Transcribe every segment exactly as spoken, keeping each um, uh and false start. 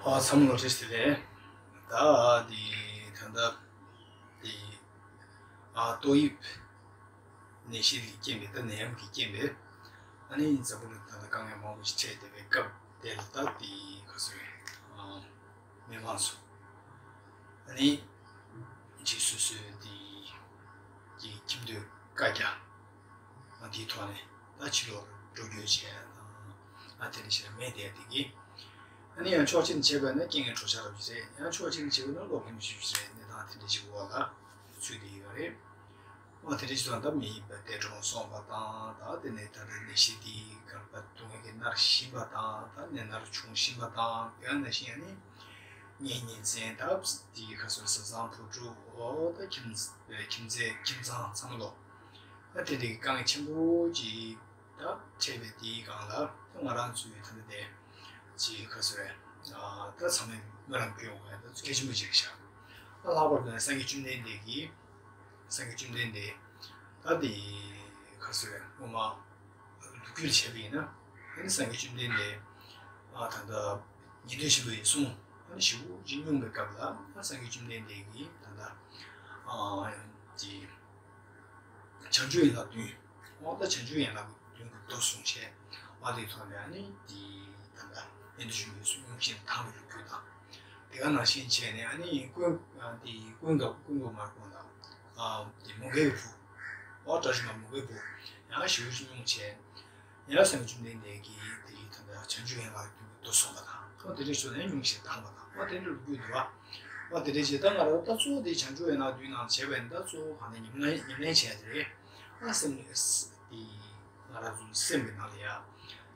ཨ་ཚང་མ་ལ་བཀྲ་ཤིས་བདེ་ལེགས། ད་དེ་ད་ལྟ་དེ་ཨ་ཏོག་དབྱིབས་ནད་གཞི་དེ་རྐྱེན་པས། ད་ནད་ཡམས་ཀྱི་རྐྱེན་པས། ཨ་ནི་འཛམ་བུ་གླིང་ད་ལྟ་དཀའ་ངལ་མང་པོ་ཞིག་འཕྲད་བསྡད་པའི་སྐབས་དེ་ལ། ད་དེ་ག་ཚོད་ཨ་མི་མང་ཚོ་ཨ་ནི་ཅིག་སོ་སོའི་དེ་གི་ཁྱིམ་སྡོད་བཀའ་རྒྱ། ཨ་དེའི་ཐོག་ནས་ད་ཕྱི་ལོགས་འགྲོ་སྐྱོད་བྱས་དང་། ཨ་དེ་འདྲ་ཞིག་ལ་མེད་བསྡད་དེ་གི། ཨ་ནི་ཡང་ཕྱོགས་གཅིག་ནས་བྱས་པ་ན་རྐྱེན་ངན་གྲོགས་ཆགས་རབས་ཅིག་རེད། ཡང་ཕྱོགས་གཅིག་ནས་བྱས་པ་ན་གློག་ཁེམ་ཤུགས་ཅིག་རེད། གནས་སྟངས་དེ་འདྲ་ཞིག་འོག་ལ་ཚུད་བསྡད་ཡོད་རེད། ཨ་དེ་འདྲ་ཞིག་དང་། ད་མི་འདས་གྲོངས་སོང་བ་དང་། ད་དེ་ནས་ད་ལྟ་ནད་གཞི་འདི་གར་པ་སྡུག་བསྔལ་གྱིས་མནར་བཞིན་པ་དང་། ད་ནད་མནར་བྱུང་བཞིན་པ་དང་། དེ་ནང་བཞིན་ཨ་ནི་ངའི་ཉིན་མཚན་ད་དེ་ག་ཚོད་བཟའ་ཚང་བུ་ཕྲུག་འོ་ད་ཁྱིམ་ཁྱིམ་མཚེས་ཁྱིམ་ཚང་ཚང་མ་ལོ། ཨ་དེ་འདྲའི་དཀའ་ངལ་ཆེན་པོ་ཅིག་ད་འཕྲད་པའི་དེའི་སྒང་ལ། ད་ང་རང་ཚོའི་ད་ལྟ་དེ་ཅིག་ག་ཚོད་རེད། ཨ་ད་ཚང་མས་སྨོན་ལམ་སྐྱོན་དགོས་ཡ་ད་གལ་ཆེན་པོ་ཅིག་རེད་ཤག་ད་ལྷག་པར་དུ་སངས་རྒྱས་བཅོམ་ལྡན་འདས་ཀྱིས། སངས་རྒྱས་བཅོམ་ལྡན་འདས་ད་དེ་ག་ཚོད་རེད། སྔོན་མ་ལོ་རྒྱུས་ལ་བྱས་པ་ཡིན་ན། ཨ་ནི་སངས་རྒྱས་བཅོམ་ལྡན་འདས་ཨ་ད་ལྟ་ཉན་ཐོས་ཆེན་པོ་ཡི་གསུང་ཨ་ནི་ཞེ་པོ་ཅིག་སྙུང་བའི་སྐབས་ལ། ཨ་སངས་རྒྱས་བཅོམ་ལྡན་འདས་ཀྱིས་ད་ལྟ་ཨ་ཅིག་བྱང་ཆུབ་ཡན་ལག་བདུན། འོ་ད་བྱང་ཆུབ་ཡན་ལག་བདུན་གྱི་མདོ་གསུངས་བྱས། ཨ་དེའི་ཐོག་ནས་ཨ་ནི་དེ་ད་ལྟ་ཉན་ཐོས་ཆེན་པོའི་གསུང་སྙུང་བཞིན་དྭངས་པའི་ལོ་རྒྱུས་དང་། དེ་ག་ནང་བཞིན་བྱས་ནས་ཨ་ནི་ཀུན་ཨ་དེ་ཀུན་དགའ་ཀུན་དགའ་བོ་མར་ཀོང་དང་། ཨ་དེ་མོའུ་འགལ་གྱི་བུ། འོ་བཀྲ་ཤིས་མ་མོའུ་འགལ་བུ་ཡང་ཞེ་པོ་ཅིག་སྙུང་བྱས། ཡང་སངས་རྒྱས་བཅོམ་ལྡན་འདས་ཀྱིས་དེ་ད་ལྟ་བྱང་ཆུབ་ཡན་ལག་བདུན་གྱི་མདོ་གསུངས་པ་དང་། འོ་དེ་འདྲའི་ཕྱོགས་ནས་སྙུང་བཞིན་དྭངས་པ་དང་། འོ་དེ་འདྲའི་ལོ་རྒྱུས་འདུག་བ། འོ་དེ་འདྲའི་ཅིག་ད་ང་རང་ད་གཙོ་བོ་དེ་བྱང་ཆུབ་ཡན་ལག་བདུན་ནང་བྱས་པ་ཡིན་ན། ད་གཙོ་བོ་གང་ལྟར་ཉམས་ལེན་ཉམས་ལེན་བྱས་དེ་རེད། ཨ་སེམས་ནི་དེ་ང་རང་ཚོའི་སེམས་ཀྱི་ནང་ལ་ཡ་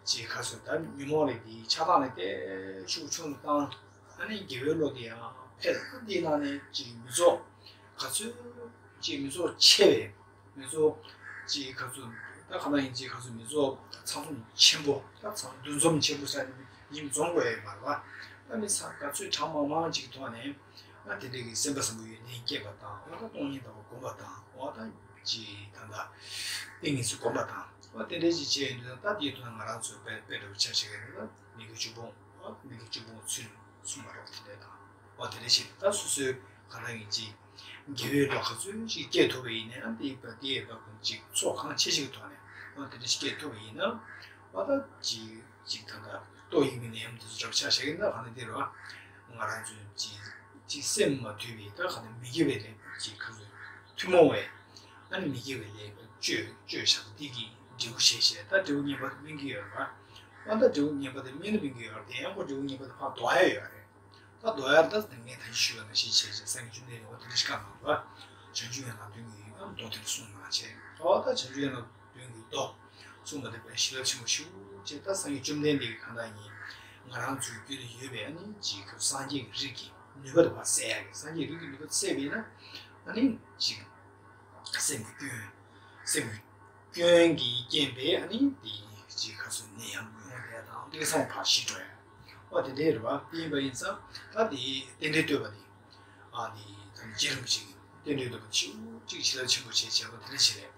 ཅིག་ག་ཚོད་ད་ཉོན་མོངས་རིགས་དེ་ཆགས་སྡང་ལས་དེ་ཤུགས་ཆུང་དུ་བཏང་། ཨ་ནི་དགེ་བའི་བློ་དེ་ཡང་འཕེལ། ཨ་འདིའི་ནང་ནས་ཅིག་མི་ཚོགས་ག་ཚོད་ཅིག་མི་ཚོགས་ཆེ་བས། མི་ཚོགས་ཅིག་ག་ཚོད་ད་ག་ན་ཡིན་ཅིག་ག་ཚོད་མི་ཚོགས་ཚང་འཛོམས་ཆེན་པོ། ད་ཚང་འདུ་འཛོམས་ཆེན་པོ་ཟེར་ནས་མིང་འཛོམས་དགོས་ཡ་མ་རེད་བ། ད་མི་ཚང་ག་ཚོད་གྲངས་མང་མང་ཅིག་ཐོག་ནས་ཨ་དེ་འདྲ་གི་སེམས་པ་བཟང་པོ་ཡོན་ཏན་སྐྱེས་པ་དང་། འོ་ད་སྟོང་ཉིད་ལྟ་བུ་སྒོམ་པ་དང་། འོ་ད་ཅིག་ད་ད་ཏིང་ངེ་འཛིན་སྒོམ་པ་དང་། འོ་དེ་འདྲ་ཅིག་བྱས་ཡོང་དུས་ད་དེའི་ཐོག་ནས་ང་རང་ཚོའི་དཔེ་དཔེ་འདྲ་བོ་ཆ་བཞག་གི་རེད། ད་མི་དགེ་བཅུ་སྤོང་། འོ་མི་དགེ་བཅུ་སྤོང་ཚུལ་གསུངས་པ་རོགས་དེ་འདྲ་དང་། འོ་དེ་འདྲ་ཞིག་ད་སོ་སོའི་ག་རང་ཡིན་ཅིག་དགེ་བའི་བློ་ག་ཚོད་ཅིག་སྐྱེས་ཐུབ་པ་ཡིན་ན། ཨ་དེའི་བ་དེའི་བ་ཀུན་ཅིག་ཚོགས་གང་ཆེ་ཞིག་གི་ཐོག་ནས། འོ་དེ་འདྲ་ཞིག་སྐྱེས་ཐུབ་པ་ཡིན་ན། འོ་ད་ཅིག་ཅིག་ད་ལྟ་ཏོག་དབྱིབས་ཀྱི་ནད་ཡམས་དེ་ཚོ་འདྲ་བོ་ཆ་བཞག་གི་ན། ག་ནས་དེ་རུ་ང་རང་ཚོའི་ཅིག་ཅིག་སེམས་མ་དུལ་བའི་ད་ག་ནས་མི་དགེ་བའི་ལས་ཅིག་ག་ཚོད་ཐུན་མོང་བའི་ཨ་ནི་མི་དགེ་བའི་ལས་བཅོས་བཅོས་བཞག་པ་འདི་གིས་འབྲས་བུ་བྱས་བྱས། ད་འབྲས་བུ་ངན་པ་དེ་སྨིན་གྱི་ཡོད་རེད་བ། ཨ་ད་འབྲས་བུ་ངན་པ་དེ་སྨིན་ན་སྨིན་གྱི་ཡོད་རེད། དེ་ཡང་ཁོ་འབྲས་བུ་ངན་པ་དེ་ཕར་ལྡོག་ཡ་ཡོད་རེད། ད་ལྡོག་ཡ་ད་ངས་ད་གིན་ཞུས་པ་ནང་བཞིན་བྱས་བྱས། སངས་རྒྱས་བཅོམ་ལྡན་འདས་འོ་དེ་འདྲ་ཞིག་བཀའ་གནང་བ། བྱང་ཆུབ་ཡན་ལག་བདུན་གྱི་མདོ་དེ་འདྲ་གསུངས་གནང་བྱས། འོ་ད་བྱང་ཆུབ་ཡན་ལག་བདུན་གྱི་མདོ་གསུངས་པ་དེ་དཔེ་བྱིན་རླབས་ཆེན་པོ་ཞེ་པོ་ཅིག་ད་སངས་རྒྱས་བཅོམ་ལྡན་འདས་ཀྱིས་གང་ལྟར་ཡིན། ང་རང་ཚོའི་རྒྱུད་ལ་ཡོད་པའི་ཨ་ནི་ཅིག་སངས་རྒྱས་ཀྱི་རིགས་ཀྱི་ནུས་པ་དེ་ཕར་སད་ཡ་གི། སངས་རྒྱས་རིགས་ཀྱི་ནུས་པ་སད་པ་ཡིན་ན། ཨ་ནི་ཅིག་སེམས་ཀྱི་སྐྱོན། སེམས་ཀྱི་སྐྱོན་གྱི་རྐྱེན་པས་ཨ་ནི་དེ་ཅིག་ག་ཚོད་ནད་ཡམས་ཡོང་བསྡད་དང་། དེ་ཚང་མ་ཕར་ཞི་འགྲོ་ཡ། འོ་དེ་འདྲ་རེད་བ། དེ་ཡིན་པ་ཡིན་ཙང་ད་དེ་རྟེན་འབྲེལ་བསྟོད་པ་དེ། ཨ་དེ་ད་རྗེ་རིན་པོ་ཆེ་གི་རྟེན་འབྲེལ་བསྟོད་པ་དེ་ཞེ་པོ་ཅིག་བྱིན་རླབས་ཆེན་པོ་བྱས་བྱས་པ་དེ་འདྲ་ཞིག་རེད།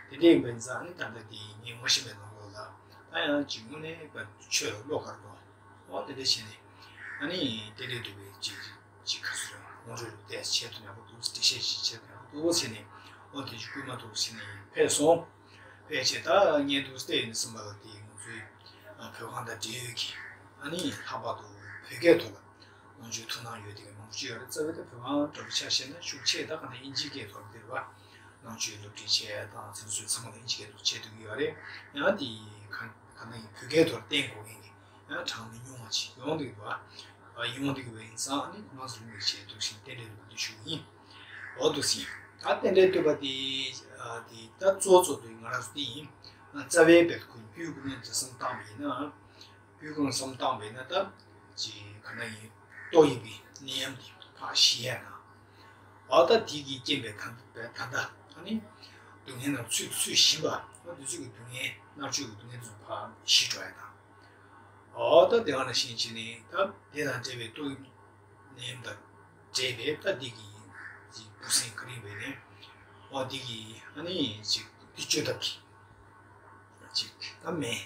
དེ་འདྲ་ཡིན་པ་ཡིན་ཙང་ཨ་ནི་ད་ལྟ་དེ་ངས་ངོ་ཤེས་པའི་ནང་ལོགས་ལ་ད་ཡང་ཅིག་དངོས་གནས་པ་ཆོས་ལ་བློ་དཀར་པོ། འོ་དེ་འདྲ་བྱས་ནས་ཨ་ནི་རྟེན་འབྲེལ་བསྟོད་པའི་ཅིག་ཅིག་ག་ཚོད་རེད། ངོ་སྤྲོད་ལུགས་བལྟས་བྱེད་ཐུབ་ཡག་པོ་འདུག་དྲི་བཤད་ཅིག་བྱེད་ཐུབ་ཡག་པོ་འདུག་བྱས་ནས། འོ་དེ་ཅིག་སྐུལ་མ་ཐུབ་བྱས་ནས་ཕེབས་སོང་། ཕལ་ཆེར་ད་ངས་འདུག་བལྟས་ཡིན་ཟིན་པ་ལ། དེ་ང་ཚོའི་ཨ་བོད་ཁང་དང་འབྲེལ་ཡོད་ཀྱི་ཨ་ནི་ལྷག་པར་དུ་བོད་སྐད་ཐོག་ལ་ནང་ཆོས་ཐུགས་སྣང་ཡོད་དེ་མང་པོ་ཅིག་ཡོད་རེད། རྩ་བའི་ད་བོད་ཁང་འདྲ་པོ་ཆ་བཞག་ན་ཤུགས་ཆེ་ད་ག་ནས་དབྱིན་ཇིའི་སྐད་ཐོག་ལ་དེ་རེད་བ། ནང་ཆོས་སློབ་ཁྲིད་བྱས་དང་ཚིག་མཛོད་ཚང་མ་ལ་དབྱིན་ཇིའི་སྐད་ཐོག་བྱས་འདུག་གི་ཡོད་རེད། ཡང་དེ་ག་ག་ནས་ཡིན་བོད་སྐད་ཐོག་ལ་བསྟན་དགོས་མཁན་གྱི་ཡང་གྲངས་མི་ཉུང་བ་ཅིག་ཡོང་འདུག་གི་བ། ཡོང་འདུག་གི་བ་ཡིན་ཙང་ཨ་ནི་ང་ཚོ་ལུང་གི་ཆེད་དུ་ཞིག་རྟེན་འབྲེལ་ལུང་གི་ཞུ་གི་ཡིན། འོ་འདུག་སེ་ཡིན། ད་རྟེན་འབྲེལ་བསྟོད་པ་དེ་ཨ་དེ་ད་གཙོ་གཙོ་དེ་ང་རང་ཚོ་དེ་ཡིན། རྩ་བའི་བེད་ཁུལ་རྒྱུད་ཀུན་ནས་འཛིན་བསམ་བཏང་བ་ཡིན་ན། རྒྱུད་ཀུན་བསམ་བཏང་བ་ཡིན་ན་ད་ཅིག་ག་ན་ཡིན་ཏོག་དབྱིབས་ཀྱི་ནད་ཡམས་དེ་ཕར་ཞི་ཡ་ན། འོ་ད་དེ་གི་རྐྱེན་པས་ད་ད་ད་ཨ་ནི་སྡུག་བསྔལ་ནང་ཚུད་ཚུད་བཞིན་པ། འོ་དེ་ཚོ་གི་སྡུག་བསྔལ་མནར་གཅོད་ཀྱི་སྡུག་བསྔལ་དེ་ཚོ་ཕར་ཞི་འགྲོ་ཡ་དང་། འོ་ད་དེ་ག་ནང་བཞིན་བྱས་ནས་ད་དེ་དང་འབྲེལ་བའི་ཏོག་དབྱིབས་ནད་ཡམས་དང་འབྲེལ་བའི་ད་འདི་གི་ཅིག་འབུ་སྲིན་ག་རེ་ཡིན་པ་ནས། འོ་འདི་གི་ཨ་ནི་ཅིག་འདི་བཅོས་ཐབས་ཀྱི་ཅིག་ད་སྨན།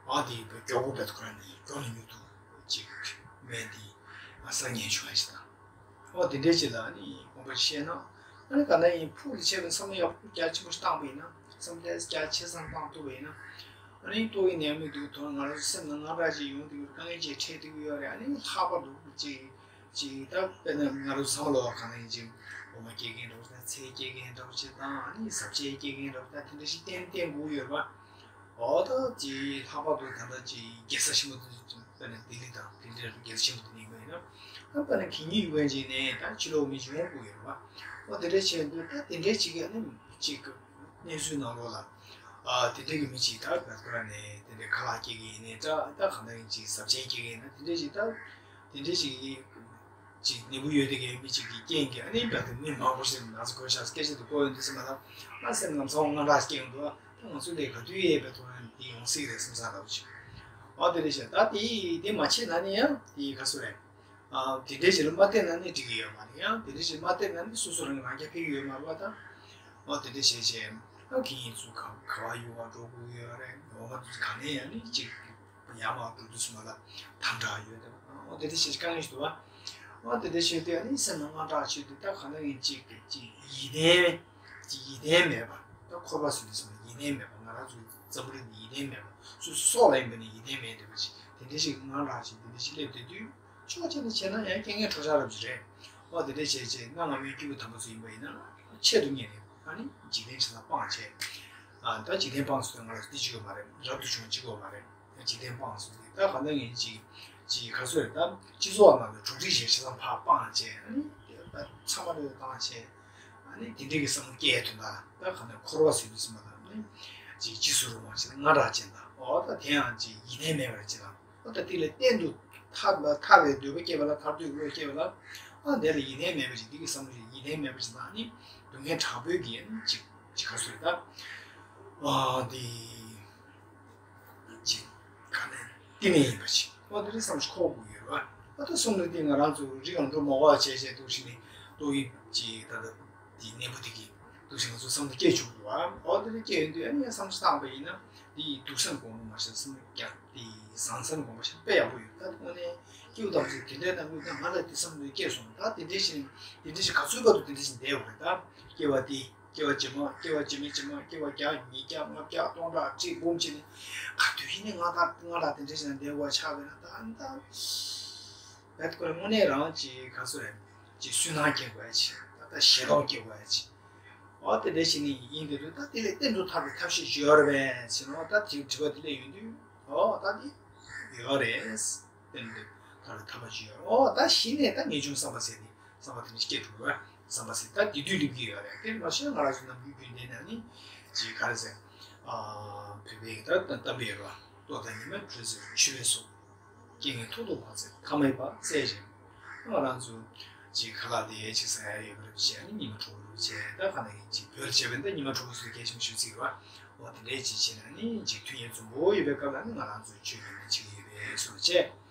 འོ་འདི་མགྱོགས་པོ་བེད་ཁོ་རང་ནས་མགྱོགས་ནས་མྱུར་དུ་ཅིག་སྨན་འདི་ སང་ཉིན་བྱུང་བ་ཞིག་དང་། ཨོ་དེ་འདྲའི་ཅིག་ལ་ནི་དགོངས་པ་བཞེས་ན། ཨ་ནི་ག་ན་ཡིན་ཕུགས་ལ་ཆེ་བའི་བསམ་བློ་ཡག་པོ་རྒྱ་ཆེན་པོ་ཞིག་བཏང་བ་ཡིན་ན། བསམ་བློ་རྒྱ་ཆེ་ཙམ་བཏང་ཐུབ་པ་ཡིན་ན། ཨ་ནི་ཏོག་དབྱིབས་ནད་མུག་དེ་ཐོག་ང་རང་ཚོ་སེམས་ནང་དངངས་སྐྲག་ཅིག་ཡོང་དུས་དཀའ་ངལ་ཅིག་འཕྲད་དུས་ཡོད་རེད། ཨ་ནི་ལྷག་པར་དུ་ཅིག་ཅིག་ད་དཔེར་ན་ང་རང་ཚོ་བསམ་བློ་ག་ན་ཡིན་ཅིག་འོ་མ་སྐྱེ་མཁན་འདྲ་བོ་ཞིག་དང་ཚལ་སྐྱེ་མཁན་འདྲ་བོ་ཞིག་དང་ཨ་ནི་ཟབ་ཆས་སྐྱེ་མཁན་འདྲ་བོ་ད་དེ་འདྲ་ཞིག་བསྟན་བསྟན་དགོས་ཡོད་རེད་པ། འོ་ད་ཅིག་ལྷག་པར་དུ་ད་ལྟ་ཅིག་རྒྱལ་ས་ཆེན་པོ་དེ་དཔེར་ན་ལྡི་ལི་དང་དེ་འདྲའི་རྒྱལ་ས་ཆེན་པོ་དེ་ནས་ཡིན་པ་ཡིན་ན། ད་དཔེར་ན་གད་སྙིགས་ཡོད་མཁན་ཅིག་ནས་ད་ཕྱི་ལོགས་མི་ཅིག་ཡོང་དགོས་ཡོད་རེད་པ། འོ་དེ་འདྲའི་བྱས་དུས་ད་དེ་འདྲའི་ཅིག་གི་ཨ་ནི་ཅིག་གི་གནས་ཚུལ་ནང་ལོགས་ལ། ཨ་དེ་འདྲའི་གི་མི་ཅིག་ད་བར་སྐོར་ནས་དེ་འདྲའི་ཁ་ལག་སྐྱེ་གི་ཡིན་ནའི་ད་ད་གང་ལྟར་ཡིན་ཅིག་ཟབ་ཆས་སྐྱེ་གི་ཡིན་ན་དེ་འདྲའི་ཅིག་ད་དེ་འདྲའི་ཅིག་གི་ཅིག་ནད་འབུ་ཡོད་དེ་གའི་མི་ཅིག་གི་རྐྱེན་གྱིས་ཨ་ནི་བར་དུ་མི་མང་པོ་ཞིག་ན་ཚ་འགོས་ཤག་སྐད་ཆ་དེ་གོ་ཡོང་དུས་ཙམ་པ་ལ་ཨ་སེམས་ནང་ཚ་བོ་དངངས་སྐྲག་སྐྱེ་ཡོང་འདུག་ད་ང་ཚོ་ལས་ག་དུས་ཡས་པའི་ཐོག་ནས་འདི་ཡོང་སྲིད་རེད་བསམ་ས་ལབ་ཅིག་ཨ་དེ་རེད་ཤག་ད་དེ་དེ་མ་བྱས་ན་ནི་ཡང་དེ་ག་སུ་རེད། ཨ་དེ་འདྲའི་ཞིག་ལ་མ་བལྟས་ན་ནི་འགྲིག་གི་ཡོད་མ་རེད། ཡང་དེ་འདྲའི་ཞིག་མ་བལྟས་ན་ནི་སོ་སོ་རང་གི་རང་རྐྱ་འཕེར་གི་ཡོད་མ་རེད་པ། ད་ཨ་དེ་འདྲ་བྱས་བྱས་ཨ་གི་ཡིན་ཚུལ་ག་ག་བ་ཡུ་བ་འགྲོ་དགོས་ཡོད་རེད། ཡོང་བ་དུས་ག་ནས་ཡང་ནི་ཅིག་ཡར་མར་འགྲོ་དུས་སུ་མ་ལ་དམ་དྲག་ཡོད་དེ། འོ་དེ་འདྲ་བྱས་དཀའ་ངལ་ཞིག་འདུག་བ། འོ་དེ་འདྲ་བྱས་དུས་ཨ་ནི་སེམས་ནང་དངངས་སྐྲག་བྱས་དུས་ད་ག་ན་ངས་ཅིག་ཅིག་ཡིད་བརྟན་ཅིག་ཡིད་བརྟན་མེད་པ། ད་འཁོར་བ་ཟེར་དུས་སུ་ཡིད་བརྟན་མེད་པ། ང་རང་ཚོའི་འཛམ་བུ་གླིང་འདི་ཡིད་བརྟན་མེད་པ། སོ་སོ་སྲོག་ལ་ཡིན་པ་ནི་ཡིད་བརྟན་མེད་འདུག་པ་ཅིག་དེ་འདྲ་ཞིག་དངངས་སྐྲག་ཅིག་དེ་འདྲ་ཞིག་སླེབས་བསྡད་དུས་ཕྱོགས་གཅིག་ནས་བྱས་ན་ཡང་རྐྱེན་ངན་གྲོགས་ཆགས་རབས་ཅིག་རེད། འོ་དེ་འདྲ་བྱས་བྱས་ང་ང་མའི་སྐྱེས་བུ་དམ་པ་ཚོ་ཡིན་པ་ཡིན་ན་ཆེད་དུ་གཉེར་ནས་ཨ་ནི་འཇིག་རྟེན་ཆ་ཚང་སྤངས་བྱས། ཨ་ད་འཇིག་རྟེན་སྤངས་ཟེར་དུས་ང་ལ་འདི་གཅིག་ཡོད་མ་རེད། རབ་ཏུ་བྱུང་བ་གཅིག་ཡོད་མ་རེད། འཇིག་རྟེན་སྤངས་ཟེར་དུས་ད་ག་ནང་ཡིན་ཅིག་ཅིག་ག་ཚོད་རེད། ད་སྤྱི་ཚོགས་ནང་ལ་གྲུབ་འབྲས་ཞིག་ཆ་ཚང་ཕར་སྤངས་བྱས་ཨ་ནི་ད་ཚང་མ་ལོས་བཏང་བྱས་ཨ་ནི་དེ་འདྲའི་གི་བསམ་བློ་སྐྱེས་དོན་དག་ད་ག་ནས་འཁོར་བ་ཟེར་དུས་ཙམ་པ་ལ་ཨ་ནི་ཅིག་འཇིགས་སུ་རུང་བ་ཞིག་དང་དངངས་སྐྲག་ཅན་དང་། འོ་ད་དེ་ཡང་ཅིག་ཡིད་བརྟན་མེད་པ་ཅིག་དང་། འོ་ད་དེ་ལས་གཏན་དུ་ཐར་ཐར་བའི་འདོད་པ་སྐྱེས་པ་ལ་ཐར་འདོད་བློ་སྐྱེས་པ་ལ་ཨ་དེ་ལ་ཡིད་བརྟན་མེད་པ་ཅིག་འདི་གི་བསམ་བློ་ཞིག་ཡིད་བརྟན་མེད་པ་ཅིག་དང་ཨ་ནི་སྡུག་བསྔལ་དྲག་པོའི་གི་ཨ་ནི་ཅིག་ཅིག་ག་ཚོད་རེད་ད། ཨ་འདི། ཅིག་ག་ནས་བསྟི་གནས་ཡིན་པ་ཅིག་འོ་དེ་འདྲའི་བསམ་ཤེས་འཁོར་དགོས་ཡོད་རེད་བ། ཨ་ད་གསུམ་ལ་བསྟི་ང་རང་ཚོ་རི་སྒང་འགྲོ་མ་དགོས་པ་བྱས་བྱས་འདུག་ཞིག་ནི་ཏོག་དབྱིབས་ཅིག་ད་ལྟ་དེ་ནད་འབུ་དེ་གིས་འདུག་ཞིག་ང་ཚོ་བསམ་བློ་སྐྱེ་བཅུག་འདུག་བ། འོ་དེ་འདྲ་སྐྱེ་ཡོང་དུས་ཨ་ནི་བསམ་བློ་བཏང་པ་ཡིན་ན་དེ་ཡི་སྡུག་བསམ་དགོངས་པ་མ་ཤེས་བསམ་བློ་རྒྱག་དེ་ཡི་བཟང་བསམ་དགོངས་པ་ཤེས་དཔེ་ཡག་པོ་ཡོད། ད་དངོས་གནས་སྐྱེ་བོ་དམ་ཚིག་དེ་འདྲའི་གནང་དུས་ད་ང་ལ་དེ་བསམ་བློ་སྐྱེས་སོང་། ད་དེ་འདྲའི་ཞིག་དེ་འདྲའི་ཞིག་ག་ཚོད་བར་དུ་དེ་འདྲའི་ཞིག་བསྡད་དགོས་རེད། ད་སྐྱེ་བ་དེ། སྐྱེ་བ་རྗེས་མ། སྐྱེ་བ་རྗེས་མའི་རྗེས་མ། སྐྱེ་བ་བརྒྱ། ཉིས་བརྒྱ། ལྔ་བརྒྱ། སྟོང་ཕྲག་ཁྲི་འབུམ་བྱས་ནས་ག་དུས་ཡིན་ནའི་ང་དང་ང་དང་དེ་འདྲ་བྱས་ན་བསྡད་དགོས་ཆགས་པས་ན་ད་ད་བད་ཁོ་རང་དངོས་གནས་རང་གི་ག་ཚོད་རེད་ཅིག་སུན་སྣང་སྐྱེ་དགོས་ཡ་ཅིག་ད་ལྟ་ཞེ་སྡང་སྐྱེ་དགོས་ཡ་ཅིག་འོ་དེ་འདྲ་བྱས་ནས་ཡིན་དེ་དུས་ད་དེ་ལས་གཏན་དུ་ཐར་བའི་ཐབས་ཤེས་ཅིག་ཡོད་རེད་པས་ཟེར་ནོ། ད་དེ་དྲི་བ་དེ་སླེབས་ཡོང་དུས་འོ་ད་དེ་ཡོད་རེད། གཏན་དུ་ཐར་བའི་ཐབས་ཤེས་ཅིག་ཡོད་རེད། འོ་ད་གཞི་ནས་ད་ངེས་འབྱུང་བསམ་པ་ཟེར་ནས། བསམ་པ་དེ་འདྲ་སྐྱེ་འགྲོ་བས་བསམ་པ་ཟེར་ད་དེ་དུས་སླེབས་ཀྱི་ཡོད་རེད། དེ་མ་ཤེས་ང་རང་ཚོ་ནམ་རྒྱུན་རྒྱུན་ལྡན་ནང་ནི་ཅིག་ག་རེ་ཟེར། ཨ་བོད་པའི་ད་ད་གཏམ་དཔེ་ཡོད་རེད་བ། ལྟོ་དང་ཉི་མ་དྲོད་ཚད་ཆུ་བས་གསོ། རྐྱེན་ངན་ཐོག་ཏུ་བབས་ཚེ་ཐ་མལ་པ་བཙལ་ཞིང་། ང་རང་ཚོ་ཅིག་ཁ་ལག་དེ་ཅིག་ཟ་ཡ་ཡོད་པ་རེད་བྱས་ནི་ཉི་མ་དྲོ་པོ་རེད་བྱས་ད་ག་ནང་གི་ཅིག་བོད་ལ་བྱས་པས་ད་ཉི་མ་དྲོ་པོ་ཟེར་གལ་ཆེན་པོ་ཞིག་བརྩི་གི་རེད་བ། འོ་དེ་འདྲའི་ཅིག་བྱས་ན་ནི་ཅིག་མཐུན་རྐྱེན་འཛོམས་པོ་ཡོད་པའི་སྐབས་ལ་ནི་ང་རང་ཚོ་ཆོས་ཉམས་ལེན་བྱེད་ཀྱི་ཡོད་པའི་ཚུལ་བྱས།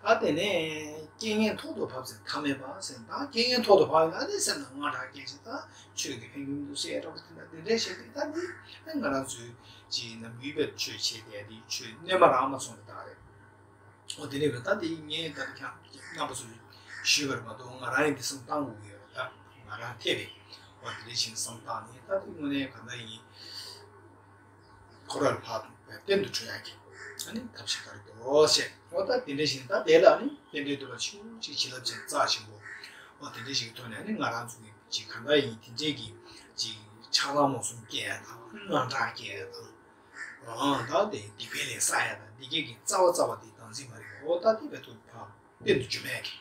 ད་དེ་ནས་རྐྱེན་ངན་ཐོག་ཏུ་བབས་ཚེ་ཐ་མལ་པ་ཟེར། ད་རྐྱེན་ངན་ཐོག་ཏུ་བབས་ཡོང་ན་ནི་སེམས་ནང་དངངས་སྐྲག་སྐྱེ་ཞིང་ད་ཆོས་ཀྱི་ཕན་ཡོན་འདུག་ཟེར་འདྲ་པོ་དེ་འདྲ་དེ་འདྲའི་བྱེད་དུས་ད་ནི་ང་རང་ཚོའི་ཅིག་ནམ་རྒྱུན་པའི་ཆོས་བྱེད་བསྡད་དེ་ཆོས་སྣོན་པ་རང་མ་སོང་བའི་རྟགས་རེད། འོ་དེ་འདྲ་རེད། ད་དེ་ངས་ད་ལྟ་ཁྱེད་རྣམ་པ་ཚོར་ཞུས་པ་རེད་མ་གཏོགས་ང་རང་ཡིན་དེ་བསམ་བཏང་དགོས་ཀྱི་ཡོད་རེད། ད་ང་རང་ཐེ་བས་འོ་དེ་འདྲ་བྱས་བསམ་བཏང་ནས་ད་དེ་དངོས་གནས་ག་འདྲ་ཡིན། འཁོར་བ་ལས་ཕར་གཏན་དུ་གྲོལ་ཡག་གི་ཨ་ནི་ཐབས་ཤེས་ག་རེ་འདུག་ཟེར། འོ་ད་དེ་འདྲ་བཞིན་ད་དེ་ལ་ཨ་ནི་རྟེན་འབྲེལ་འདོད་པ་ཆེན་པོ་ཅིག་བྱིན་རླབས་ཅན་རྩ་ཆེན་པོ་འོ་དེ་འདྲ་ཞིག་གི་ཐོག་ནས་ཨ་ནི་ང་རང་ཚོ་གི་ཅིག་གང་འདྲ་ཡིན་དེ་འདྲས་ཀྱི་ཅིག་ཆགས་སྡང་རྨོངས་གསུམ་སྐྱེ་ཡ་དང་དངངས་སྐྲག་སྐྱེ་ཡ་དང་། འོ་ད་དེ་སྡིག་པའི་ལས་བསགས་ཡ་དང་སྡིག་པའི་གི་རྩ་བ་རྩ་བ་དེ་བདག་འཛིན་མ་རེད། འོ་ད་དེ་བས་ཐུབ་ཕ་རྟེན་དུ་འབྱུང་ཡ་གི་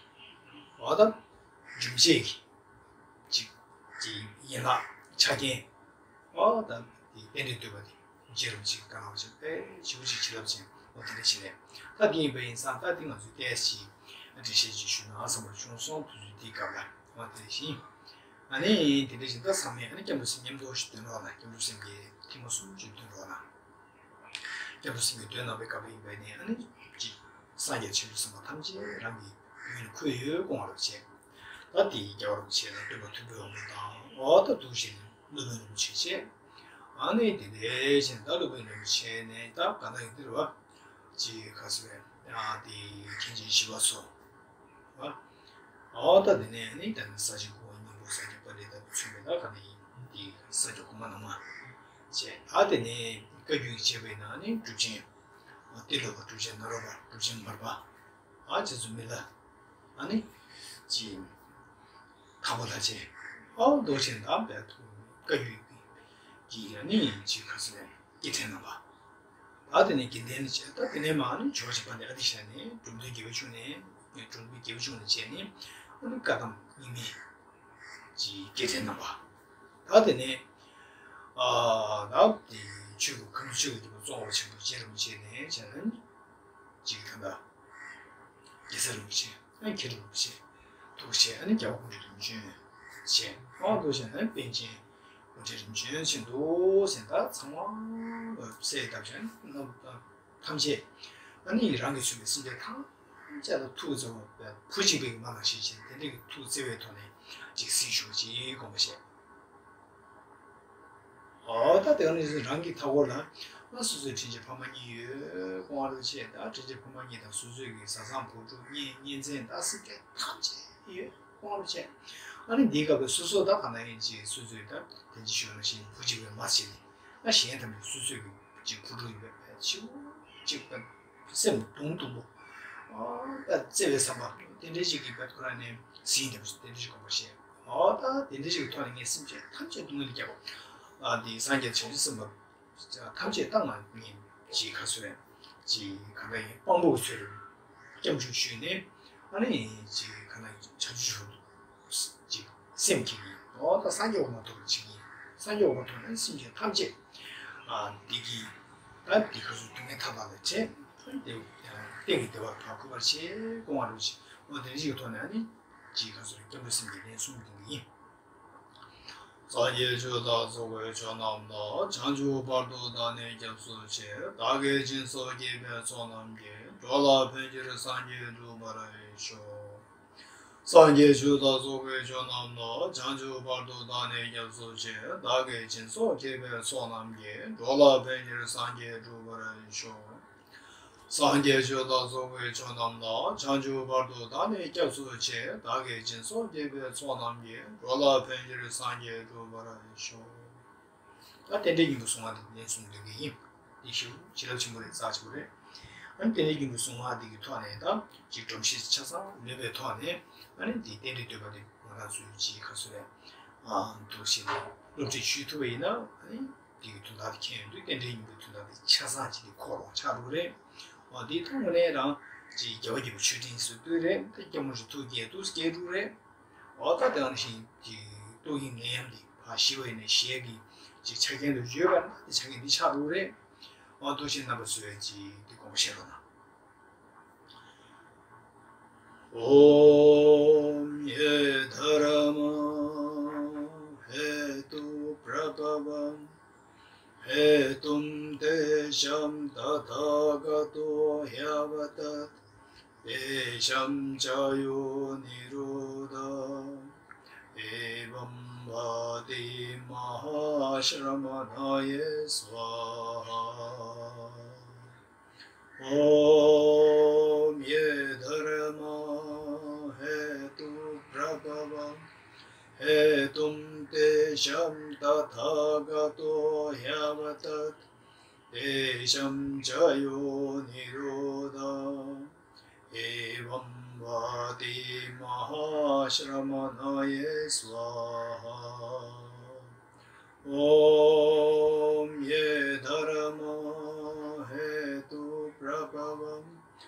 འོ་ད་འབྱུང་བྱེད་ཀྱི་ཅིག་ཅིག་ཡན་ལག་ཆ་རྐྱེན། ཨོ་ད་དེ་རྟེན་འབྲེལ་འདོད་པ་དེ་རྗེ་རིན་པོ་ཆེ་གི་བཀའ་གནང་བ་ཞིག་ཨེ་ཞེ་པོ་ཅིག་བྱིན་རླབས་ཅན་ཨོ་དེ་འདྲ་ཞིག་རེད། ད་དེ་ཡིན་པ་ཡིན་ཙང་ད་དེ་ང་ཚོས་ཏོག་ཙམ་ཅིག་འགྲེལ་བཤད་ཅིག་ཞུས་ན་བསམ་པ་བྱུང་སོང་། དུས་ཚོད་འདིའི་སྐབས་ལ་ཨོ་དེ་བཞིན་ཨ་ནི་དེ་འདྲ་ཞིག་ད་ཚང་མས་ཨ་ནི་སྐྱབས་འགྲོ་སེམས་མཉམ་དུ་ཞིག་འདོན་རོགས་གནང་། སྐྱབས་འགྲོ་སེམས་ཀྱི་ཐལ་མོ་གསུམ་ཅིག་འདོན་རོགས་གནང་། སྐྱབས་འགྲོ་སེམས་ཀྱི་འདོན་གནང་བའི་སྐབས་ལ་ཡིན་པ་ནི་ཨ་ནི་ཅིག་སངས་རྒྱས་ཆོས་ཀྱི་སེམས་དཔའ་ཐམས་ཅད་རང་གི་ཡུལ་ནི་འཁོད་ཡོད་དགོངས་པ་རེད་བྱས། ད་དེའི་རྒྱལ་བ་རིན་པོ་ཆེ་དང་སྟོན་པ་ཐུབ་པའི་དབང་པོ་དང་ཨོ་ད་འདུག་བཞིན་སློབ་དཔོན་རིན་པོ་ཆེ་བྱས། ཨ་ནི་དེ་འདྲའི་བཞིན་ད་སློབ་དཔོན་རིན་པོ་ཆེ་ནས་ད་ག་ན་ཡིན་དེ་རེད་བ། ཅིག་ག་ཟེར་བས་ཨ་དེ་མཁན་ཆེན་ཞི་བ་འཚོ་བ། ཨོ་ད་དེ་ནས་ནི་ད་ནི་ས་བཅད་དགུ་པ་སྙིང་པོ་ས་བཅད་པ་འདྲ་ལྟ་བུ་མཚོན་པའི་ད་ག་ནས་ཡིན་འདི་ས་བཅད་དགུ་པ་ནང་མ་བྱས། ཨ་དེ་ནས་བཀའ་བརྒྱུད་ཀྱི་བྱས་པའི་ནང་ནི་གྲུབ་ཆེན་ཏེ་ལོ་པ་གྲུབ་ཆེན་ནཱ་རོ་པ་གྲུབ་ཆེན་མར་པ། ཨ་རྗེ་བཙུན་མི་ལ། ཨ་ནི་ཅི་ཐར་པ་ལྷ་བཅས། ཨོ་མདོ་ཆེན་དང་བཀའ་བརྒྱུད་ཀྱི་ཨ་ནི་ཅི་ཁ་སེ་སྐྱེ་ཕྲེང་རྣམ་པ། ད་དེ་ནས་དགེ་ལྡན་ནས་བྱས། ད་དེ་ནས་མ་ནི་ཇོ་བོ་རྗེ་དཔལ་ལྡན་ཨ་ཏི་ཤ་ནས་འབྲོམ་སྟོན་རྒྱལ་པོ་ཁྱུང་ནས་འབྲོམ་སྟོན་རྒྱལ་པོ་ཁྱུང་ནས་བྱས་ནས་ཨ་ནི་བཀའ་གདམས་རྙིང་མའི་ཅིག་སྐྱེ་ཕྲེང་རྣམ་པ། ད་དེ་ནས་ཨ་ད་དེ་ཆོས་ཀྱི་ཁམས་ཆོས་ཀྱི་རྒྱལ་པོ་ཙོང་ཁ་པ་ཆེན་པོ་རྗེ་རིན་པོ་ཆེ་ནས་བྱས་ནས་ཅིག་ད་ལྟ་གེ་སར་རིན་པོ་ཆེ། ཨ་མཁན་རིན་པོ་ཆེ། ཐུགས་རྗེ་ཆེ། ཨ་ནི་རྒྱལ་བ་ཀུན་འདུས་རིམ་བྱོན་བྱས། ཨ་ཐུགས་རྗེ་ཆེ། ཨ་ནི་པཎ་ཆེན་ཀུན་འདུས་རིམ་བྱོན་ཕྱིན་འདུག་ཟེར། ད་ཚང་མ་གསལ་བཏབ་བྱས་ན་ཐམས་ཅད་ཨ་ནི་རང་གིས་མཚོན་པའི་སེམས་ཅན་ཐམས་ཅད་ལ་ཐུགས་བརྩེ་བ་བུ་གཅིག་པའི་མ་ལ་ཞེས་བྱས། དེ་འདྲའི་ཐུགས་བརྩེ་བའི་ཐོག་ནས་ཅིག་གཟིགས་ཞུ་བ་ཅིག་དགོངས་པ་བཞེས། ཨོ་ད་དེ་ནི་རང་གི་མཐའ་འཁོར་ལ་ང་སོ་སོའི་དྲིན་ཅན་ཕ་མ་གཉིས་ཡོད་དགོངས་པ་རེད་བྱས། ད་དྲིན་ཅན་ཕ་མ་གཉིས་དང་སོ་སོའི་གི་བཟའ་ཚང་བུ་ཕྲུག་གཉེན་གཉེན་ཚན་དང་སེམས་ཅན་ཐམས་ཅད་ཡོད་དགོངས་པ་རེད་བྱས། ཨ་ནི་འདིའི་སྐབས་ལ་སོ་སོ་ད་ག་ན་ཡིན་ཅིག་སོ་སོའི་ད་དེ་ཅི་ཞུ་ན་ཞིག་བུ་གཅིག་པའི་མ་བྱས་ནས་ཨ་གཞན་ཐམས་ཅད་སོ་སོའི་གི་ཅིག་བུ་ཕྲུག་ཡིན་པའི་ཕལ་ཆེ་བ་ཅིག་སེམས་དུང་དུང་པོ། ཨ་བརྩེ་བའི་བསམ་པ་དེ་འདྲའི་ཞིག་གིས་བར་ཁོ་རང་ནས་ཟིན་དེ་དེ་འདྲའི་ཞིག་དགོངས་པ་བཞེས། ཨོ་ད་དེ་འདྲའི་ཞིག་གི་ཐོག་ནས་ངས་སེམས་ཅན་ཐམས་ཅད་སྡུག་བསྔལ་རྒྱག་པ། ཨ་འདི་སངས་རྒྱས་བྱང་ཆུབ་སེམས་དཔའ་ཐམས་ཅད་ད་ང་ངས་ཅིག་ཁ་སོ་རེད། ཅིག་ག་འདྲ་ཡིན་དཔང་པོ་གི་ཚུལ་སྐྱབས་འཇུག་ཞུས་ནས་ཨ་ནི་ཅིག་ག་འདྲ་ཡིན་བྱང་ཆུབ་ཅིག་སེམས་བསྐྱེད་ཀྱི། འོ་ད་སངས་རྒྱས་འོག་མ་ཐོབ་པར་བྱེད་ཀྱི། སངས་རྒྱས་འོག་མ་ཐོབ་ན་སེམས་ཅན་ཐམས་ཅད་ཨ་བདེ་སྐྱིད། ད་བདེ་ཁ་སོ་སྡུག་བསྔལ་མཐའ་དག་ལས་བྲལ། བདེ་གཏན་གྱི་བདེ་བར་བག་ཁུ་བར་ཆེ་དགོངས་པ་རེད་བྱས། འོ་དེ་འདྲ་ཞིག་གི་ཐོག་ནས་ཨ་ནི་ཅིག་ཁ་སོ་རེ་སྐྱབས་འགྲོ་སེམས་བསྐྱེད་ལན་གསུམ་འདོན་གྱི་ཡིན། སངས་རྒྱས་ཆོས་དང་ཚོགས་ཀྱི་མཆོག་རྣམས་ལ། བྱང་ཆུབ་བར་དུ་བདག་ནི་སྐྱབས་སུ་མཆི། བདག་གིས་སྦྱིན་སོགས་བགྱིས་པའི་ཚོགས་རྣམས་ཀྱིས། འགྲོ་ལ་ཕན་ཕྱིར་སངས་རྒྱས་འགྲུབ་པར་ཤོག་སངས་རྒྱས་ཆོས་དང་ཚོགས་ཀྱི་མཆོག་རྣམས་ལ། བྱང་ཆུབ་བར་དུ་བདག་ནི་སྐྱབས་སུ་མཆི། བདག་གིས་སྦྱིན་སོགས་བགྱིས་པའི་ཚོགས་རྣམས་ཀྱིས། འགྲོ་ལ་ཕན་ཕྱིར་སངས་རྒྱས་འགྲུབ་པར་ཤོག་སངས་རྒྱས་ཆོས་དང་ཚོགས་ཀྱི་མཆོག་རྣམས་ལ། བྱང་ཆུབ་བར་དུ་བདག་ནི་སྐྱབས་སུ་མཆི། བདག་གིས་སྦྱིན་སོགས་བགྱིས་པའི་ཚོགས་རྣམས་ཀྱིས། འགྲོ་ལ་ཕན་ཕྱིར་སངས་རྒྱས་འགྲུབ་པར་ཤོག་ད་རྟེན་འབྲེལ་སྙིང་པོའི་གཟུངས་སྔགས་འདི་ལན་གསུམ་འདོན་གྱི་ཡིན། འདི་ཞེ་པོ་བྱིན་རླབས་ཆེན་པོ་རེད། རྩ་ཆེན་པོ་རེད། ཨ་ནི་རྟེན་འབྲེལ་སྙིང་པོའི་གཟུངས་སྔགས་འདི་གི་ཐོག་ནས་ད་ཅིག་སྒྲོམ་གཞི་ཆ་ཚང་ལོན་པའི་ཐོག་ནས་ཨ་ནི་འདི་རྟེན་འབྲེལ་བསྟོད་པ་འདི་ང་རང་ཚོའི་ཅིག་ཁ་སོ་རེད། ཨ་འདུག་བྱས་ནས་སློབ་ཁྲིད་ཞུས་ཐུབ་པ་ཡིན་ན་ཨ་ནི་འདི་གི་དོན་དག་དེ་མཁྱེན་ཡོང་དུས་རྟེན་འབྲེལ་སྙིང་པོའི་དོན་དག་དེ་ཆ་ཚང་ཅིག་གི་འཁོར་ལོ་ཆགས་འགྲོ་གི་རེད། འོ་འདི་ཐོག་ནས་རང་ཅིག་རྒྱལ་བ་དགྱེས་པ་མཆོད་སྤྲིན་བཟོ་འདོད་རེད། ད་སྐྱབས་མགོན་ཆེན་ཐུགས་དགྱེས་འདུག་སྐྱེ་འགྲོ་རེད། འོ་ད་དེ་ནང་བཞིན་གྱི་ཏོག་དབྱིབས་ནད་ཡམས་འདི་ཕར་ཞི་བའི་ནས་གཞན་གྱི་ཅིག་ཆ་རྐྱེན་དུ་ཡོད་པ་ན་དེ་ཆ་རྐྱེན་འདི་ཆགས་འགྲོ་རེད། འོ་ཏོག་ཅན་རྣམ་པ་ཚོས་ཅིག་འདི་དགོངས་པ་བཞེས་རོགས་གནང་། ॐ ये धर्मा हेतुप्रभवं हेतुं तेषां तथागतो ह्यवदत्। तेषां च यो निरोध एवं वाति महाश्रमणाय स्वाहा। ॐ ये धर्मा हेतुप्रभवं हेतुं तेषां तथागतो ह्यवदत्। तेषां च यो निरोध एवं वाति महाश्रमणाय स्वाहा। ॐ ये धर्मा हेतुप्रभवं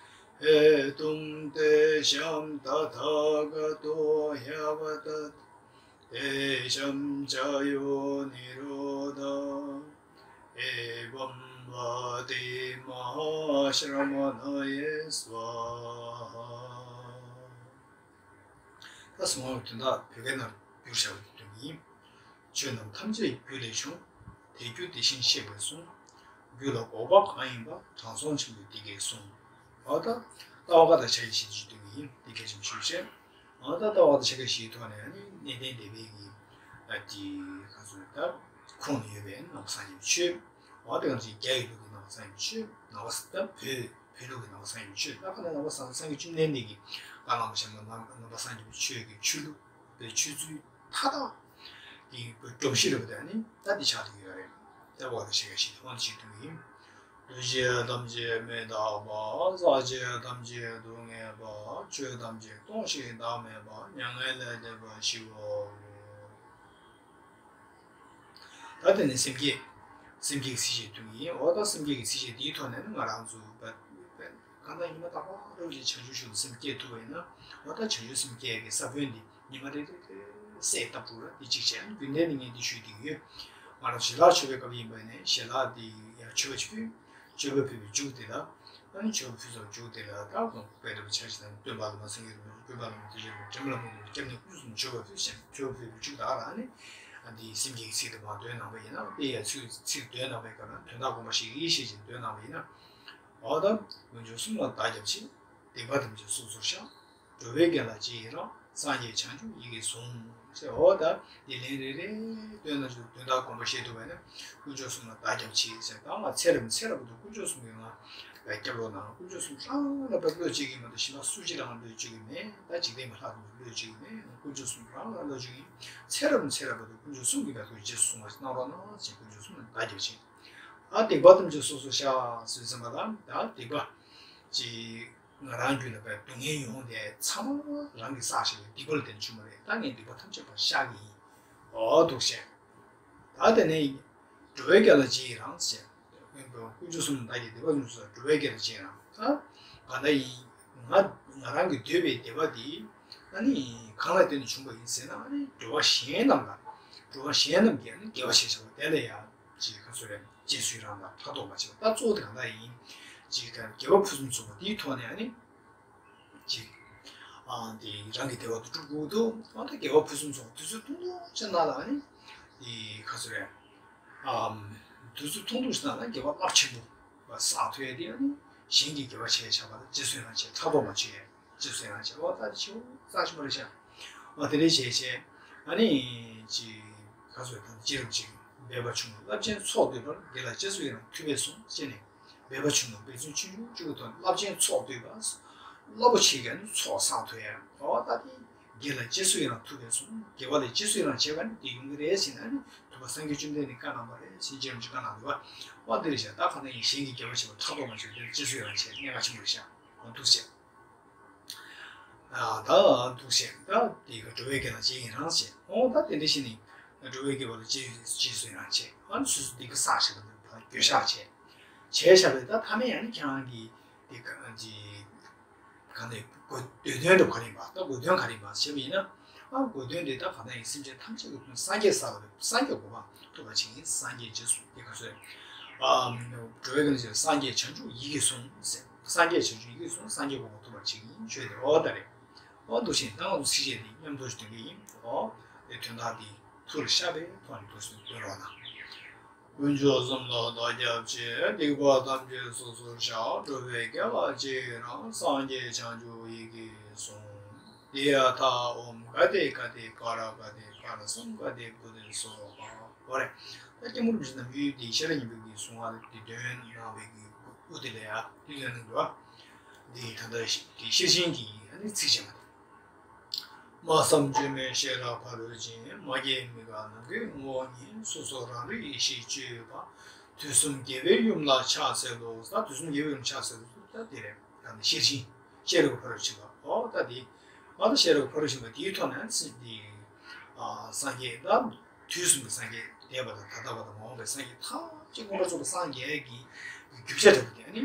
हेतुं तेषां तथागतो ह्यवदत्। तेषां च यो निरोध एवं वाति महाश्रमणाय स्वाहा। ད་གཟུངས་སྔགས་དོན་དག་བོད་སྐད་ནང་བསྒྱུར་བྱ་བའི་དོན་ཡིན། ཆོས་རྣམས་ཐམས་ཅད་རྒྱུ་ལས་བྱུང་། དེ་རྒྱུ་དེ་བཞིན་གཤེགས་པས་གསུངས། རྒྱུ་ལ་འགོག་པ་གང་ཡིན་པ། དྲང་སྲོང་ཆེན་པོས་འདི་སྐད་གསུངས། འོ་ད་ལྟ་བ་བཀའ་དང་ཕྱག་རྒྱ་བཞི་བཅུའི་དོན་ཡིན། འདི་སྐད་ཅེས་ཞུས་བྱས། འོ་ད་ལྟ་བ་བཀའ་དང་ཕྱག་རྒྱ་བཞིའི་ཐོག་ནས་ནི་གནས་བརྟན་སྡེ་པའི་གི་ཨ་ཏི་ག་ཚོད་ད་ཁུངས་ནས་ཡོད་པའི་ནང་པ་སངས་རྒྱས་པའི་ཆོས། འོ་དེ་ག་ཚོད་རྒྱ་ཡི་ལུགས་ཀྱི་ནང་པ་སངས་རྒྱས་པའི་ཆོས། ནང་པ་ད་བོད་ བོད་ལུགས་ཀྱི་ནང་པ་སངས་རྒྱས་པའི་ཆོས། ད་ག་ནང་ནང་པ་སངས་སངས་རྒྱས་བཅོམ་ལྡན་འདས་ཀྱིས་བཀའ་གནང་བ་བཞིན་ནང་ནང་པ་སངས་རྒྱས་པའི་ཆོས་ཀྱི་ཆོས་ལུགས་པའི་ཆོས་ཚུལ་མཐའ་དག་གི་སྒྲོམ་གཞི་རེད་པ། དེ་ནི་ད་འདི་ཆགས་བསྡད་ཡོད་རེད། ད་འོ་ད་ཞེས་ཞེས་དབང་ཞིག་འདུག་ཡིན། འདུ་བྱེད་ཐམས་ཅད་མི་རྟག་པ། ཟག་བཅས་ཐམས་ཅད་སྡུག་བསྔལ་བ། ཆོས་ཐམས་ཅད་སྟོང་ཞིང་བདག་མེད་པ། མྱ་ངན་ལས་འདས་པ་ཞི་བའོ། ད་དེ་ནི་སེམས་བསྐྱེད། སེམས་བསྐྱེད་ཀྱི་ཚིགས་བཅད་དུ་ཡིན། འོ་ད་སེམས་བསྐྱེད་ཀྱི་ཚིགས་བཅད་འདིའི་ཐོག་ནས་ནི་ང་རང་ཚོ་བ་གང་ལྟར་ཉི་མ་རྟག་པར་རང་གི་བྱང་ཆུབ་ཤིན་ཏུ་སེམས་བསྐྱེད་ཐུབ་པ་ཡིན་ན། འོ་ད་བྱང་ཆུབ་སེམས་བསྐྱེད་ཀྱི་ས་བོན་འདི་ཉི་མ་རེ་རེ་རེ་གསལ་བཏབ་འགྲོ་ར། འདི་གཅིག་བྱས་ན་རྒྱུན་ལྡན་ནས་ངས་འདི་ཞུས་བསྡད་ཀྱི་ཡོད། ང་རང་ཞལ་ལག་མཆོད་པའི་སྐབས་ཡིན་པ་ནས་ཞལ་ལག་འདི་ཡར་མཆོད་པ་ཅིག་ཕུལ། མཆོད་པ་ཕུལ་བའི་མཇུག་དེ་ལ། ཨ་ནི་མཆོད་པ་ཕུལ་ཚར་མཇུག་དེ་ལ་ད་དཔལ་ལྡན་ཕྱག་བཞི་དང་། སྟོན་པ་བླ་མ་སངས་རྒྱས་བསྐུལ་བ་བླ་མ་དེ་བཞིན་དྲན་པ་བླ་མ་དེ་སྐྱབས་གནས་ཀུན་གསུམ་མཆོད་པ་ཕུལ་ཞིང་། མཆོད་པ་ཕུལ་བའི་མཇུག་དེ་ལ་ཨ་ནི་འདི་སེམས་བསྐྱེད་ཀྱི་ཚིག་དེ་མར་འདོན་གནང་བ་ཡིན་ན། དེ་ཡང་ཚིག་ཚིག་འདོན་གནང་བའི་སྐབས་ལ་དོན་དག་སྒོམ་པ་ཞིག་ཡིད་ཆེས་ཀྱིས་འདོན་གནང་བ་ཡིན་ན། འོ་ད་དཀོན་མཆོག་གསུམ་ལ་བདག་སྐྱབས་མཆི། སྡིག་པ་ཐམས་ཅད་སོ་སོར་བཤགས། འགྲོ་བའི་དགེ་ལ་རྗེས་ཡི་རང་། སངས་རྒྱས་བྱང་ཆུབ་ཡི་གེར་ཟུངས། ཞེས། འོ་ད་འདི་ལན་རེ་རེ་བཏོན་ན་ཆོག་དོན་དག་སྒོམ་པ་བཞེས་ཐུབ་པ་ཡིན་ན། དཀོན་མཆོག་གསུམ་ལ་བདག་སྐྱབས་མཆི་ཟེར། ད་ང་ཚེ་རབས་ཚེ་རབས་བར་དུ་དཀོན་མཆོག་གསུམ་གྱིས་ང་ལ་སྐྱབས་རོགས་གནང་། དཀོན་མཆོག་གསུམ་རང་ལ་བློས་བྱེད་ཀྱི་མ་གཏོགས་གཞན་པ་སུ་གཅིག་ལའང་བློས་བྱེད་ཀྱི་མེད། ད་འཇིག་རྟེན་པ་ལྷ་དང་བློས་བྱེད་ཀྱི་མེད། དཀོན་མཆོག་གསུམ་རང་ལ་བློས་བྱེད་ཀྱི་ཡིན། ཚེ་རབས་ཚེ་རབས་བར་དུ་དཀོན་མཆོག་གསུམ་གྱིས་ང་ཚོ་རྗེས་སུ་བཟུང་བ་ཞིག་གནང་རོགས་གནང་ཞེས་དཀོན་མཆོག་གསུམ་ལ་བདག་སྐྱབས་མཆི། ཨ་སྡིག་པ་ཐམས་ཅད་སོ་སོར་བཤགས་ཟེར་ཙམ་པ་ལ། ད་སྡིག་པ་ཅིག་ང་རང་རྒྱུད་ལ་བའི་སྡུག་བསྔལ་ཡོང་དེ་ཚང་མ་རང་གིས་བསགས་བཞག་པའི་སྡིག་པ་ལ་བརྟེན་བྱུང་བ་རེད། ད་ངས་སྡིག་པ་ཐམས་ཅད་པར་བཤགས་ཀྱི་ཡིན། འོ་འདུག་བྱས། ད་དེ་ནས་འགྲོ་བའི་དགེ་ལ་རྗེས་ཡི་རང་ཟེར། དཀོན་མཆོག་གསུམ་བདག་གིས་སྡིག་པ་ཐམས་ཅད་སོ་སོར། འགྲོ་བའི་དགེ་ལ་རྗེས་ཡི་རང་། ད་གང་ལྟར་ཡིན། ང་ང་རང་གིས་འདོད་པའི་བདེ་བ་དེ་ཨ་ནི་གང་ལ་བརྟེན་ནས་བྱུང་བ་ཡིན་ཟེར་ན། ཨ་ནི་འགྲོ་བ་གཞན་རྣམས་ལ། འགྲོ་བ་གཞན་རྣམས་ཀྱིས་ཨ་ནི་དགེ་བ་བྱས་བཞག་པ་དེ་ལ་ཡང་ཅིག་ག་ཚོད་རེད། རྗེས་སུ་ཡི་རང་དང་ཕྲག་དོག་མ་བྱེད་པ། ད་གཙོ་བོ་དེ་གང་ལྟར་ཡིན། ཅིག་དགེ་བ་ཕུན་སུམ་ཚོགས་པ་དེའི་ཐོག་ནས་ཨ་ནི་ཅིག་ཨ་དེ་རང་གི་བདེ་བ་དེ་སྒྲུབ་དགོས་འདུག་ཨ་ད་དགེ་བ་ཕུན་སུམ་ཚོགས་པ་དུས་ཚོད་ཐུང་ཐུང་ཅིག་ནང་ལ་ཨ་ནི་དེ་ག་ཚོད་རེད། ཨ་དུས་ཚོད་ཐུང་ཐུང་ཅིག་ནང་ལ་དགེ་བ་རླབས་ཆེན་པོ་བསགས་ཐུབ་ཡ་དེ་ཨ་ནི་གཞན་གྱིས་དགེ་བ་བྱས་བཞག་པ་ལ་རྗེས་སུ་ཡི་རང་བྱས། ཕྲག་དོག་མ་བྱེད། རྗེས་སུ་ཡི་རང་བྱས། འོ་ད་དེ་ཆེ་བོ་རྩ་ཆེན་པོ་རེད་ཤག་འོ་དེ་འདྲ་བྱས་བྱས། ཨ་ནི་ཅིག་ག་ཚོད་དང་། སྤྱིར་ཅིག་འབད་པ་ཆུང་ངུ་རླབས་ཆེན་ཚོགས་བསྡུས་པར། དགེ་ལ་རྗེས་སུ་ཡི་རང་ཐུབ་པས་ཟུངས། ཅེས་ནས། འབད་པ་ཆུང་ངུ་འབད་བརྩོན་ཆུང་ཆུང་གཅིག་པུ་ཐོག་ནས་རླབས་ཆེན་ཚོགས་བསྡུས་པ། རླབས་པོ་ཆེ་གི་ཨ་ནི་ཚོགས་བསགས་ཐུབ་ཡ། འོ་ད་དེ་དགེ་ལ་རྗེས་སུ་ཡི་རང་ཐུབ་པས་ཟུངས། དགེ་བ་ལ་རྗེས་སུ་ཡི་རང་བྱས་པ་ནི་དེ་ཡོང་གི་རེད་ཟེར་ན། ཨ་ནི་ཐུབ་པ་སངས་རྒྱས་བཅོམ་ལྡན་འདས་ཀྱིས་བཀའ་གནང་བ་རེད་ཟེར། རྗེ་རིན་པོ་ཆེས་བཀའ་གནང་འདུག་པ། འོ་དེ་རེད་ཤག་ད་གང་ལྟར་ཡིན། གཞན་གྱིས་དགེ་བ་བྱས་པ་ཕྲག་དོག་མ་བྱེད་པར་རྗེས་སུ་ཡི་རང་བྱས། གནད་འགག་ཆེན་པོ་རེད་ཤག་འོ་འདུག་ཟེར། ཨ་ད་འདུག་ཟེར། ད་དེ་ག་འགྲོ་བའི་དགེ་ལ་རྗེས་ཡི་རང་བྱས། འོ་ད་དེ་འདྲ་ཞིག་ནི་འགྲོ་བའི་དགེ་བ་ལ་རྗེས་རྗེས་སུ་ཡི་རང་བྱས། ཨ་ནི་སོ་སོ་སྡིག་པ་བསགས་བཞག་པ་དེ་འགྱོད་བཤགས་བྱས། བྱས་བཞག་པས་ད་མཐའ་མའི་ཨ་ནི་ཁྱེད་རང་གི་དེ་ག་ཅི་ག་ནས་དགོས་འདོད་དོན་དུ་ག་རེ་ཡིན་པ། ད་དགོས་དོན་ག་རེ་ཡིན་པ་བྱས་པ་ཡིན་ན། ཨ་དགོས་དོན་དེ་ད་ག་ནས་ཡིན། སེམས་ཅན་ཐམས་ཅད་ཀྱི་དོན་སངས་རྒྱས་ས་ལ་སངས་རྒྱས་གོ་འཕང་ཐོབ་པར་བྱེད་ཀྱི་ཡིན། སངས་རྒྱས་རྗེས་སུ་དེ་ག་ཚོད། ཨ་འགྲོ་བའི་དགེ་ལ་རྗེས། སངས་རྒྱས་བྱང་ཆུབ་ཡི་གེར་ཟུངས་ཟེར། སངས་རྒྱས་བྱང་ཆུབ་ཡི་གེར་ཟུངས། སངས་རྒྱས་གོ་འཕང་ཐོབ་པར་བྱེད་ཀྱི་ཡིན་ཞུས་ཏེ། འོ་ད་རེད། འོ་འདུག་བྱས། ད་ང་ཚོ་ཚིགས་བཅད་འདི་མཉམ་དུ་འདོན་གྱི་ཡིན། འོ་དེ་དོན་དག་འདི་ཐུགས་ལ་ཤར་བའི་ཐོག་ནས་འདུག་སེ་འདོན་རོགས་གནང་། དཀོན་མཆོག་གསུམ་ལ་བདག་སྐྱབས་མཆི། སྡིག་པ་ཐམས་ཅད་སོ་སོར་བཤགས། འགྲོ་བའི་དགེ་ལ་རྗེས་ཡི་རང་། སངས་རྒྱས་བྱང་ཆུབ་ཡི་གེར་ཟུངས། ཏདྱ་ཐཱ། ཨོཾ་ག་ཏེ་ག་ཏེ་ག་ར་ག་ཏེ་ག་ར་སཾ་ག་ཏེ་བོ་དྷི་སྭཱ་ཧཱ། འོ་རེད། ད་སྐྱབས་མགོན་རིན་པོ་ཆེ་ནམ་རྒྱུན་འདི་ཤེས་རབ་སྙིང་པོའི་གི་གསུང་བ་འདི་འདོན་གནང་བའི་གི་དབུ་འདི་ལ་ཡ་འདི་འདོན་གནང་འདུག་པ། འདི་ད་ལྟ་འདི་ཤེར་ཕྱིན་གྱི་ཨ་ནི་ཚིགས་བཅད་མ་འདི། སྨྲ་བསམ་བརྗོད་མེད་ཤེས་རབ་ཕ་རོལ་ཕྱིན། མ་སྐྱེས་མི་འགག་ནམ་མཁའི་ངོ་བོ་ཉིད། སོ་སོ་རང་རིག་ཡེ་ཤེས་སྤྱོད་པ། དུས་གསུམ་རྒྱལ་བའི་ཡུམ་ལ་ཕྱག་འཚལ་ལོ། ད་དུས་གསུམ་རྒྱལ་བའི་ཡུམ་ལ་ཕྱག་འཚལ་ལོ། ད་འདི་རེད། ད་ནི་ཤེར་ཕྱིན། ཤེས་རབ་ཕ་རོལ་ཕྱིན་པ། འོ་ད་འདི། ཨ་ད་ཤེས་རབ་ཕ་རོལ་ཕྱིན་པ་འདིའི་ཐོག་ནས་ཚིག་འདི། ཨ་སངས་རྒྱས་ད། དུས་གསུམ་གྱི་སངས་རྒྱས་འདས་པ་དང་ད་ལྟ་བ་དང་མ་འོངས་པའི་སངས་རྒྱས་ཐམས་ཅད་མངོན་པར་རྫོགས་པའི་སངས་རྒྱས་ཀྱི་རྒྱུ་ཆ་འདྲ་པོ་དེ་ནི་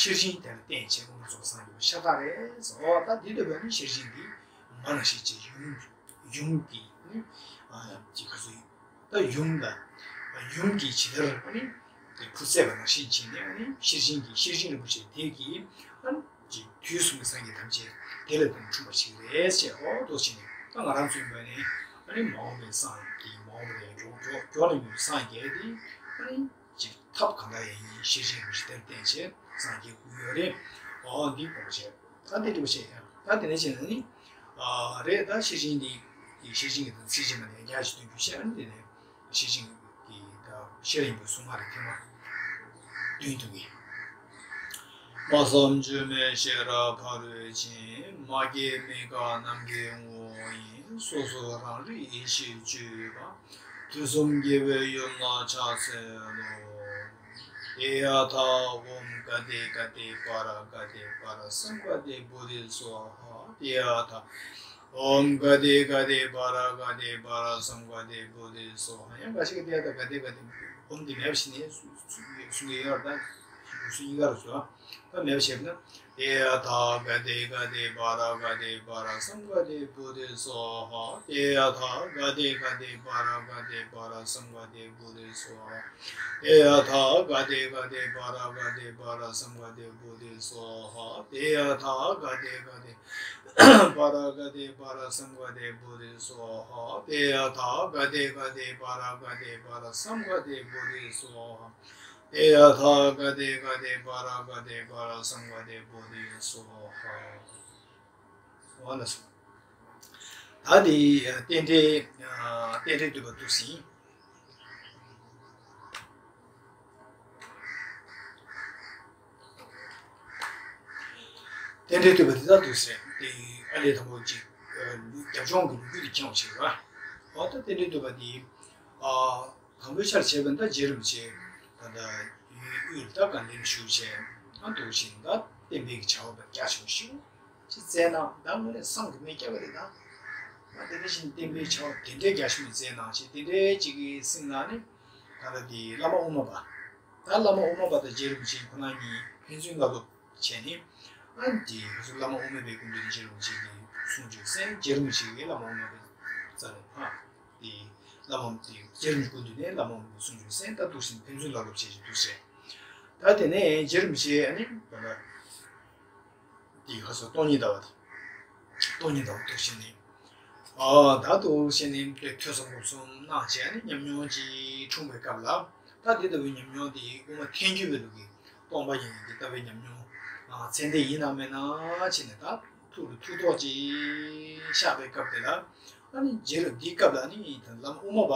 ཤེར་ཕྱིན་དེ་ལ་བརྟེན་བྱས་མངོན་པར་རྫོགས་པའི་སངས་རྒྱས་པ་ཤ་སྟག་རེད་ཟེར། འོ་ད་འདི་ལྟ་བུའི་ནི་ཤེར་ཕྱིན་འདི་མ་ནང་བཞིན་གྱི་ཡུམ་ཡུམ་གྱི་ནི་ཅི་ག་ཚོད་ད་ཡུམ་ལ་ཡུམ་གྱིས་ཇི་ལྟར་ནི་དེ་བུ་བསད་པ་ནང་བཞིན་བྱས་ནས་ནི་ཤེར་ཕྱིན་གྱི་ཤེར་ཕྱིན་རིན་པོ་ཆེ་དེ་གིས་ཨ་ནི། ཅིག་དུས་གསུམ་གྱི་སངས་རྒྱས་ཐམས་ཅད་དེ་ལ་བརྟེན་འཁྲུངས་པ་ཞིག་རེད་ཅེས། འོ་འདུག་བྱས་ནས་ད་ང་རང་ཚོའི་ངོས་ནས་ཨ་ནི་མ་འོངས་པའི་སངས་རྒྱས་མ་འོངས་པའི་མགྱོགས་མགྱོགས་མགྱོགས་ལ་ཡོང་སངས་རྒྱས་དེ་ཨ་ནི་ཅིག་ཐབས་གང་འདྲ་ཡིན་ཤེར་ཕྱིན་རིན་པོ་ཆེ་དེར་བརྟེན་བྱས་སངས་རྒྱས་དགོས་ཡོད་རེད། འོ་འདི་དགོངས་བྱས། ད་དེ་འདྲ་བྱས་ཡང་ད་དེ་ནས་བྱས་ན་ནི་ཨ་རེད། ད་ཤེར་ཕྱིན་འདི་ཤེར་ཕྱིན་གྱི་ད་ཚིགས་བཅད་མ་ནས་རྒྱ་ཆེ་འདོན་རྒྱུ་བཤད་ཨ་ནི་དེ་ནས། ཤེར་ཕྱིན་གྱི་ད་ཤེས་རབ་སྙིང་པོའི་གསུང་ངག་རེ་ཐེངས་མ་བདུན་འདོན་གྱི། དཔག་བསམ་བརྗོད་མེད་ཤེས་རབ་ཕ་རོལ་ཕྱིན། མ་སྐྱེས་མི་འགག་ནམ་མཁའི་ངོ་བོ་ཡིན། སོ་སོ་རང་རིག་ཡེ་ཤེས་སྤྱོད་པ། དུས་གསུམ་དགེ་བའི་ཡུམ་ལ་ཕྱག་འཚལ་ལོ། ཏདྱ་ཐཱ། ཨོཾ་ག་ཏེ་ག་ཏེ་པཱ་ར་ག་ཏེ་པཱ་ར་སཾ་ག་ཏེ་བོ་དྷི་སྭཱ་ཧཱ། ཏདྱ་ཐཱ། ཨོཾ་ག་ཏེ་ག་ཏེ་པཱ་ར་ག་ཏེ་པཱ་ར་སཾ་ག་ཏེ་བོ་དྷི་སྭཱ་ཧཱ། ཡང་འགའ་ཞིག་གིས་ཏདྱ་ཐཱ་ག་ཏེ་ག་ཏེ། ཨོཾ་འདི་མེད་པ་ཞིག་ནི་གསུང་གི་ཡོད་རེད། ད་གསུང་གཉིས་ཀ་རེད་ཟེར། ད་མེད་པ་བྱས་ན། ཏདྱ་ཐཱ་ག་ཏེ་ག་ཏེ་པཱ་ར་ག་ཏེ་པཱ་ར་སཾ་ག་ཏེ་བོ་དྷི་སྭཱ་ཧཱ། ཏདྱ་ཐཱ་ག་ཏེ་ག་ཏེ་པཱ་ར་ག་ཏེ་པཱ་ར་སཾ་ག་ཏེ་བོ་དྷི་སྭཱ་ཧཱ། ཏདྱ་ཐཱ་ག་ཏེ་ག་ཏེ་པཱ་ར་ག་ཏེ་པཱ་ར་སཾ་ག་ཏེ་བོ་དྷི་སྭཱ་ཧཱ། ཏདྱ་ཐཱ་ག་ཏེ་ག་ཏེ་པཱ་ར་ག་ཏེ་པཱ་ར་སཾ་ག་ཏེ་བོ་དྷི་སྭཱ་ཧཱ། ཏདྱ་ཐཱ་ག་ཏེ་ག་ཏེ་པཱ་ར་ག་ཏེ་པཱ་ར་སཾ་ག་ཏེ་བོ་དྷི་སྭཱ་ཧཱ། ཏདྱ་ཐཱ་ག་ཏེ་ག་ཏེ་པཱ་ར་ག་ཏེ་པཱ་ར་སཾ་ག་ཏེ་བོ་དྷི་སྭཱ་ཧཱ། འོ་ན་སོ། ད་དེ་རྟེན་འབྲེལ། རྟེན་འབྲེལ་བསྟོད་པ་འདུག་ཟིན། རྟེན་འབྲེལ་བསྟོད་པ་འདི་ལྟར་འདུག་ཟེར། དེ་ཨ་ལས་དང་པོ་གཅིག་རྒྱབ་ལྗོངས་ཀྱི་ལོ་རྒྱུས་དེ་སྦྱངས་བྱས་པ། འོ་ད་རྟེན་འབྲེལ་བསྟོད་པ་འདི། དང་པོའི་ཆར་བྱས་པ་ད་རྗེ་རིན་པོ་ཆེ་ད་ལྟ་ཡུལ་དབུས་ལ་ད་དགའ་ལྡན་བཞུགས་བྱས། ཨ་འདུག་བཞིན་ད་བསྟན་པའི་བྱ་བ་རྒྱ་ཆེན་པོ་ཞིག་ཅིག་མཛད་གནང་། ད་དངོས་གནས་བསམ་གྱིས་མི་ཁྱབ་པ་རེད་ད། ཨ་དེ་འདྲ་བཞིན་བསྟན་པའི་བྱ་བ་དེ་འདྲའི་རྒྱ་ཆེན་པོ་མཛད་གནང་བྱས། དེ་འདྲའི་ཅིག་གི་སྲིང་ལ་ནི་ད་ལྟ་དེ་བླ་མ་དབུ་མ་པ། ད་བླ་མ་དབུ་མ་པ་དང་རྗེ་རིན་པོ་ཆེ་ཁོ་རང་གཉིས་ཕན་ཚུན་བླ་སློབ་བྱས་ནས། ཨ་ནི་དེ་ཁ་སང་བླ་མ་དབུ་མ་པའི་སྐུ་མདུན་དུ་རྗེ་རིན་པོ་ཆེ་གིས་གསུང་བྱུང་ཟེར། རྗེ་རིན་པོ་ཆེ་གིས་བླ་མ་དབུ་མ་པའི་རྩ་ནས་ཕར་དེ་བླ་མ་དེ་རྗེ་རིན་པོ་ཆེ་སྐུ་མདུན་ནས་བླ་མ་དབུ་མ་པའི་གསུང་བྱུང་ཟེར། ད་འདུག་བཞིན་ཕན་ཚུན་བླ་སློབ་བྱས་ཀྱི་འདུག་ཟེར། ད་དེ་ནས་རྗེ་རིན་པོ་ཆེ་ཨ་ནི་ད་ལྟ་དེ་ཁ་སང་སྟོང་ཉིད་ཟླ་བ་དེ། སྟོང་ཉིད་ཟླ་བ་འདུག་བྱས་ནས། ཨ་ད་འདུག་བྱས་ནས་དེ་ཐོས་བསམ་སྒོམ་གསུམ་གནང་བྱས་ནས་ཉམས་མྱོང་ཅིག་འཁྲུངས་པའི་སྐབས་ལ། ད་དེ་ལྟ་བུའི་ཉམས་མྱོང་དེ་དབུ་མ་ཐལ་འགྱུར་བའི་ལུགས་ཀྱི་སྟོང་པ་ཉིད་དེ་ལྟ་བུའི་ཉམས་མྱོང་ཨ་ཚད་ལྡན་ཡིན་ནམ་མེད་ན་བྱས་ནས། ད་ཐུགས་ལ་ཐུགས་དོགས་ཅིག་ཤར་བའི་སྐབས་དེ་ལ། ཨ་ནི་རྗེ་རིན་འདིའི་སྐབས་ལ་ནི་ད་བླ་མ་དབུ་མ་པ་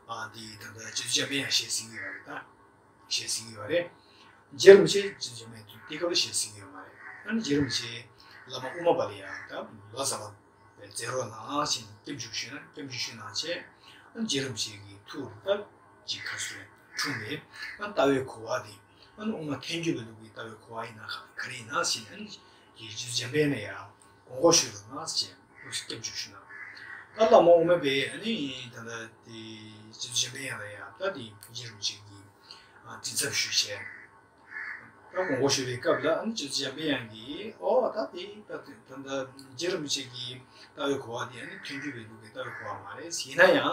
ཨ་དེ་ད་ལྟ་རྗེ་བཙུན་འཇམ་དཔལ་དབྱངས་ཞལ་གཟིགས་ཡོད་པ་རེད་ད། ཞལ་གཟིགས་ཡོད་རེད། རྗེ་རིན་པོ་ཆེ་རྗེ་བཙུན་འཇམ་དཔལ་དུས་དེ་སྐབས་ལ་ཞལ་གཟིགས་ཡོད་མ་རེད། ཨ་ནི་རྗེ་རིན་པོ་ཆེ་བླ་མ་དབུ་མ་པ་ལ་ཡང་ད་ལོ་ཙཱ་བ་མཛད་རོགས་གནང་ཞེས་སྐྱབས་འཇུག་ཞུས་ན། སྐྱབས་འཇུག་ཞུས་གནང་བྱས། ཨ་ནི་རྗེ་རིན་པོ་ཆེ་གི་ཐུགས་ལ་ད་ཅིག་ག་ཚོད་རེད་འཁྲུངས་པའི་ཨ་ནི་ལྟ་བའི་གོ་བ་དེ། ཨ་ནི་དབུ་མ་ཐལ་འགྱུར་བའི་ལུགས་ཀྱི་ལྟ་བའི་གོ་བ་ཡིན་ན་ག་ག་རེ་ཡིན་ན་ཞེས་ནས། ཨ་ནི་རྗེ་བཙུན་འཇམ་དཔལ་ལ་ཡང་དགོངས་སྐོར་ཞུས་རོགས་གནང་ཞེས་སྐྱབས་འཇུག་ཞུས་གནང་། ད་བླ་མ་དབུ་མ་པས་ཨ་ནི་ད་ལྟ་དེ་རྗེ་བཙུན་འཇམ་དཔལ་དབྱངས་ལ་ཡང་ད་དེ་རྗེ་རིན་པོ་ཆེ་གི་ཨ་མགྲིན་ཚབ་ཞུས་བྱས། ད་དགོངས་སྐོར་ཞུ་བའི་སྐབས་ལ་ཨ་ནི་རྗེ་བཙུན་འཇམ་དཔལ་དབྱངས་ཀྱིས། ཨོ་ད་དེ་ད་དེ་ད་ལྟ་རྗེ་རིན་པོ་ཆེ་གི་ལྟ་བའི་གོ་བ་དེ་ཨ་ནི་ཐལ་འགྱུར་བའི་ལུགས་ཀྱི་ལྟ་བའི་གོ་བ་མ་རེད། ཡིན་ན་ཡང་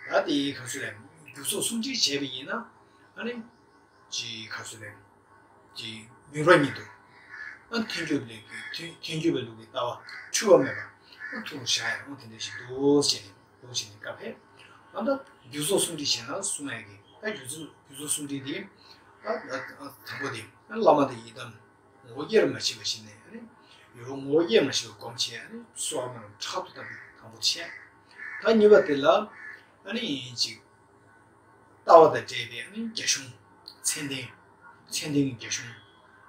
ད་དེ་ག་ཚོད་རེད། རྒྱུ་ཚོགས་སུམ་སྒྲིལ་བྱས་པ་ཡིན་ན་ཨ་ནི། ཅིག་ག་ཚོད་རེད། ཅིག་མུན་པ་ཉིད་དུ། ཨ་ཐལ་འགྱུར་ལུགས་ཀྱི་ཐལ་ཐལ་འགྱུར་བའི་ལུགས་ཀྱི་ལྟ་བ་འཁྲུལ་བ་མེད་པ། ཨ་ཐུགས་ལ་བཞག་ཡ་རང་དེ་འདྲ་ཞིག་འདུག་ཟེར་ནས་འདུག་ཟེར་ནས་བཀའ་ཕེབས། ཨ་ད་རྒྱུ་ཚོགས་སུམ་སྒྲིལ་བྱས་ན་གསུང་ཡ་གི་ད་རྒྱུ་ཚོགས་རྒྱུ་ཚོགས་སུམ་སྒྲིལ་དེ། ཨ་ད་དང་པོ་དེ་ཨ་བླ་མ་དང་ཡི་དམ་ངོ་བོ་དབྱེར་མ་ཕྱེ་བ་ཞིག་ནས་ཨ་ནི། ཡོད་ངོ་བོ་དབྱེར་མ་ཕྱེ་བ་སྒོམ་བྱས་ཨ་ནི་གསོལ་བ་སྨོན་ལམ་དྲག་ཏུ་བཏབ་པའི་དང་པོ་བྱས། ད་གཉིས་པ་དེ་ལ་ཨ་ནི་ཅིག་ལྟ་བ་དང་འབྲེལ་བའི་ཨ་ནི་རྒྱ་གཞུང་མཚན་ལྡན། མཚན་ལྡན་གྱི་རྒྱ་གཞུང་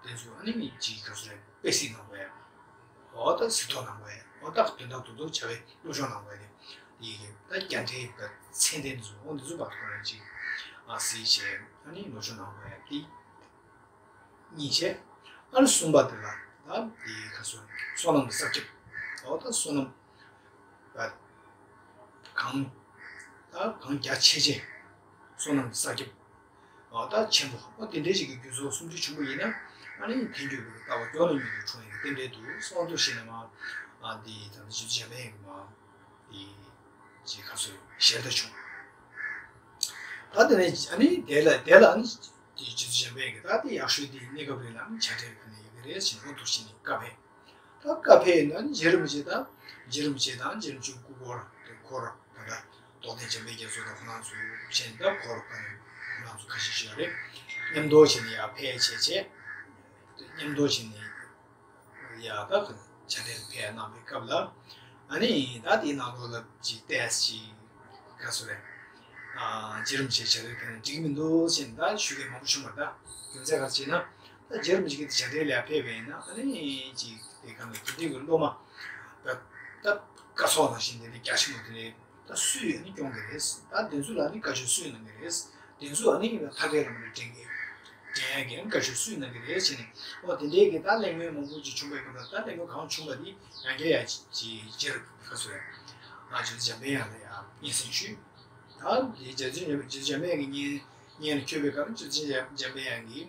དེ་ཚོ་ཨ་ནི་མི་གཅིག་ག་ཚོད་རེད། དཔེ་གཟིགས་གནང་དགོས་ཡ། འོ་ད་གཟིགས་རྟོག་གནང་དགོས་ཡ། འོ་ད་དོན་དག་ཏུ་ཏུ་བྱ་བའི་སློབ་སྦྱོང་གནང་དགོས་ཡ་དེ། དེ་ཡི་གེ་ད་རྒྱ་འགྲེལ་དང་མཚན་ལྡན་དེ་ཚོ་འོ་འདི་ཚོ་བར་དུ་ཁོ་རང་གཅིག་ཨ་གཟིགས་བྱས་ཨ་ནི་སློབ་སྦྱོང་གནང་དགོས་ཡ་དེ། གཉིས་བྱས། ཨ་ནི་གསུམ་པ་དེ་ལ་ད་དེ་ག་ཚོད་བསོད་ནམས་ཀྱི་བསགས་རྒྱབ། འོ་ད་བསོད་ནམས་ད་གང་ད་གང་རྒྱ་ཆེ་ཆེ་བསོད་ནམས་ཀྱི་བསགས་རྒྱབ། འོ་ད་ཆེན་པོ་འོ་དེ་འདྲའི་ཞིག་གི་རྒྱུ་ཚོགས་སུམ་ཅུ་བྱུང་པ་ཡིན་ན་ཨ་ནི་ཐལ་འགྱུར་བའི་ལྟ་བ་མགྱོགས་ལ་མྱུར་དུ་འཁྲུངས་ཡིན་རྟེན་འབྲེལ་དུ་གསོལ་བ་འདེབས་ཞེས་ནས་མ་ཨ་འདི་ད་ལྟ་ཞུ་བྱས་པའི་མ། དེ་ཅིག་ག་ཚོད་ཞལ་ཏ་བྱུང་། ད་དེ་ནས་ཨ་ནི་དེ་ལ་དེ་ལ་ཨ་ནི་དེ་རྗེ་བཙུན་འཇམ་དཔལ་གྱིས་ད་དེ་ཡག་ཤོས་དེ་གནས་སྐབས་རིང་ལ་ཨ་ནི་བྱ་བྲལ་ཕུལ་ན་ཡག་གི་རེད་ཟེར་འོ་འདུག་བྱས་ནས་བཀའ་ཕེབས། ད་བཀའ་ཕེབས་ན་ཨ་ནི་རྗེ་རིན་པོ་ཆེ་དང་རྗེ་རིན་པོ་ཆེ་དང་རྗེ་རིན་པོ་ཆེའི་སྐུ་འཁོར་དེ་འཁོར་ད་ལྟ་རྟོགས་ལྡན་འཇམ་དཔལ་རྒྱ་མཚོ་དང་ཁོང་རྣམ་ཚོ་བྱས་ནས་ད་འཁོར་ཁོང་རྣམ་ཚོ་ཁ་ཤས་ཤིག་ཡོད་རེད། མཉམ་དུ་བྱས་ནས་ཡར་ཕེབས་བྱས་བྱས་མཉམ་དུ་བྱས་ནས། ཡ་ད་ཁོ་ཇ་དེར་ཕེབས་གནང་བའི་སྐབས་ལ། ཨ་ནི་ད་དེའི་ནང་ལོགས་ལ་ཅིག་ཏོག་ཙམ་ཅིག་ག་ཚོད་རེད། ཨ་རྗེ་རིན་པོ་ཆེ་ཇ་དེར་ཕེབས་ན་འགྲིག་གི་མི་འདུག་ཟེར་ནས་ད་ཞུ་མཁན་མང་པོ་བྱུང་བ་རེད་ད། རྒྱུ་མཚན་ག་རེ་ཟེར་ན། ད་ རྗེ་རིན་པོ་ཆེ་གིས་བྱ་བྲལ་ལ་ཕེབས་པ་ཡིན་ན་ཨ་ནི་ཅིག་དེ་ག་ནས་དེ་འདྲའི་གི་སློབ་མ་ད་ད་སྐར་ཚོགས་ནང་བཞིན་དེ་འདྲའི་རྒྱ་ཆེན་པོ་དེ་འདྲའི་ད་སུས་ཨ་ནི་སྐྱོང་གི་རེད། ད་དེ་ཚོ་ལ་ཨ་ནི་བཀའ་ཆོས་སུས་གནང་གི་རེད། དེ་ཚོ་ཨ་ནི་ཐར་པའི་ལམ་ལ་འདྲེན་གི་འདྲེན་ཡག་གི་ཨ་ནི་བཀའ་ཆོས་སུས་གནང་གི་རེད་བྱས་ནས། ཨོ་དེ་འདྲའི་གི་ད་གླེང་མོལ་མང་པོ་ཅིག་བྱུང་བའི་སྐབས་ལ་ད་གླེང་མོལ་གང་བྱུང་བ་དེ་ཡང་བསྐྱར་ཡང་ཅིག་རྗེ་རིན་པོ་ཆེ་ག་ཚོད་རེད། ཨ་ཇོ་བོ་རྗེ་འཇམ་པའི་དབྱངས་ལ་ཡང་སྙན་སེང་ཞུས། ད་དེ་རྗེ་བཙུན་འཇམ་པའི་དབྱངས་ཀྱི་སྙན་སྙན་ལ་འཁྱོལ་བའི་སྐབས་ཇོ་བོ་རྗེ་འཇམ་པའི་དབྱངས་ཀྱིས་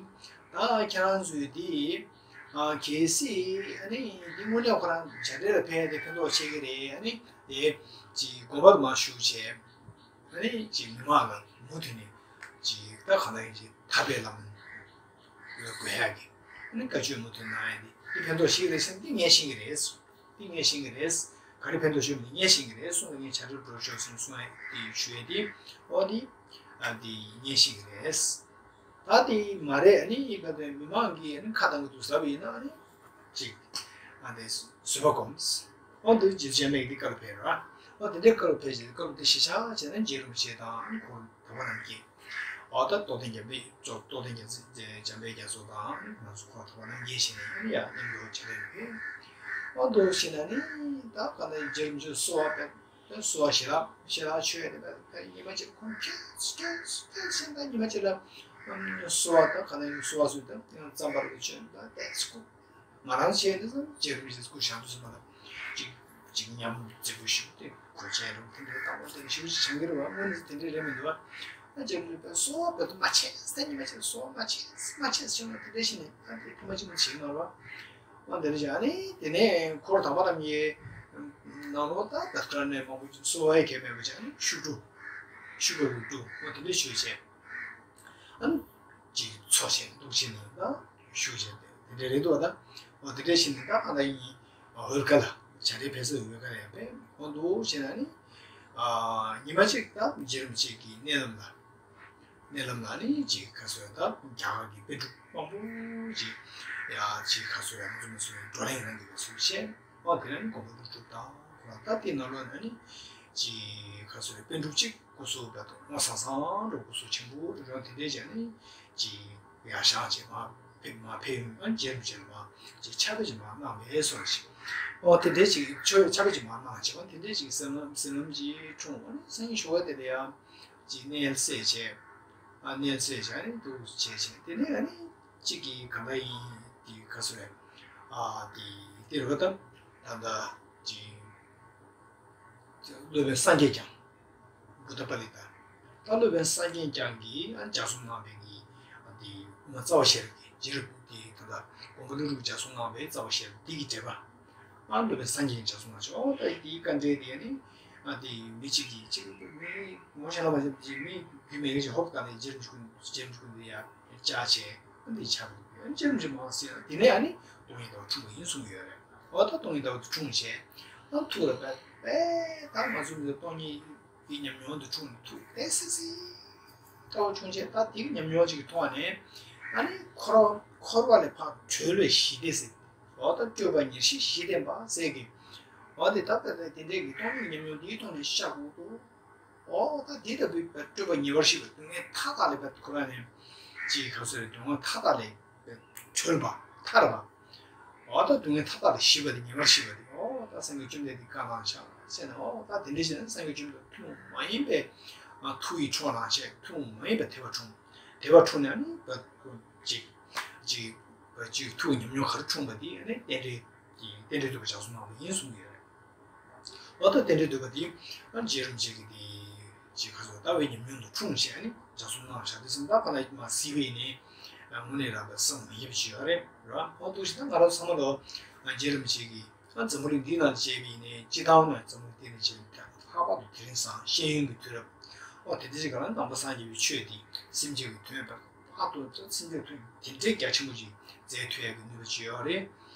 ད་ཁྱེད་རང་ཚོས་དེ་ཨ་གལ་སྲིད་ཨ་ནི་འདི་དངོས་གནས་ཁོ་རང་བྱ་བྲལ་ལ་ཕེབས་ཏེ་ཕན་ཐོགས་ཆེ་གི་རེད། ཨ་ནི་དེ་ཅིག་དགོན་པ་དུ་མར་བཞུགས་བྱས་ཨ་ནི་ཅིག་མི་མང་ལ་མུ་མཐུད་ནས་ཅིག་ད་གང་ལྟར་ཅིག་ཐར་པའི་ལམ་ལ་འགོད་ཡག་གི་ཨ་ནི་བཀའ་ཆོས་མུ་མཐུད་གནང་ཡག་འདི་འདི་ཕན་ཐོགས་ཆེ་གི་རེད་བསམ་འདི་ངས་ཤེས་ཀྱི་རེད། འདི་ངས་ཤེས་ཀྱི་རེད། ག་རེ་ཕན་ཐོགས་ཤོར་མིན་ངས་ཤེས་ཀྱི་རེད་གསུངས་ནས་ངས་བྱ་བྲལ་འགྲོ་ཆོག་གསུངས་གསུངས་ཡ་དེ་ཞུ་ཡ་དེ་ཨོ་དེ་ཨ་དེ་ངས་ཤེས་ཀྱི་རེད། ད་དེ་མ་རེད། ཨ་ནི་ཡིན་པ་དེ་མི་མང་གིས་ཨ་ནི་ཁ་གཏང་གི་འདུག་ཟེར་བ་ཡིན་ན་ཨ་ནི་ཅིག་ཨ་དེ་བཟོད་པ་སྒོམས། ཨོ་དེ་རྗེ་བཙུན་འཇམ་དཔལ་དེ་བཀའ་སློབ་ཕེབས་ར། ཨོ་དེ་འདྲའི་བཀའ་སློབ་ཕེབས་རྗེས་བཀའ་སློབ་དེ་གཞིར་བཞག་བྱས་ན་རྗེ་རིན་པོ་ཆེ་དང་ཨ་ནི་ཁོང་དམ་པ་རྣམས་ཀྱིས། འོ་ད་རྟོགས་ལྡན་རྒྱལ་པོའི་གཙོ་རྟོགས་ལྡན་རྒྱལ་མཚན་འཇམ་དཔལ་རྒྱ་མཚོ་དང་ང་ཚོ་ཁོང་ཐོག་ལ་འགྱེད་བྱས་ནས་ཡང་མཉམ་དུ་བྱ་རེད་འདུག་འོ་འདུག་བྱས་ན་ནི་ད་ག་ནས་རྗེ་རིན་པོ་ཆེ་གསོལ་བ་བཏབ། གསོལ་བ་ཞལ་ལག་ཞལ་ལག་མཆོད་ཡ་དེ་ད་ཉི་མ་གཅིག་ཁོང་ཁྱེད་ཁྱེད་ཁྱེད་ད་ཉི་མ་གཅིག་ལ་གསོལ་བ་ད་ག་ནས་གསོལ་བ་སུ་ད་རྩམ་པར་དུ་བྱོན་ད་ཏེ་སྐུ། ང་རང་བྱས་ཏེ་ཙམ་རྗེ་རིན་པོ་ཆེ་སྐུ་བཞེངས་དུས་ཙམ་པ་ལ་ཅིག་ཅིག་ཉམས་རྫིག་པོ་ཞིག་སྟེ་གོས་ཆེན་རུ་དེ་འདྲའི་བཏང་བ་དེ་ཞིག་བྱེད་ཀྱི་རེད་བ། དངོས་གནས་དེ་འདྲའི་རེད་མི་འདུག་བ། ཨ་རྗེ་རིན་པོ་ཆེ་གསོལ་བ་བོད་དུ་མ་ཆད་ཟེར་ཉི་མ་ཆད་གསོལ་བ་མ་ཆད་མ་ཆད་ཟེར་ན་དེ་འདྲ་ཞིག་ནས་ཨ་དེ་ཐུགས་མ་ཆེན་པོ་བྱེད་མ་རེད་བ། ཨ་དེ་འདྲ་བྱས་ཨ་ནི་དེ་ནས་འཁོར་དམ་པ་རྣམས་ཀྱི་ནང་ལོགས་ད་བོད་ཁ་ནས་མང་པོ་གསོལ་བ་ཡི་གེ་མེད་པ་བྱས་ཨ་ནི་ཤུགས་དྲུག་ཤུགས་པ་དྲུག་ཨ་དེ་འདྲ་ཞུས་བྱས། ཨ་ནི་ཅིག་འཚོ་བྱེད་འདུག་བྱེད་ནས་ད་ཞུ་བྱེད་དེ་དེ་འདྲ་རེད་འདུག་བ། ད་འོ་དེ་འདྲ་བྱེད་ནས་ད་ཨ་ད་ཡིན་འོལ་ཁ་ལ་བྱ་རའི་བལ་ས་འོལ་ཁ་ལ་ཡང་ཕེབས་འོ་འདུག་བྱེད་ན་ནི་ཉི་མ་གཅིག་ད་རྗེ་རིན་པོ་ཆེ་གི་མནལ་ལམ་ལ་མནལ་ལམ་ལ་ནི་ཅིག་ཁ་སོ་ད་རྒྱ་གར་གྱི་པཎ་གྲུབ་མང་པོ་ཅིག་ཡ་ཅིག་ཁ་སོ་ཡ་ང་ཚོ་མི་ཚོ་བགྲོ་གླེང་གནང་གི་ཡོད་ཚུལ་བཤད། ཨོ་དེ་རིང་དགོན་པ་སློབ་ཕྲུག་དང་ཁོ་རང་ད་དེ་ནང་ལོགས་ན་ནི་ཅི་ག་ཚོད་རེད་པཎ་གྲུབ་ཅིག་སྐུ་གཟུགས་བར་དུ་སྔོ་སང་སང་འགྲོ་སྐུ་གཟུགས་ཆེན་པོ་འགྲོ་དེ་འདྲས་བྱས་ནི་ཅི་ཡར་བཞེངས་བྱས་མར་ཕེབས་མར་ཕེབས་ཡོང་ཨ་རྗེ་རིན་པོ་ཆེ་ལ་མར་ཅི་ཕྱག་དཔེ་ཅིག་མར་གནང་བའི་སོ་ཞིག་ཨོ་དེ་འདྲས་ཅིག་ཆོས་ཕྱག་དཔེ་ཅིག་མར་གནང་བྱས་ཨོ་དེ་འདྲས་ཅིག་སེམས་ལམ་སེམས་ལམ་ཅིག་འཁྲུངས་ཨ་ནི་སང་ཉིན་ཞོགས་པ་དེ་ལ་ཡང་ཅི་མནལ་སད་བྱས་ཨ་མནལ་སད་བྱས་ཨ་ནི་འདུག་བྱས་བྱས་དེ་ནས་ཨ་ནི། གཅིག་གིས་གང་འདྲ་ཡིན་དེ་ག་ཚོད་རེད། ཨ་དེ་དེ་རེད་པ་ད། ད་ལྟ་ཅིག་སློབ་དཔོན་སངས་རྒྱས་བསྐྱངས། བུདྡྷ་པཱ་ལི་ཏ། ད་སློབ་དཔོན་སངས་རྒྱས་བསྐྱངས་ཀྱིས་ཨ་ལྗགས་རྩོམ་གནང་བའི་གི་ཨ་དེ་དབུ་མ་རྩ་བ་ཤེས་རབ་ཀྱི་རྗེ་རབ་དེ་ད་ལྟ་དགོངས་པ་ཀླུ་སྒྲུབ་ལྗགས་རྩོམ་གནང་བའི་རྩ་བ་ཤེས་རབ་དེ་གི་འགྲེལ་པ། ཨ་སློབ་དཔོན་སངས་རྒྱས་ཀྱིས་ལྗགས་རྩོམ་གནང་བྱུང་། ཨོ་ད་དེའི་དཀའ་འགྲེལ་དེ་ནི་ཨ་དེ་མི་གཅིག་གིས་གཅིག་མི་ངོ་ཤེས་ལ་མ་ཤེས་ཀྱི་མི་རྒྱུས་མེད་ཀྱི་ཧོབ་ག་ནས་རྗེ་རིན་པོ་ཆེ་རྗེ་རིན་པོ་ཆེ་ཡ། བཅའ་བྱས་འདི་ཆགས་པ་ཡང་ཅི་རིམ་གྱིས་མ་ཟིན་དེ་ནས་ཨ་ནི་སྟོང་ཉིད་ལྟ་བ་འཁྲུངས་པ་ཡིན་གསུངས་ཡོད་རེད། འོ་ད་སྟོང་ཉིད་ལྟ་བ་འཁྲུངས་བྱས་ཨ་ཐུགས་ལ་དཔེ་དཔེ་ད་ང་ཚོ་འདི་སྟོང་ཉིད་ཀྱི་ཉམས་མྱོང་འདི་འཁྲུངས་ནས་ཐུགས་དཔེ་སིག་སིག་ལྟ་བ་འཁྲུངས་བྱས་ད་དེ་གི་ཉམས་མྱོང་ཅིག་གི་ཐོག་ནས་ཨ་ནི་འཁོར་བ་འཁོར་བ་ལས་ཕར་གྲོལ་བའི་ཞི་བདེ་ཟེར། འོ་ད་སྤྲོས་པ་ཉེར་ཞི་ཞི་བདེ་འབའ་ཟེར་གི། འོ་དེ་ད་དཔེ་དེ་འདྲའི་གི་སྟོང་ཉིད་ཉམས་མྱོང་འདིའི་ཐོག་ནས་ཤར་དགོས་འདུག་ཨོ་ད་དེ་ལྟ་བུའི་སྤྲོས་པ་ཉེ་བར་ཞི་བ་སྡུག་བསྔལ་མཐའ་དག་ལས་ཁོ་རང་ནས་ཅིག་ག་ཚོད་སྡུག་བསྔལ་མཐའ་དག་ལས་གྲོལ་བ་ཐར་བ། ཨོ་ད་སྡུག་བསྔལ་མཐའ་དག་ལས་ཞི་བ་དེ་ཉེ་བར་ཞི་བ་དེ་ཨོ་ད་སངས་རྒྱས་བཅོམ་ལྡན་འདས་ཀྱིས་བཀའ་གནང་བཞག་ཟེར་ནས་ཨོ་ད་དེ་འདྲ་བྱས་ན་སངས་རྒྱས་བཅོམ་ལྡན་འདས་ཐུན་མོང་མ་ཡིན་པའི་ཐུགས་ཀྱི་ཁྲོ་གནང་བྱས་ཐུན་མོང་མ་ཡིན་པའི་དད་པ་འཁྲུངས། དད་པ་འཁྲུངས་ནས་ནི་ཅིག་ཅིག་ཅིག་ཐུགས་ཉམས་མྱོང་ག་རེ་འཁྲུངས་པ་དེ་ནི་རྟེན་འབྲེལ་རྟེན་འབྲེལ་བསྟོད་པ་ལྗགས་རྩོམ་གནང་བ་ཡིན་གསུངས་ཡོད་རེད། ཨོ་ད་རྟེན་འབྲེལ་བསྟོད་པ་འདི་ཨ་རྗེ་རིན་པོ་ཆེ་གི་འདི་ཅིག་ཁ་སོ་ལྟ་བའི་ཉམས་མྱོང་དུ་འཁྲུངས་བྱས་ནི་ལྗགས་རྩོམ་གནང་བཞག་དེ་ཚོ་ད་ག་ལ་མ་གཟིགས་པ་ཡིན་ནའི་དངོས་གནས་རང་ལ་བསམ་མི་ཁྱབ་ཅིག་ཡོད་རེད་ར། ཨོ་འདུག་ཞིག་ད་ང་རང་ཚང་མ་ལོ་རྗེ་རིན་པོ་ཆེ་གི་ཨ་འཛམ་བུ་གླིང་འདི་ནང་བྱས་པ་ཡིན་ནའི་སྤྱི་བཏང་ནས་འཛམ་བུ་གླིང་འདི་ནང་བྱས་པ་ལྷག་པར་དུ་དེ་རིང་སང་ཤེས་ཡོན་གྱི་དུས་རབས་ཨོ་དེ་འདྲ་ཞིག་ག་ལ་ནང་པ་སངས་རྒྱས་པའི་ཆོས་འདི་སེམས་ཅན་གྱི་དོན་དུ་ཨ་ཏོ་ཚོ་ཚིག་འདི་ཐོན་དེ་འདྲའི་རྒྱ་ཆེན་པོ་ཅིག་མཛད་ཐུབ་ཡག་གི་ནུས་པ་ཅིག་ཡོད་རེད།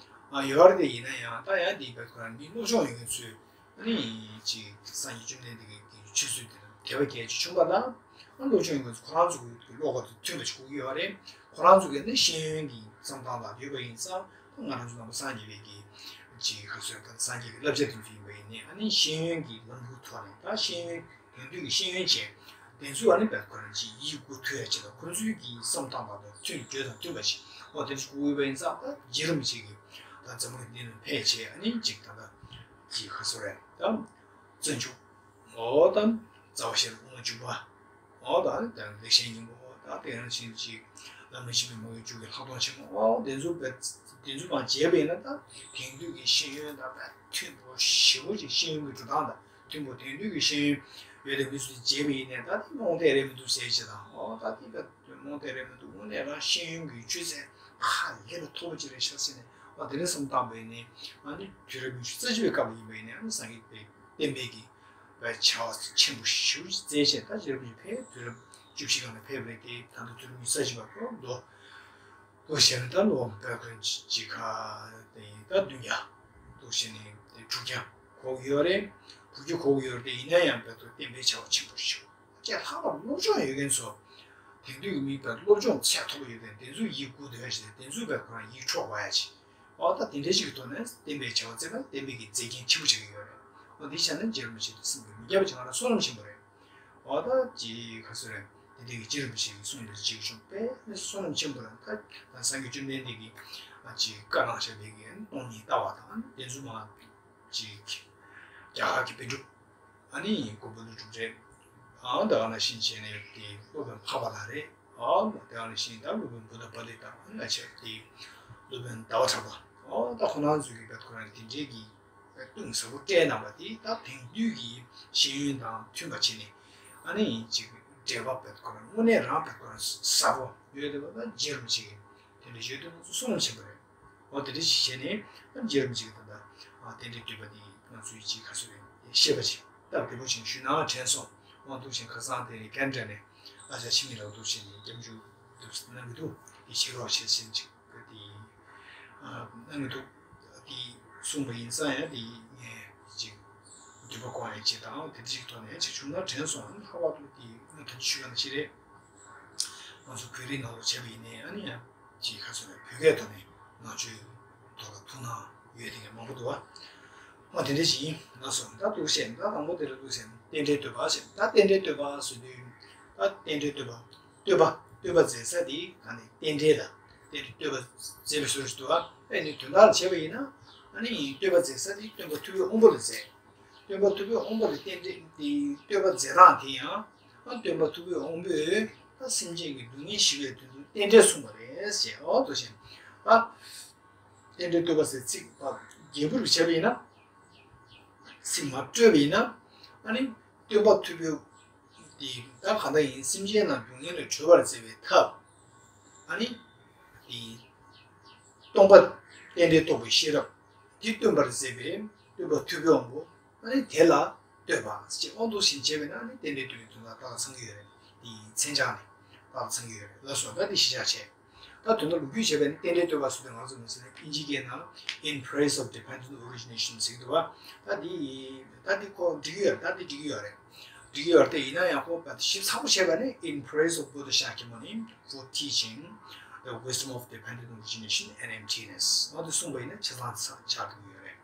ཨ་ཡོད་རེད་དེ་ཡིན་ན་ཡང་ད་ཡང་འདི་བས་ཁོ་རང་མི་བློ་སྦྱོང་ཡོད་མཁན་ཚོས་ཨ་ནི་ཅིག་སངས་རྒྱས་བཅོམ་ལྡན་འདས་ཀྱི་ཆོས་ཚུལ་དེ་དང་དད་པ་སྐྱེ་ཅིག་བྱུང་པ་ལ་ཨ་བློ་སྦྱོང་ཡོད་མཁན་ཚོ་ཁོ་རང་ཚོ་གི་བློ་ཁོག་དེ་མཐུན་པ་ཅིག་དགོས་ཀྱི་ཡོད་རེད། ཁོ་རང་ཚོ་གི་ནི་ཤེས་ཡོན་གྱི་བསམ་སྟངས་དང་ཡོད་པ་ཡིན་ཙང་ད་ང་རང་ཚོ་ནང་པ་སངས་རྒྱས་པའི་གི་ཅིག་ག་ཚོད་ད་སངས་རྒྱས་ཀྱི་བསླབ་བྱ་དེ་ཚོ་ཡིན་པ་ཡིན་ནའི་ཨ་ནི་ཤེས་ཡོན་གྱི་ལམ་བུའི་ཐོག་ནས་ད་ཤེས་ཡོན་དེང་དུས་ཀྱི་ཤེས་ཡོན་ཅན་དེ་ཚོས་ཨ་ནི་བས་ཁོ་རང་ཅིག་ཡིད་མགུ་ཐུག་ཡ་ཅིག་དང་ཁོ་ཚོའི་གི་བསམ་སྟངས་དང་མཐུན་འགྲོས་དང་མཐུན་པ་ཞིག་ ཨོ་དེ་ཚོ་གོ་གི་ཡིན་ཙང་ད་རྗེ་རིན་པོ་ཆེ་གིས་ད་འཛམ་བུ་གླིང་འདི་ནས་ཕེབས་བྱས། ཨ་ནི་ཅིག་ད་ལྟ་ཅིག་ག་ཟེར་རེད། ད་བཙན་ཕྱུག་ཨོ་ད་རྩ་བ་ཤེས་རབ་དབུ་མ་འཇུག་པ། ཨོ་ད་ཨ་ནི་ད་ལེགས་བཤད་སྙིང་པོ། ཨོ་ད་དེ་ཡང་ཕྱིན་ཅིག་བླ་མ་འཆི་མེད་མ་གི་མཇུག་གི་ལྷག་མཐོང་ཆེན་མོ། ཨོ་དེ་ཚོ་བས་དེ་ཚོ་མང་བྱས་པ་ཡིན་ན་ད་དེང་དུས་ཀྱི་ཤེས་ཡོན་དང་ད་མཐུན་པོ་ཞེ་པོ་ཅིག་ཤེས་ཡོན་གྱི་འགྲོ་སྟངས་དང་མཐུན་པོ། དེང་དུས་ཀྱི་ཤེས་ཡོན་ཡོད་དེ་མི་ཚོས་བྱས་པ་ཡིན་ནའི་ད་དེ་རྨོངས་དད་རེད་མི་འདུག་ཟེར་བྱས་དང་། ཨོ་ད་དེ་ད་རྨོངས་དད་རེད་མི་འདུག་དངོས་གནས་རང་ཤེས་ཡོན་གྱི་ཆུ་ཚད་ཧ་ལས་པའི་མཐོ་པོ་ཅིག་རེད་ཤག་ཟེར་ནས། ཨོ་དེ་ནས་བསམ་བཏང་པ་ཡིན་ནའི་ཨ་ནི་དུས་རབས་ཉི་ཤུ་རྩ་གཅིག་པའི་སྐབས་ལ་ཡིན་པ་ཡིན་ནའི་ཨ་ནི་སངས་རྒྱས་པའི་བསྟན་པའི་གི་བའི་བྱ་བ་ཆེན་པོ་ཞེ་པོ་ཅིག་བཙལ་བྱས། ད་རྗེ་རིན་པོ་ཆེ་ཕེབས་དུས་རབས་བཅུ་བཞི་སྒང་ལ་ཕེབས་པ་རེད་དེ། ད་ལྟ་དུས་རབས་ཉི་ཤུ་རྩ་གཅིག་པ་གོ་མདོ་འདུག་བྱས་ནས་ད་ལོ་བོད་ཁོན་གཅིག་ཁ་དེ་ད་བདུན་བརྒྱ་འདུག་བྱས་ནས་དེ་དྲུག་བརྒྱ་གོ་གི་ཡོད་རེད། དྲུག་བརྒྱ་གོ་གི་ཡོད་རེད་དེ། ཡིན་ན་ཡང་བོད་དུ་བསྟན་པའི་བྱ་བ་ཆེན་པོ་ཞེ་པོ་ཅིག་ལྷག་པར་སློབ་སྦྱོང་ཡོད་མཁན་ཚོ། དེང་དུས་ཀྱི་མི་བོད་སློབ་སྦྱོང་ཚད་མཐོ་པོ་ཡོད་མཁན་དེ་ཚོ་ཡིད་མགུ་འདོད་ཡ་ཞིག་དང་། དེ་ཚོའི་བོད་ཁོ་རང་ཡིད་འཕྲོག་པ་ཡ་ཞིག་ཨོ་ད་དེ་འདྲའི་ཞིག་གི་ཐོག་ནས་བསྟན་པའི་བྱ་བ་བཙལ་ན་བསྟན་པའི་གི་མཛེས་རྒྱན་ཆེན་པོ་ཆགས་ཀྱི་ཡོད་རེད། ཨོ་འདི་བྱས་ན་རྗེ་རིན་པོ་ཆེ་དེ་སེམས་ཀྱི་མི་རྒྱ་བ་ཅིག་ང་ལ་བསོད་ནམས་ཆེན་པོ་རེད། ཨོ་ད་ཅི་ག་ཟེར་རེད། དེ་འདྲའི་གི་རྗེ་རིན་པོ་ཆེ་གི་གསུང་དེ་ཅིག་བྱུང་དཔེ་བསོད་ནམས་ཆེན་པོ་རེད། ད་ད་སངས་རྒྱས་བཅོམ་ལྡན་འདས་ཀྱིས་ཨ་ཅི་བཀའ་གནང་བཞག་པའི་གི་སྟོང་ཉིད་ལྟ་བ་དང་དེ་ཚོ་མ་ཅིག་རྒྱ་གར་གྱི་པཎ་གྲུབ། ཨ་ནི་མགོན་པོ་ཀླུ་སྒྲུབ་རེད། ཨ་ད་ག་ནང་བཞིན་བྱས་ནས་དེ་སློབ་དཔོན་འཕགས་པ་ལྷ་རེད། ཨ་ད་ག་ནང་བཞིན་ད་སློབ་དཔོན་བུདྡྷ་པཱ་ལི་ཏ། ཨ་ནི་ང་ཚོ་དེ་སློབ་དཔོན་ཟླ་བ་གྲགས་པ། ཨ་ད་ཁོ་རང་ཚོས་ཀྱི་བོད་ཁོ་རང་དེ་འདྲའི་གི་གཏིང་ཟབ་པོ་སྤྲད་གནང་བ་དེ་ད་དེང་དུས་ཀྱི་ཤེས་ཡོན་དང་མཐུན་པ་བྱས་ནས། ཨ་ནི་ཅིག་འགྲེལ་པ་བོད་ཁོ་རང་དངོས་གནས་རང་བོད་ཁོ་རང་ཟབ་པོ་ཡོད་བསྡད་པ་ད་རྗེ་རིན་པོ་ཆེ་གི་དེ་འདྲ་ཡོད་དུས་ང་ཚོ་བསོད་ནམས་ཆེན་པོ་རེད། འོ་དེ་འདྲ་ཞིག་བྱས་ནས་རྗེ་རིན་པོ་ཆེ་གིས་ད་ལྟ་རྟེན་འབྲེལ་བསྟོད་པ་འདི་ང་ཚོའི་ཅིག་ག་ཚོད་རེད་ཤེས་པ་ཅིག་སྟབས་བདེ་པོ་ཞིག་ཞུས་ན་དྲན་སོང་། འོ་འདུག་བཞིན་ཁ་སང་དེ་རིང་ཀན་ཌ་ནས་ཨ་ཅག་འཆི་མེད་ལགས་འདུག་བཞིན་སྐྱབས་འཇུག་འདུག་གནང་གི་འདུག་དེ་བྱེད་རོགས་བྱེད་ཟེར་ཅིག་དེ་གནང་གི་འདུག་དེ་གསུངས་པ་ཡིན་ཙང་ཡང་དེ་ངས་ཅིག་འདོད་པ་སྐོང་ཡས་ཅིག་དང་དེ་འདྲ་ཞིག་ཐོག་ནས་ཅིག་བྱུང་ན་དྲན་སོང་། ལྷག་པར་དུ་དེ་ང་ད་ཅི་ཞུ་ཡ་ན་ཅི་རེད། ང་ཚོ་བོད་རིགས་ནང་ལོགས་བྱས་པ་ཡིན་ནའི་ཨ་ནི་ཡང་ཅིག་ཁ་སོ་རེ་བོད་སྐད་ཐོག་ནས་ནང་ཆོས་ཐོག་ལ་ཐུགས་སྣང་ཡོད་དེ་ག་མང་པོ་འདུག་བ། ཨ་དེ་འདྲ་ཞིག་ཡིན་ན་སོང་། ད་འདུག་བཤད་ད་དང་པོ་དེ་ལ་འདུག་བཤད་རྟེན་འབྲེལ་བསྟོད་པ་ཞེས། ད་རྟེན་འབྲེལ་བསྟོད་པ་ཟེར་དུས་ད་རྟེན་འབྲེལ་བསྟོད་པ་བསྟོད་པ་བསྟོད་པ་མཛད་ས་དེ་ད་ནི་རྟེན་འབྲེལ་ལ་རྟེན་འབྲེལ་བསྟོད་པ་མཛད་པའི་ཟུར་ཞིག་འདུག་བ། ཨེ་ནི་དོན་དག་ལ་བྱས་པ་ཡིན་ན་ཨ་ནི་བསྟོད་པ་མཛད་ས་དེ་སྟོན་པ་ཐུབ་པའི་དབང་པོ་ལ་མཛད། སྟོན་པ་ཐུབ་པའི་དབང་པོ་ལ་རྟེན་འབྲེལ་དེ་བསྟོད་པ་མཛད་སྟངས་དེ་ཡང་། ཨ་སྟོན་པ་ཐུབ་པའི་དབང་པོས་ད་སེམས་ཅན་གྱི་སྡུག་བསྔལ་ཞི་བའི་དོན་དུ་རྟེན་འབྲེལ་གསུངས་པ་རེད་ཟེར། འོ་དེ་བཞིན་ད་རྟེན་འབྲེལ་བསྟོད་པ་ཟེར་ཚིག་ད་རྒྱས་པོ་རུ་བྱས་པ་ཡིན་ན། ཚིག་མ་སྤྲོས་པ་ཡིན་ན། ཨ་ནི་སྟོན་པ་ཐུབ་པའི་དེ་ད་གང་ལྟར་ཡིན་སེམས་ཅན་རྣམས་སྡུག་བསྔལ་ལས་གྲོལ་བར་མཛད་པའི་ཐབས། ཨ་ནི་དེ་སྟོང་པ་རྟེན་འབྲེལ་རྟོགས་པའི་ཤེས་རབ་དེ་སྟོན་པར་མཛད་པའི་སྟོན་པ་ཐུབ་པའི་དབང་པོ། ཨ་ནི་དེ་ལ་བསྟོད་པ་ཅེས་དབང་དུ་བྱིན་བྱས་པས་ན་ཨ་ནི་རྟེན་འབྲེལ་བསྟོད་པའི་དོན་དག་ད་ལ་ཚང་གི་ཡོད་རེད། དེ་མཚན་བྱང་ནས་ད་ལ་ཚང་གི་ཡོད་རེད་ལ་སོགས་ད་དེ་གཞི་བཞག་བྱས། ད་དོན་དག་ལོ་རྒྱུས་བྱས་པས་ན་རྟེན་འབྲེལ་བསྟོད་པ་ཟེར་དུས་ང་ཚོ་མི་ཚེ་ནས་ཨིན་ཇི་སྐད་ནང་In Praise of Dependent Origination ཟེར་གྱི་འདུག་བ། ད་འདི་ད་འདི་ཁོ་འགྲིག་གི་ཡོད་རེད། ད་འདི་འགྲིག་གི་ཡོད་རེད། འགྲིག་གི་ཡོད་རེད་དེ། ཡིན་ན་ཡང་ཁོ་ཞིབ་ཚགས་པོ་བྱས་པ་ནི་In Praise of Buddha Shakyamuni for Teaching the Wisdom of Dependent Origination and Emptiness འོ་དེ་གསུངས་པ་ཡིན་ན་ཆ་ཚང་ཆགས་ཐུབ་ཀྱི་ཡོད་རེད།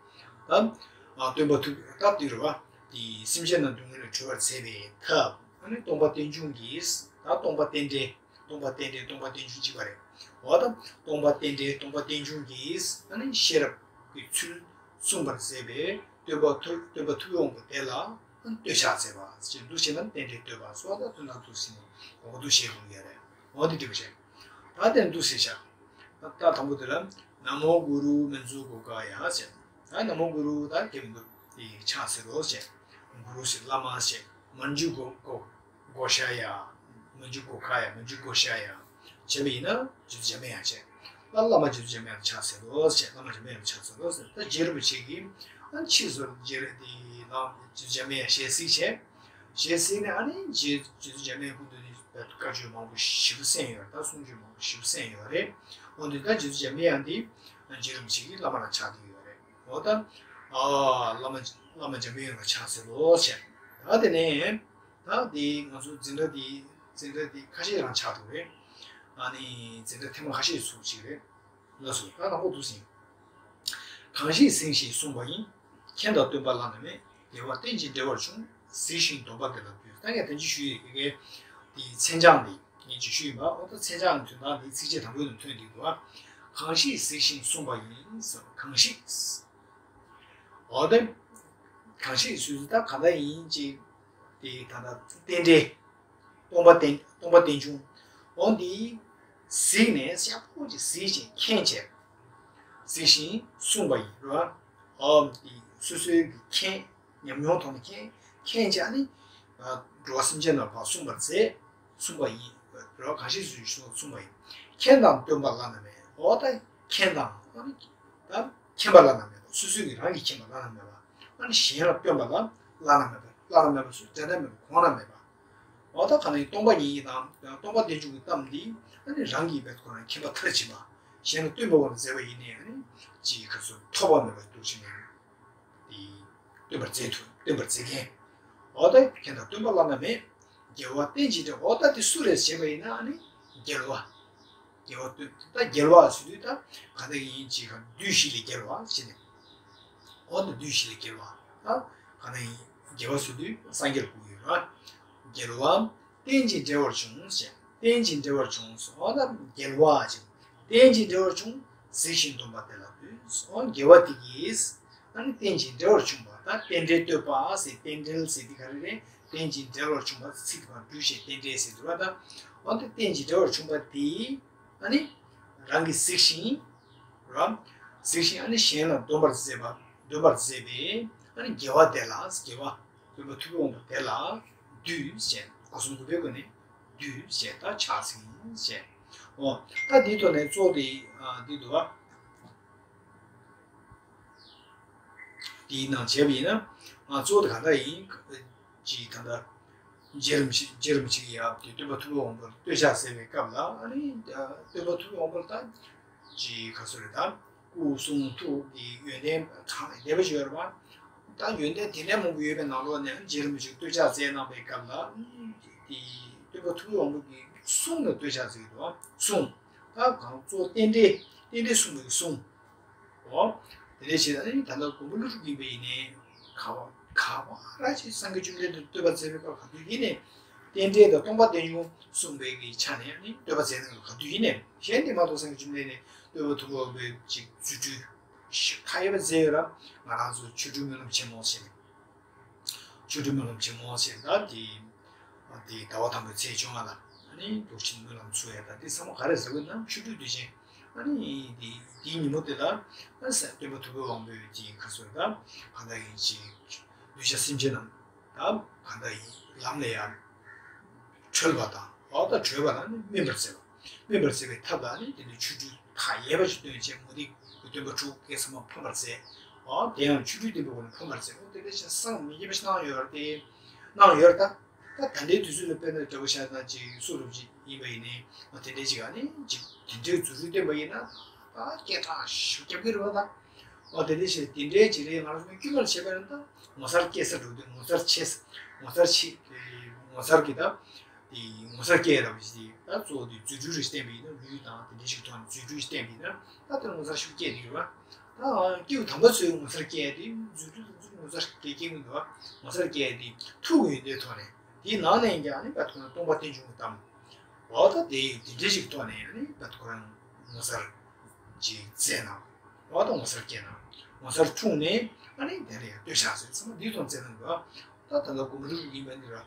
ད་སྟོན་པ་ཐུབ་ད་འདི་རེད་བ། འདི་སེམས་ཅན་རྣམས་སྡུག་བསྔལ་ལས་གྲོལ་བར་མཛད་པའི་ཐབས། ཨ་ནི་སྟོང་པ་རྟེན་འབྱུང་གིས་ད་སྟོང་པ་རྟེན་འབྲེལ། སྟོང་པ་རྟེན་འབྲེལ་སྟོང་པ་རྟེན་འབྱུང་གཅིག་པ་རེད། འོ་ད་སྟོང་པ་རྟེན་འབྲེལ་སྟོང་པ་རྟེན་འབྱུང་གིས་ཨ་ནི་ཤེས་རབ་ཀྱི་ཚུལ་གསུངས་པར་མཛད་པའི་སྟོན་པ་ཐུབ་སྟོན་པ་ཐུབ་པའི་དབང་པོ་དེ་ལ་བསྟོད་ཕྱག་མཛད་པ་ཞེས་འདུག་བྱས་ན་རྟེན་འབྲེལ་བསྟོད་པ་སོགས་ད་དོན་དག་འདུག་ཟིན་ནས་གོ་འདུག་ཞེས་དགོངས་ཡོད་རེད། འོ་དེ་འདྲ་བྱས། ད་དེ་འདུག་ཟེར་བྱ། ད་དང་པོ་དེ་ལ་ན་མོ་གུ་རུ་མཉྫུ་གྷོ་ཥཱ་ཡ་ཟེར། ད་ན་མོ་གུ་རུ་ད་དེ་མི་འདུག་དེ་ཕྱག་འཚལ་ལོ་ཟེར། གུ་རུ་ཟེར་བླ་མ་ཟེར། མཉྫུ་གྷོ་གྷོ་གྷོ་ཥཱ་ཡ། མཉྫུ་གྷོ་ཥཱ་ཡ། མཉྫུ་གྷོ་ཥཱ་ཡ། བྱས་པ་ཡིན་ན་རྗེ་བཙུན་འཇམ་པའི་དབྱངས་བྱས། ད་བླ་མ་རྗེ་བཙུན་འཇམ་པའི་དབྱངས་ལ་ཕྱག་འཚལ་ལོ་ཟེར། བླ་མ་འཇམ་པའི་དབྱངས་ལ་ཕྱག་འཚལ་ལོ་ཟེར། ད་རྗེ་རིན་པོ་ཆེ་གིས་ཨ་ཕྱིས་སུ་རྗེ་རིན་དེ་ལ་རྗེ་བཙུན་འཇམ་པའི་དབྱངས་ཞལ་གཟིགས་བྱས། ཞལ་གཟིགས་ནས་ཨ་ནི་རྗེ་རྗེ་བཙུན་འཇམ་པའི་དབྱངས་སྐུ་མདུན་ནས་བཀའ་ཆོས་མང་པོ་ཞེ་པོ་གསན་ཡོད་རེད། ད་གསུང་ཆོས་མང་པོ་ཞེ་པོ་གསན་ཡོད་རེད། འོ་དེ་ད་རྗེ་བཙུན་འཇམ་པའི་དབྱངས་དེ་རྗེ་རིན་པོ་ཆེ་གི་བླ་མ་ལ་ཆགས་བསྡད་ཡོད་རེད། འོ་ད་ཨ་བླ་མ་བླ་མ་འཇམ་པའི་དབྱངས་ལ་ཕྱག་འཚལ་ལོ་ཟེར། ད་དེ་ནས་ད་དེ་ང་ཚོ་འཛིན་གྲྭ་དེ་འཛིན་གྲྭ་དེ་ཁ་ཤས་རང་ཆགས་འདུག་རེད། ཨ་ནི་འཛིན་གྲྭ་ཐེངས་མ་ཁ་ཤས་ཚུགས་ཅིག་རེད། ལགས་སོ། ད་དང་པོ་འདུག་ཟིན། གང་ཞིག་ཟིན་ཞེས་གསུངས་པ་ཡིན། མཁྱེན་དང་སྟོན་པ་བླ་ན་མེད། དེ་བས་བརྟན་ཅིང་འབྲེལ་བར་འབྱུང་། གཟིགས་ཤིང་སྡོམ་པ་དེ་ལ་འདུད། ད་ངས་ད་ཅི་ཞུས་ཡོད་ཀྱི་དེའི་མཚན་བྱང་འདི་ ངས་ཅིག་ཞུས་ཡིན་པ། འོ་ད་མཚན་བྱང་དོན་དག་འདི་ཚིགས་བཅད་དང་པོའི་ནང་ཐོན་བསྡད་འདུག་བ། གང་ཞིག་གཟིགས་ཤིང་གསུངས་པ་ཡིན་ཟེར་བ། གང་ཞིག་འོ་དེ་གང་ཞིག་ཟེར་དུས་ད་ག་འདྲ་ཡིན་ཅིག་དེ་ད་ལྟ་རྟེན་འབྲེལ། སྟོང་པ་རྟེན་སྟོང་པ་རྟེན་འབྱུང་། འོ་འདི་གཟིགས་ནས་ཡག་པོ་ཅིག་གཟིགས་ཤིང་མཁྱེན་བྱས། གཟིགས་ཤིང་གསུངས་པ་ཡིན་རོ། འོ་འདི་སོ་སོའི་གི་མཁྱེན། ཉམས་མྱོང་ཐོག་ནས་མཁྱེན། མཁྱེན་བྱས་ནི་འགྲོ་བ་སེམས་ཅན་རྣམས་ལ་གསུངས་པར་མཛད། གསུངས་པ་ཡིན་རོ། གང་ཞིག་གཟིགས་ཤིང་གསུངས་པ་ཡིན། མཁྱེན་དང་སྟོན་པ་བླ་ན་མེད། འོ་ད་མཁྱེན་དང་ཨ་ནི་ད་མཁྱེན་པ་བླ་ན་མེད་པ། སོ་སོའི་གི་རང་གིས་མཁྱེན་པ་བླ་ན་མེད་པ། ཨ་ནི་གཞན་ལ་སྟོན་པ་ལ་བླ་ན་མེད་པ། བླ་ན་མེད་པ་སུ། འགྲན་ཟླ་མེད་པ། གོང་ན་མེད་པ། འོ་ད་ག་ནས་སྟོང་པ་ཉིད་ཀྱི་དང་སྟོང་པ་རྟེན་འབྱུང་གི་གཏམ་འདི་ཨ་ནི་རང་གིས་བེད་ཁོ་རང་མཁྱེན་པ་མཐར་ཕྱིན་པ། གཞན་ལ་སྟོན་པའི་འོག་ནས་མཛད་པ་ཡིན་ནའི་ཨ་ནི་ཅིའི་ཁ་སོ་ཐོགས་པ་མེད་པ་འདུག་ཕྱིན་ནས། དེ་སྟོན་པར་མཛད་ཐུབ། སྟོན་པར་མཛད་མཁན། འོ་ད་མཁྱེན་དང་སྟོན་པ་བླ་ན་མེད། རྒྱལ་བ་རྟེན་ཅིང་འབྲེལ། འོ་ད་དེ་སུ་རེད་ཟེར་བ་ཡིན་ན་ཨ་ནི་རྒྱལ་བ། རྒྱལ་བ་སྟོན། ད་རྒྱལ་བ་ཟེར་དུས་ད་ག་འདྲ་ཡིན་ཅིག་ག་བདུད་བཞི་ལས་རྒྱལ་བ་ཟེར་ནས། འོ་ད་བདུད་བཞི་ལས་རྒྱལ་བ། ད་ག་འདྲ་ཡིན། རྒྱལ་བ་ཟེར་དུས་སངས་རྒྱས་ལ་གོ་གི་ཡོད་ར། རྒྱལ་བ། རྟེན་ཅིང་འབྲེལ་བར་བྱུང་ཞེས། རྟེན་ཅིང་འབྲེལ་བར་བྱུང་ཟེར། འོ་ན་རྒྱལ་བ་ཅིང་རྟེན་ཅིང་འབྲེལ་བར་བྱུང་། གཟིགས་ཤིང་སྟོན་པ་དེ་ལ་འདུད། འོ་རྒྱལ་བ་དེ་གིས་ཨ་ནི་རྟེན་ཅིང་འབྲེལ་བར་བྱུང་བ། ད་རྟེན་འབྲེལ་བསྟོད་པ་ཟེར། རྟེན་འབྲེལ་ཟེར་དེ་ག་རེ་རེད། རྟེན་ཅིང་འབྲེལ་བར་བྱུང་བ་ཚིག་དེ་བར་འབྲུ་ཞེས་རྟེན་འབྲེལ་ཟེར་འདུག་བ། ད་འོ་ད་རྟེན་ཅིང་འབྲེལ་བར་བྱུང་བ་དེ་ཨ་ནི་རང་གིས་གཟིགས་ཤིང་ར། གཟིགས་ཤིང་ཨ་ནི་གཞན་ལ་འདོན་པར་མཛད་པ། འདོན་པར་མཛད་པས་ཨ་ནི་རྒྱལ་བ་དེ་ལ། རྒྱལ་བ་སྟོན་པ་ཐུབ་པའི་དབང་པོ་དེ་ལ་འདུད་ཅེས། སྒོ་གསུམ་གུས་པའི་སྒོ་ནས་འདུད་ཅེས་ད་ཕྱག་འཚལ་ཡིན་ཅེས། འོ་ད་འདིའི་ཐོག་ནས་གཙོ་བོ་དེ་ཨ་འདི་འདུག་བ། འདིའི་ནང་བྱས་པ་ཡིན་ན་ཨ་གཙོ་བོ་དེ་ག་འདྲ་ཡིན་ཅིག་ད་ལྟ་རྗེ་རིན་པོ་ཆེ། རྗེ་རིན་པོ་ཆེ་གིས་ཡབ་དེ་སྟོན་པ་ཐུབ་པའི་དབང་པོར་བསྟོད་ཕྱག་མཛད་པའི་སྐབས་ལ་ཨ་ནི་སྟོན་པ་ཐུབ་པའི་དབང་པོར་ད་ཅིག་ག་ཚོད་རེད། ད་སྐུ་གསུང་ཐུགས་ཀྱི་ཡོན་ཏན་གང་ལས་འདས་པ་ཞིག་ཡོད་རེད་པ། ད་ཡོན་ཏན་དེ་འདྲའི་མང་པོ་ཡོད་པའི་ནང་ལོགས་ནས་རྗེ་རིན་པོ་ཆེས་བསྟོད་ཕྱག་མཛད་གནང་པའི་སྐབས་ལ་དེ་སྟོན་པ་ཐུབ་པའི་དབང་པོ་གི་གསུང་ལ་བསྟོད་ཕྱག་མཛད་ཀྱི་འདུག་བ། གསུང་། ད་གང་གཙོ་རྟེན་འབྲེལ། རྟེན་འབྲེལ་གསུངས་པའི་གསུང་། འོ། དེ་འདྲ་བྱས་ན་ནི་ད་ལྟ་མགོན་པོ་ཀླུ་སྒྲུབ་ཡིན་པ་ཡིན་ནའི་ག་བ་ག་བ་ར་ཅིག་སངས་རྒྱས་བཅོམ་ལྡན་འདས་བསྟོད་པ་མཛད་པའི་སྐབས་ག་དུས་ཡིན་ནའི་རྟེན་འབྲེལ་དང་སྟོང་པ་རྟེན་འབྱུང་གསུངས་པའི་གི་ཆ་ནས་ནི་བསྟོད་པ་མཛད་གནང་ག་དུས་ཡིན་ནའི། གཞན་དེ་མ་གཏོགས་སངས་རྒྱས་བཅོམ་ལྡན་འདས་བསྟོད་པ་ཐུབ་པ་པའི་ཅིག་རྫུ་འཕྲུལ་ཞིག་མཐའ་ཡས་པ་མཛད་ཡོད་ར། ང་རང་ཚོ་ཆོ་འཕྲུལ་སྨོན་ལམ་ཆེན་མོ་ཟེར་ནས། ཆོ་འཕྲུལ་སྨོན་ལམ་ཆེན་མོ་ཟེར་ད་དེ། དེ་ཟླ་བ་དང་པོའི་ཚེས་བཅོ་ལྔ་ལ་ཨ་ནི་འདུག་ཕྱིན་སྨོན་ལམ་ཚུགས་ཡ། ད་དེ་ཚང་མ་ག་རེ་ཟེར་དགོས་ན་ཆོ་འཕྲུལ་དུས་ཆེན། ཨ་ནི་དེ་དེའི་ཉིན་མོ་དེ་ལ་ཨ་ནི་སྟོན་པ་ཐུབ་པའི་དབང་པོས་དེ་ག་ཚོད་ད་གང་ལྟར་ཡིན་ཅིག་གདུལ་བྱ་སེམས་ཅན་རྣམས་ད་གང་ལྟར་ཡིན་ལམ་ལ་ཡར་གྲོལ་བ་དང་། འོ་ད་གྲོལ་བ་ལ་ནི་སྨིན་པར་མཛད་པ། སྨིན་པར་མཛད་པའི་ཐབས་ལ་ནི་དེ་ནི་ཆོ་འཕྲུལ་མཐའ་ཡས་པ་ཞིག་སྟོན་བྱས། མུ་སྟེགས་ཀྱི་སྟོན་པ་དྲུག་གིས་ཚང་མ་ཕམ་པར་མཛད། འོ་དེ་ཡང་ཆོ་འཕྲུལ་བསྟན་པའི་སྒོ་ནས་ཕམ་པར་མཛད། འོ་དེ་འདྲ་བྱས་སངས་མི་རྒྱས་པ་ཞིག་གནང་ཡོད་རེད་དེ། གནང་ཡོད་རེད་ད། ད་ད་ལྟའི་དུས་ཚོད་ལ་དཔེར་ན་འདྲ་པོ་བཞག་ན་ཅིག་སུ་རུབ་ཅིག་ཡིན་པ་ཡིན་ནའི་འོ་དེ་འདྲའི་ཅིག་ཨ་ནི་ཅིག་དེ་འདྲའི་རྫུ་འཕྲུལ་བསྟན་པ་ཡིན་ན་ད་སྐད་གྲགས་ཞེ་པོ་རྒྱབ་ཀྱི་རེད་པ་ད། འོ་དེ་འདྲ་བྱས་དེ་འདྲའི་ཅིག་རེད། ང་རང་ཚོ་དཀྱུས་མར་བྱས་པ་ཡིན་ན་ད་ངོ་མཚར་སྐྱེ་ས་འགྲོ་དུས་ངོ་མཚར་ཆེ་ས། ངོ་མཚར་ཆེ། ངོ་མཚར་གྱི་ད། དེ་ངོ་མཚར་སྐྱེ་རབས་ཀྱི་ད་གཙོ་བོ་དེ་རྫུ་འཕྲུལ་རེ་བསྟན་པ་ཡིན་ན། ལུས་དང་དེ་འདྲ་ཞིག་ཐོག་ནས་རྫུ་འཕྲུལ་བསྟན་པ་ཡིན་ན་ད་དེ་ངོ་མཚར་ཤུགས་སྐྱེ་དེ་ཡོད་པ། ད་སྐྱེ་བོ་དམ་པ་ཚོའི་ངོ་མཚར་སྐྱེ་དེ་རྫུ་འཕྲུལ་དང་ཚུར་ངོ་མཚར་སྐྱེ་སྐྱེ་མི་འདུག་པ། ངོ་མཚར་སྐྱེ་དེ་ཐུགས་ཡོན་ཏན་ཐོག་ནས་དེའི་ནང་ནས་ཀྱང་ནི་བད་ཁོ་རང་སྟོང་པ་རྟེན་འབྱུང་གི་གཏམ། འོ་ད་དེ་དེ་འདྲ་ཞིག་ཐོག་ནས་ནི་བད་ཁོ་རང་ངོ་མཚར་ཅིག་མཛད་གནང་། འོ་ད་ངོ་མཚར་སྐྱེ་གནང་། ངོ་མཚར་འཁྲུངས་ནས་ཨ་ནི་དེ་ལ་ཡང་བསྟོད་ཕྱག་ཟེར་ཚང་མ་འདིའི་ཐོག་མཛད་གནང་འདུག་ད་ད་ལྟ་མགོན་པོ་ཀླུ་སྒྲུབ་ཡིན་པ་འདི་ར།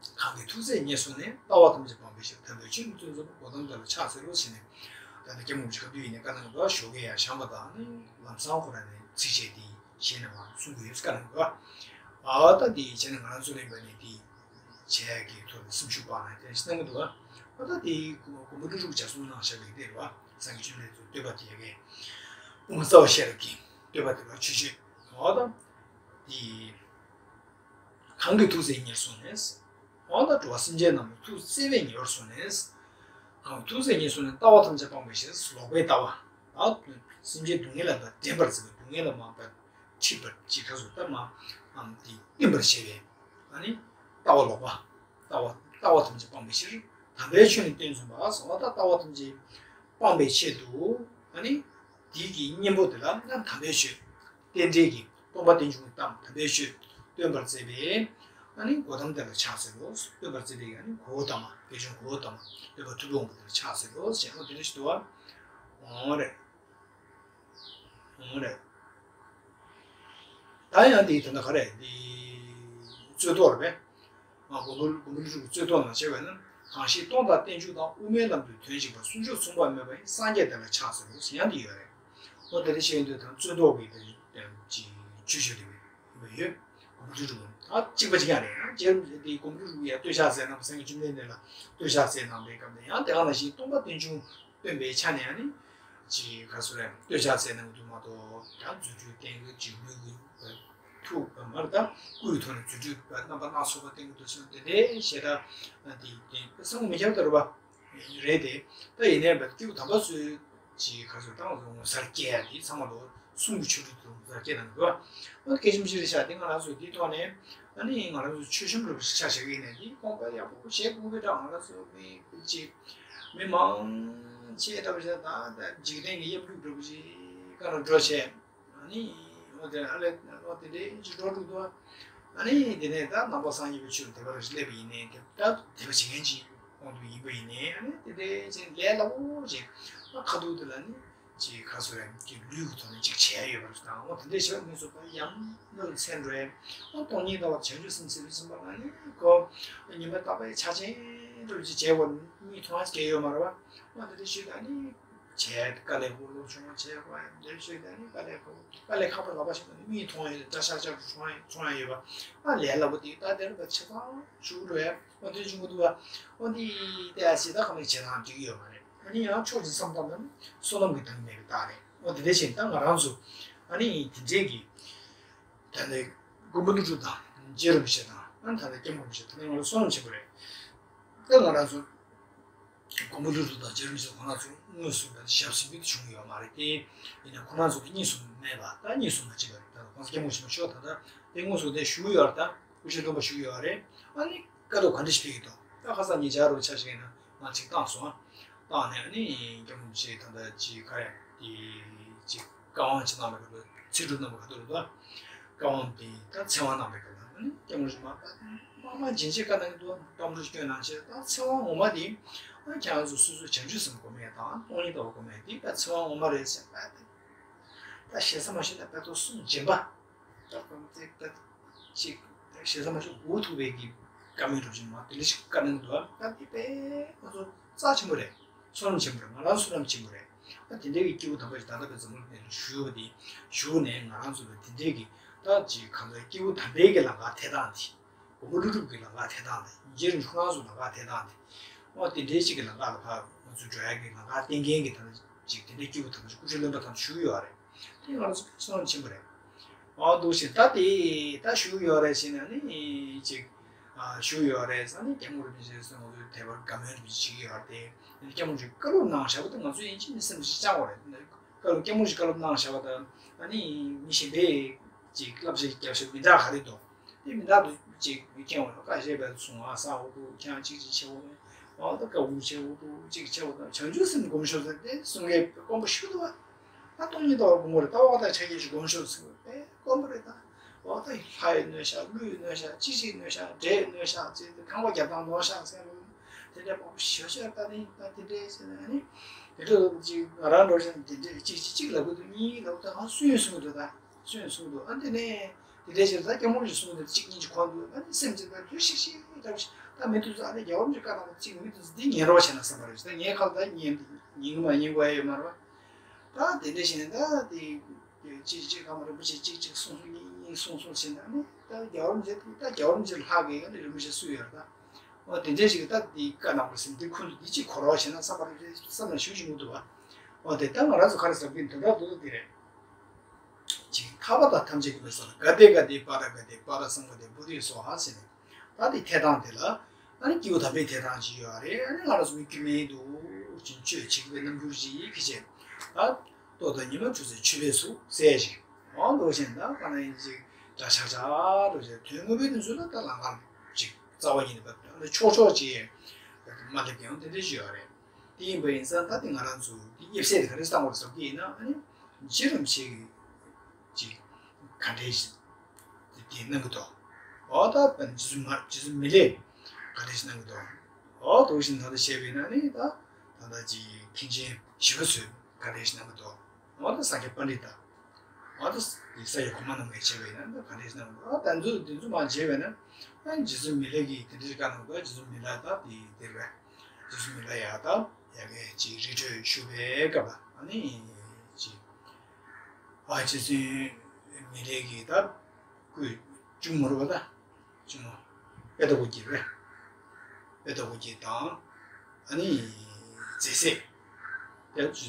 གང་གི་ཐུགས་བརྩེས་ཉེར་བཟུང་ནས། ལྟ་བ་ཐམས་ཅད་སྤང་བའི་ཕྱིར། དམ་པའི་ཆོས་ནི་སྟོན་མཛད་པ། གོའུ་ཏམ་དེ་ལ་ཕྱག་འཚལ་ལོ་ཟེར་ནས། ད་ནི་སྐྱབས་མགོན་ཆེན་པོ་ཡིན་ནས་བཀའ་གནང་འདུག་ཞོགས་ཀས་ཡར་བཞེངས་པ་དང་ནི་ལམ་སང་ཁོ་རང་ནས་ཚིགས་བཅད་འདི་གཞན་ནས་མར་གསུང་གི་ཡོད་བཀའ་གནང་འདུག་ཨ་ད་འདི་བྱས་ནས་ང་རང་ཚོ་ལ་ཡིན་པ་ནི་འདི་བྱས་ཀྱི་ཐོག་ནས་སེམས་ཤུགས་སྤར་ནས་དེ་འདྲ་ཞིག་གནང་གི་འདུག་ཨ་ད་འདི་མགོན་པོ་ཀླུ་སྒྲུབ་ལྗགས་རྩོམ་གནང་བཞག་པའི་འདི་རེད་བ། སངས་རྒྱས་བཅོམ་ལྡན་འདས་ཀྱི་བསྟོད་པ་དེ་ཡ་གི་དབུ་མ་རྩ་བ་ཤེས་རབ་ཀྱི་བསྟོད་པ་དེ་ལ་ཆོས་སྤྱོད། ཨ་ད་འདི། གང་གི་ཐུགས་བརྩེས་ཉེར་བཟུང་ནས། འོ་ན་འགྲོ་བ་སེམས་ཅན་རྣམས་ལ་ཐུགས་བརྩེ་བས་ཉེ་བར་བཟུང་ནས། གང་གི་ཐུགས་བརྩེས་ཉེར་བཟུང་ནས། ལྟ་བ་ཐམས་ཅད་སྤང་བའི་ཕྱིར། ལོག་པའི་ལྟ་བ། ད་སེམས་ཅན་སྡུག་བསྔལ་ལ་ད་འདྲེན་པར་བྱེད་པའི་སྡུག་བསྔལ་ལ་མ་ད་འཁྲིད་པར་བྱེད་ཁ་སོ་ད་མ་ཨམ་དེ་བསྟེན་པར་བྱེད་པའི་ཨ་ནི་ལྟ་བ་ལོག་པ། ལྟ་བ་ལྟ་བ་ཐམས་ཅད་སྤང་བའི་ཕྱིར། དམ་པའི་ཆོས་ནི་སྟོན་མཛད་པ། ཟེར་བ་ད་ལྟ་བ་ཐམས་ཅད་སྤང་བའི་ཆེད་དུ་ཨ་ནི་དེའི་གི་གཉེན་པོ་དེ་ལ་ཡང་དམ་པའི་ཆོས། རྟེན་འབྲེལ་གྱི་སྟོང་པ་རྟེན་འབྱུང་གི་གཏམ་དམ་པའི་ཆོས་སྟོན་པར་མཛད་པས། ཨ་ནི་གོའུ་ཏམ་དེ་ལ་ཕྱག་འཚལ་ལོ། སྟོན་པར་མཛད་པས་ཨ་ནི་གོའུ་ཏམ། དགེ་སྦྱོང་གོའུ་ཏམ་སློབ་དཔོན་ཐུབ་པའི་དབང་པོ་དེ་ལ་ཕྱག་འཚལ་ལོ་ཞེས་འོ་དེ་འདྲ་ཞིག་འདུག་བ། འོང་རེད། འོང་རེད། ད་ཡང་དེའི་དོན་དག་ག་རེ་འདི་རྩོད་ཐོག་རེད་པས། མགོན་པོ་མགོན་པོ་ཀླུ་སྒྲུབ་རྩོད་ཐོག་ནང་བྱས་པས་ན། གང་ཞིག་སྟོང་དང་རྟེན་འབྱུང་དང་། དབུ་མའི་ལམ་དུ་དོན་གཅིག་པ། གསུང་མཆོག་མཚུངས་པ་མེད་པ་ཡི། སངས་རྒྱས་དེ་ལ་ཕྱག་འཚལ་ལོ་ཞེས་ཡང་འདི་ཡོད་རེད། འོ་དེ་འདྲ་བཤད་ཡོང་དུས་དང་རྩོད་ཐོག་གི་དེ་ཅི་ཆོས་ཞུ་དེ་ཡོད་ཡོད། མགོན་པོ་ཀླུ་སྒྲུབ་ད་གཅིག་པ་གཅིག་རྐྱང་རེད། རྗེ་རིན་པོ་ཆེ་དེ་མགོན་པོ་ཀླུ་སྒྲུབ་ཡ་བསྟོད་ཕྱག་འཚལ་གནང་བ། སངས་རྒྱས་བཅོམ་ལྡན་འདས་ལ་བསྟོད་ཕྱག་འཚལ་གནང་པའི་སྐབས་ནས་ཡང་དེ་ག་ནང་བཞིན་སྟོང་པ་རྟེན་འབྱུང་སྟོན་པའི་ཆ་ནས་ཨ་ནི་ཅི་ག་ཚོད་རེད། བསྟོད་ཕྱག་འཚལ་གནང་གི་འདུག་མ་གཏོགས་ད་རྫུ་འཕྲུལ་བསྟན་གྱི་ཅིག་ལུས་ཀྱི་ཐུགས་མ་རེད། ད་སྐུའི་ཐོག་ནས་རྫུ་འཕྲུལ་རྣམ་པ་སྣ་ཚོགས་པ་བསྟན་གྱི་འདུག་ཟེར་དེ་འདྲའི་ཞེ་དྲག་དེ་དེ་བསམ་བློ་མི་ཁྱབ་ལྟར་བ་རེད་དེ། ད་ཡིན་ནའི་སྐྱེས་བུ་དམ་པ་ཚོས་ཅི་ག་ཚོད་ད་ངོ་མཚར་སྐྱེ་ཡ་དེ་ཚང་མ་ལོ། གསུང་གི་ཆོས་དྲུག་དང་ཟབ་རྒྱས་དང་འདུལ་བ། ཨ་ནི་སྐད་ཆ་མི་ཤེས་རེད་ཤག་དེ་ང་རང་ཚོ་འདིའི་ཐོག་ནས་ཨ་ནི་ང་རང་ཚོ་མཆོད་གཤོམ་རུ་ཆ་བཞག་གི་ཡིན་ནས་འདི་དགོངས་པ་ཡག་པོ་བཞེས་དགོས་པའི་གྲངས་ང་རང་ཚོ་མི་ཅིག་མི་མང་ཆེ་འདྲ་བོ་ཞིག་ད་ད་འཇིག་རྟེན་གྱི་གཡམ་རྒྱུག་འདྲ་བོ་ཞིག་ག་ལ་འགྲོ་བྱས་ཨ་ནི་འོ་དེ་ཨ་ལས་འོ་དེ་འདྲའི་ཅིག་འགྲོ་འགྲོ་འདུག་ཨ་ནི་དེ་ནས་ད་ནང་པ་སངས་རྒྱས་པའི་ཆོས་ལ་དད་པ་རུ་སླེབས་པ་ཡིན་ནས་དེ་ད་དད་པ་བྱེད་མཁན་ཅིག་དབང་དུ་ཡིན་པ་ཡིན་ནའི་ཨ་ནི་དེ་འདྲའི་ཅིག་ལས་སླ་པོ་ཅིག་ཨ་ཁ་ཐུག་དེ་ལ་ནི་ཅིག་ག་ཚོད་རེད་ཀྱི་ལུས་ཀྱི་ཐོག་ནས་ཅིག་བྱས་ཡོད་པ་རེད་དང་། འོ་དེ་འདྲའི་བྱས་པ་ངེས་སུ་ཡང་ནོར་ཚན་འགྲོ་ཡས། ཨ་སྟོང་ཉིད་ལྟ་བ་བྱང་ཆུབ་སེམས་ཟེར་བའི་སེམས་པ་ལ་ནི་ཁོ་ཉི་མ་རྟག་པའི་ཆ་ཅན་འགྲོ་ཅིག་བྱས་པ་མིག་མཐོང་ཡས་ཡོད་མ་རེད་བ། འོ་དེ་འདྲའི་ཞིག་ལ་ནི་བྱས་དཀའ་ལས་ཁག་པོ་བྱུང་བ་བྱས་པ་འདིར་ཞིག་ལ་ནི་དཀའ་ལས་ཁག་པོ་དཀའ་ལས་ཁག་པོ་ལབ་པ་ཞིག་ལ་ནི་མིག་མཐོང་ཡས་འདྲ་ཤག་ཤག་བྱུང་ཡས་བྱུང་ཡས་ཡོད་པ། ཨ་ལས་སླ་པོ་དེ་ད་དེར་ད་ཆ་ཚང་ཞུགས་འགྲོ་ཡས། འོ་དེ་བྱུང་གི་འདུག་བ། འོ་འདི་ལྟ་ཡ་ཞེ་དྲག་གང་ལེགས་བྱེད་སྟངས་འགྲིག་གི་ཡོད་མ་རེད། ཨ་ནི་ཡང་ཕྱོགས་གཅིག་བསམ་བཏང་ན་བསོད་ནམས་ཀྱི་དང་མེད་པའི་རྟགས་རེད། འོ་དེ་འདྲ་བྱས་ད་ང་རང་ཚོ་ཨ་ནི་དེ་འདྲའི་གི་ད་ལྟའི་མགོན་པོ་ཀླུ་སྒྲུབ་དང་རྗེ་རིན་པོ་ཆེ་དང་ཨ་ནི་ད་ལྟའི་སྐྱབས་མགོན་རིན་པོ་ཆེ་ད་ལྟའི་ང་ལ་བསོད་ནམས་ཆེན་པོ་རེད། ད་ང་རང་ཚོ་མགོན་པོ་ཀླུ་སྒྲུབ་དང་རྗེ་རིན་པོ་ཆེ་ཁོང་རང་ཚོ་དངོས་སུ་ད་ཞབས་ཕྱི་མི་དེ་བྱུང་ཡོད་མ་རེད་དེ། ཡིན་ན་ཁོང་རང་ཚོ་གི་གཉིས་སུ་མེད་པ་ད་གཉིས་སུ་མ་མཆིས་པ་རེད། ད་ཁོང་ཚོ་སྐྱབས་མགོན་ཆེན་པོ་མཆོག་ད་ལྟ་དེ་དངོས་སུ་དེ་བཞུགས་ཡོད་རེད། ད་སྐུ་ཕྲེང་སྟོན་པ་བཞུགས་ཡོད་རེད། ཨ་ནི་དཀའ་སྡུག་ག་འདྲ་ཞིག་ཕེབས་ཀྱི་འདུག་ད་ཁ་སང་ཉེ་ཆར་རུ་ཆ་བཞག་ན་ང་ཅིག་བཏང་སོང་ཨ། བཏང་ནས་ཨ་ནི་སྐྱབས་མགོན་ཆེན་ད་ལྟ་ཅིག་ག་རེ་དེ་ཅིག་བཀའ་དབང་ཅིག་གནང་བའི་སྐབས་ལ་ཚེ་སྒྲུབ་གནང་བའི་སྐབས་ལ་བཀའ་དབང་དེ་ད་ཚེ་དབང་གནང་བའི་སྐབས་ལ་ཨ་ནི་སྐྱབས་མགོན་ཆེན་མ་མ་མ་རྗེས་འཇིགས་བཀའ་གནང་གི་འདུག་བསམ་བློ་སྐྱོན་གནང་བྱས་ད་ཚེ་དབང་ངོ་མ་དེ་ཨ་ཁྱེད་རང་ཚོ་སོ་སོའི་བྱང་ཆུབ་སེམས་སྒོམ་ཡས་དང་སྟོང་ཉིད་ལྟ་བ་སྒོམ་ཡས་དེ་ད་ཚེ་དབང་ངོ་མ་རེད་ཟེར་ད་དེ་ད་ཞེ་ས་མ་ཞེ་ད་དཔེ་ཐོག་གསུང་རྗེན་པ། ད་གོང་དེ་ད་ཅིག་ཞེ་ས་མ་ཞིག་འུ་ཐུག་པའི་གི་བཀའ་མོལ་སྒྲུབ་ཅིང་མ་དེ་ལས་ཤིག་བཀའ་གནང་འདུག་ད་དེ་དཔེ་ང་ཚོ་རྩ་ཆེན་པོ་རེད། བསོད་ནམས་ཆེན་པོ་རེད། ང་རང་བསོད་ནམས་ཆེན་པོ་རེད། ད་དེ་འདྲའི་གི་སྐྱེས་བུ་དམ་པ་ཞིག་ད་ལྟ་བའི་འཛམ་བུ་གླིང་ནས་བཞུགས་པ་དེ་བཞུགས་ནས་ང་རང་ཚོ་ལ་དེ་འདྲའི་གི་ད་ཅིག་གང་ལྟར་སྐྱེས་བུ་དམ་པའི་གི་ལམ་ཁ་དེ་དང་དེ། མགོན་པོ་ཀླུ་སྒྲུབ་ཀྱི་ལམ་ཁ་དེ་དང་དེ། རྗེ་རིན་པོ་ཆེ་ཁོང་རང་ཚོའི་ལམ་ཁ་དེ་དང་དེ། འོ་དེ་འདྲའི་ཅིག་གི་ལམ་ཁ་ལ་ཕར་ང་ཚོ་འགྲོ་ཡ་གི་ལམ་ཁ་བསྟན་མཁན་གྱི་ད་ཅིག་དེ་འདྲའི་སྐྱེས་བུ་དམ་པ་ཅིག་སྐུ་ཕྲེང་བློན་པོ་དམ་པ་བཞུགས་ཡོད་རེད། དེ་ང་ཚོ་བསོད་ནམས་ཆེན་པོ་རེད། འོ་འདུག་བཞིན་ད་དེ་ད་བཞུགས་ཡོད་རེད་ཟེར་ན་ནི་ཅིག་ཨ་བཞུགས་ཡོད་རེད་ཟེར་ནི་སྐྱབས་མགོན་རིན་པོ་ཆེ་ཟེར་ང་ཚོའི་དད་པར་དགའ་མོས་རིན་པོ་ཆེ་བྱེད་ཀྱི་ཡོད་རེད་དེ། སྐྱབས་མགོན་ཆེན་བཀའ་སློབ་གནང་བཞག་པ་དེ་ང་ཚོ་ཡིན་གཅིག་མིན་སེམས་ཀྱི་བཅངས་པ་རེད། བཀའ་སློབ་སྐྱབས་མགོན་ཆེན་བཀའ་སློབ་གནང་བཞག་པ་དང་ཨ་ནི་མི་གཞན་པས་ཅིག་བསླབ་བྱ་རྒྱབ་བཞག་མི་འདྲ་ག་རེ་འདུག་དེ་མི་འདྲ་འདུག་ཅིག་མཁྱེན་འོང་ན་ཁ་ཤས་པས་གསུང་ཨ་ས་འོ་འདུག་ཁྱེད་རང་གཅིག་གཅིག་བྱེད་འོ་མེད། འོ་ད་དཀའ་འུ་བྱེད་འོ་འདུག་ཅིག་བྱེད་འོ་ད་བྱང་ཆུབ་སེམས་སྒོམ་ཤོག་ཟེར་དེ་གསུང་མཁན་དཀོན་པོ་ཞིག་འདུག་བ། ད་སྟོང་ཉིད་ལྟ་བ་སྒོམ་དགོས་རེད། ད་འོ་ད་ཕྱག་རྒྱ་ཞིག་སྒོམ་ཤོག་ཟེར་དེ་དཀོན་པོ་རེད། ད་འོ་ད་ལྷ་ཡི་གནོད་ཤག་ཀླུ་ཡི་གནོད་ཤག་ཅི་ཅིག་གནོད་ཤག་འདྲེ་ཡི་གནོད་ཤག་ཅེས་དེ་ཁང་པ་རྒྱབ་སྟངས་ནོར་ཤག་ཟེར་ལོ། དེ་འདྲ་མང་པོ་ཞེ་པོ་ཅིག་ད་ནི་ད་དེ་འདྲས་ཟེར་ན་ནི་དེ་འདྲ་ཅིག་ང་རང་འདྲ་བོ་ཅིག་དེ་འདྲས་ཅིག་ཅིག་ལབ་གི་འདུག་གཉིས་ལབ་ད་ང་སུ་ཡིན་གསུང་གི་འདུག་ད། སུ་ཡིན་གསུང་གི་འདུག་ཨ་འདི་ནས་དེ་འདྲའི་ཕྱིར་ད་སྐྱབས་མགོན་གྱིས་གསུངས་ཏེ་གཅིག་གཉིས་ཀྱི་ཁོངས་འདུག་ཨ་ནི་སེམས་ཅན་པའི་ལུས་ཤིག་ཤིག་ལྟ་བུ་ཞིག་ད་མི་ཐུབ་ས་ཨ་ནི་རྒྱལ་བ་རིན་པོ་ཆེ་བཀའ་གནང་བ་གཅིག་མི་ཐུབ་ས་འདི་ཉན་རོགས་བྱས་ན་བསམ་པ་རེད། ད་ངའི་ཁ་ལ་ད་ཉན་ཉན་གི་མ་ཉན་གི་ཡོད་མ་རེད་བ། ད་དེ་འདྲ་བྱས་ནས་ད་དེ་གཅིག་གཅིག་གང་མ་རིན་པོ་ཆེ་གཅིག་གཅིག་གསུངས་གསུངས་གཉིས་གཉིས་གསུངས་གསུངས་བྱས་ནས་ཨ་ནི་ད་རྒྱལ་བ་རིན་པོ་ཆེ་ད་རྒྱལ་བ་རིན་པོ་ཆེ་ལྷག་གི་ཨ་ནི་རིན་པོ་ཆེ་སུ་ཡོད་རེད་ད། འོ་དེ་འདྲ་ཞིག་ད་དེ་བཀའ་གནང་བ་ཟིན་དེ་ཁུལ་དུ་དེ་གཅིག་གོ་རོགས་བྱས་ན་བསམ་པ་རེད་བསམ་ན་ཞུ་ཞུ་མི་འདུག་བ། འོ་དེ་ད་ང་རང་ཚོ་ག་རེ་ཟེར་གི་དོན་དག་ཏུ་དེ་རེད། ཅིག་ཐར་པ་དང་ཐམས་ཅད་མཁྱེན་པའི་ས་ལ་ག་ཏེ་ག་ཏེ་པཱ་ར་ག་ཏེ་པཱ་ར་སཾ་ག་ཏེ་བོ་དྷི་སྭཱ་ཧཱ་ཟེར་ནས། ད་དེ་ཐད་སྟངས་དེ་ལ་ཨ་ནི་སྐྱེས་བུ་དམ་པའི་ཐད་སྟངས་ཅིག་ཡོད་རེད། ཨ་ནི་ང་རང་ཚོ་མི་དཀྱུས་མའི་དུ་ཅིག་སྤྱོད་བྱེད་པའི་རྣམ་འགྱུར་ཅིག་གི་བྱས། ད་ལྟོ་དང་ཉི་མ་དྲོ་ཚེ་མཆོད་པའི་གཟུགས་ཟེར་ཞིག་འོ་འདུག་བཞིན་ད་ག་ན་ཡིན་ཅིག་འདྲ་ཆགས་ཆགས་འདུག་བཞིན་དོན་དངོས་པོའི་དོན་ཚུལ་ལ་ད་ལམ་ཁ་ཅིག་རྩ་བ་ཉིད་ནས་ཕྱོགས་ཕྱོགས་ཅིག་མ་སླེབས་ཀྱང་དེ་འདྲ་ཅིག་ཡོད་རེད། དེ་ཡིན་པ་ཡིན་ཙང་ད་དེ་ང་རང་ཚོ་དེ་དབྱེ་བཤད་དེ་ག་རེ་བཏང་དགོས་རེད་ཟེར་གྱི་ཡིན་ན་ཨ་ནི་རྗེ་རིན་པོ་ཆེ་གིས་ཅིག་ག་འདྲས་ཞིག་དེ་གནང་གི་འདུག་འོ་ད་རྗེ་བཙུན་མ་རྗེ་བཙུན་མི་ལས་ག་འདྲས་ཞིག་གནང་གི་འདུག་འོ་འདུག་བཞིན་ད་ལྟ་བྱས་པས་ན་ནི་ད་ད་ལྟ་ཅིག་མཁན་ཆེན་ཞི་བ་འཚོས་ག་འདྲས་ཤིག་གནང་གི་འདུག་འོ་ད་ས་སྐྱ་པཎྜི་ཏ། འོ་ད་ས་སྐྱ་གོང་མ་རྣམས་ཀྱིས་བྱས་པས་ན་ད་ག་འདྲས་ཤིག་གནང་གི་འདུག་ཨ་ད་ཚོ་འདི་ཚོ་མ་བྱས་པས་ན་ཨ་རྗེ་བཙུན་མི་ལ་གིས་དེ་འདྲས་བཀའ་གནང་འདུག་རྗེ་བཙུན་མི་ལ་ད་དེ་དེར་བས་རྗེ་བཙུན་མི་ལ་ཡ་ད་ཡ་གི་ཅིག་རི་ཁྲོད་བཞུགས་པའི་སྐབས་ལ་ཨ་ནི་ཅིག་ཨ་རྗེ་བཙུན་མི་ལ་གིས་ད་སྐུ་གཅུང་མོ་རེད་པ་ད། གཅུང་མོ་དཔལ་ལྡན་སྐུ་སྐྱིད་རེད། དཔལ་ལྡན་སྐུ་སྐྱིད་དང་ཨ་ནི་མཛེས་སྲས། དེ་རྗེ་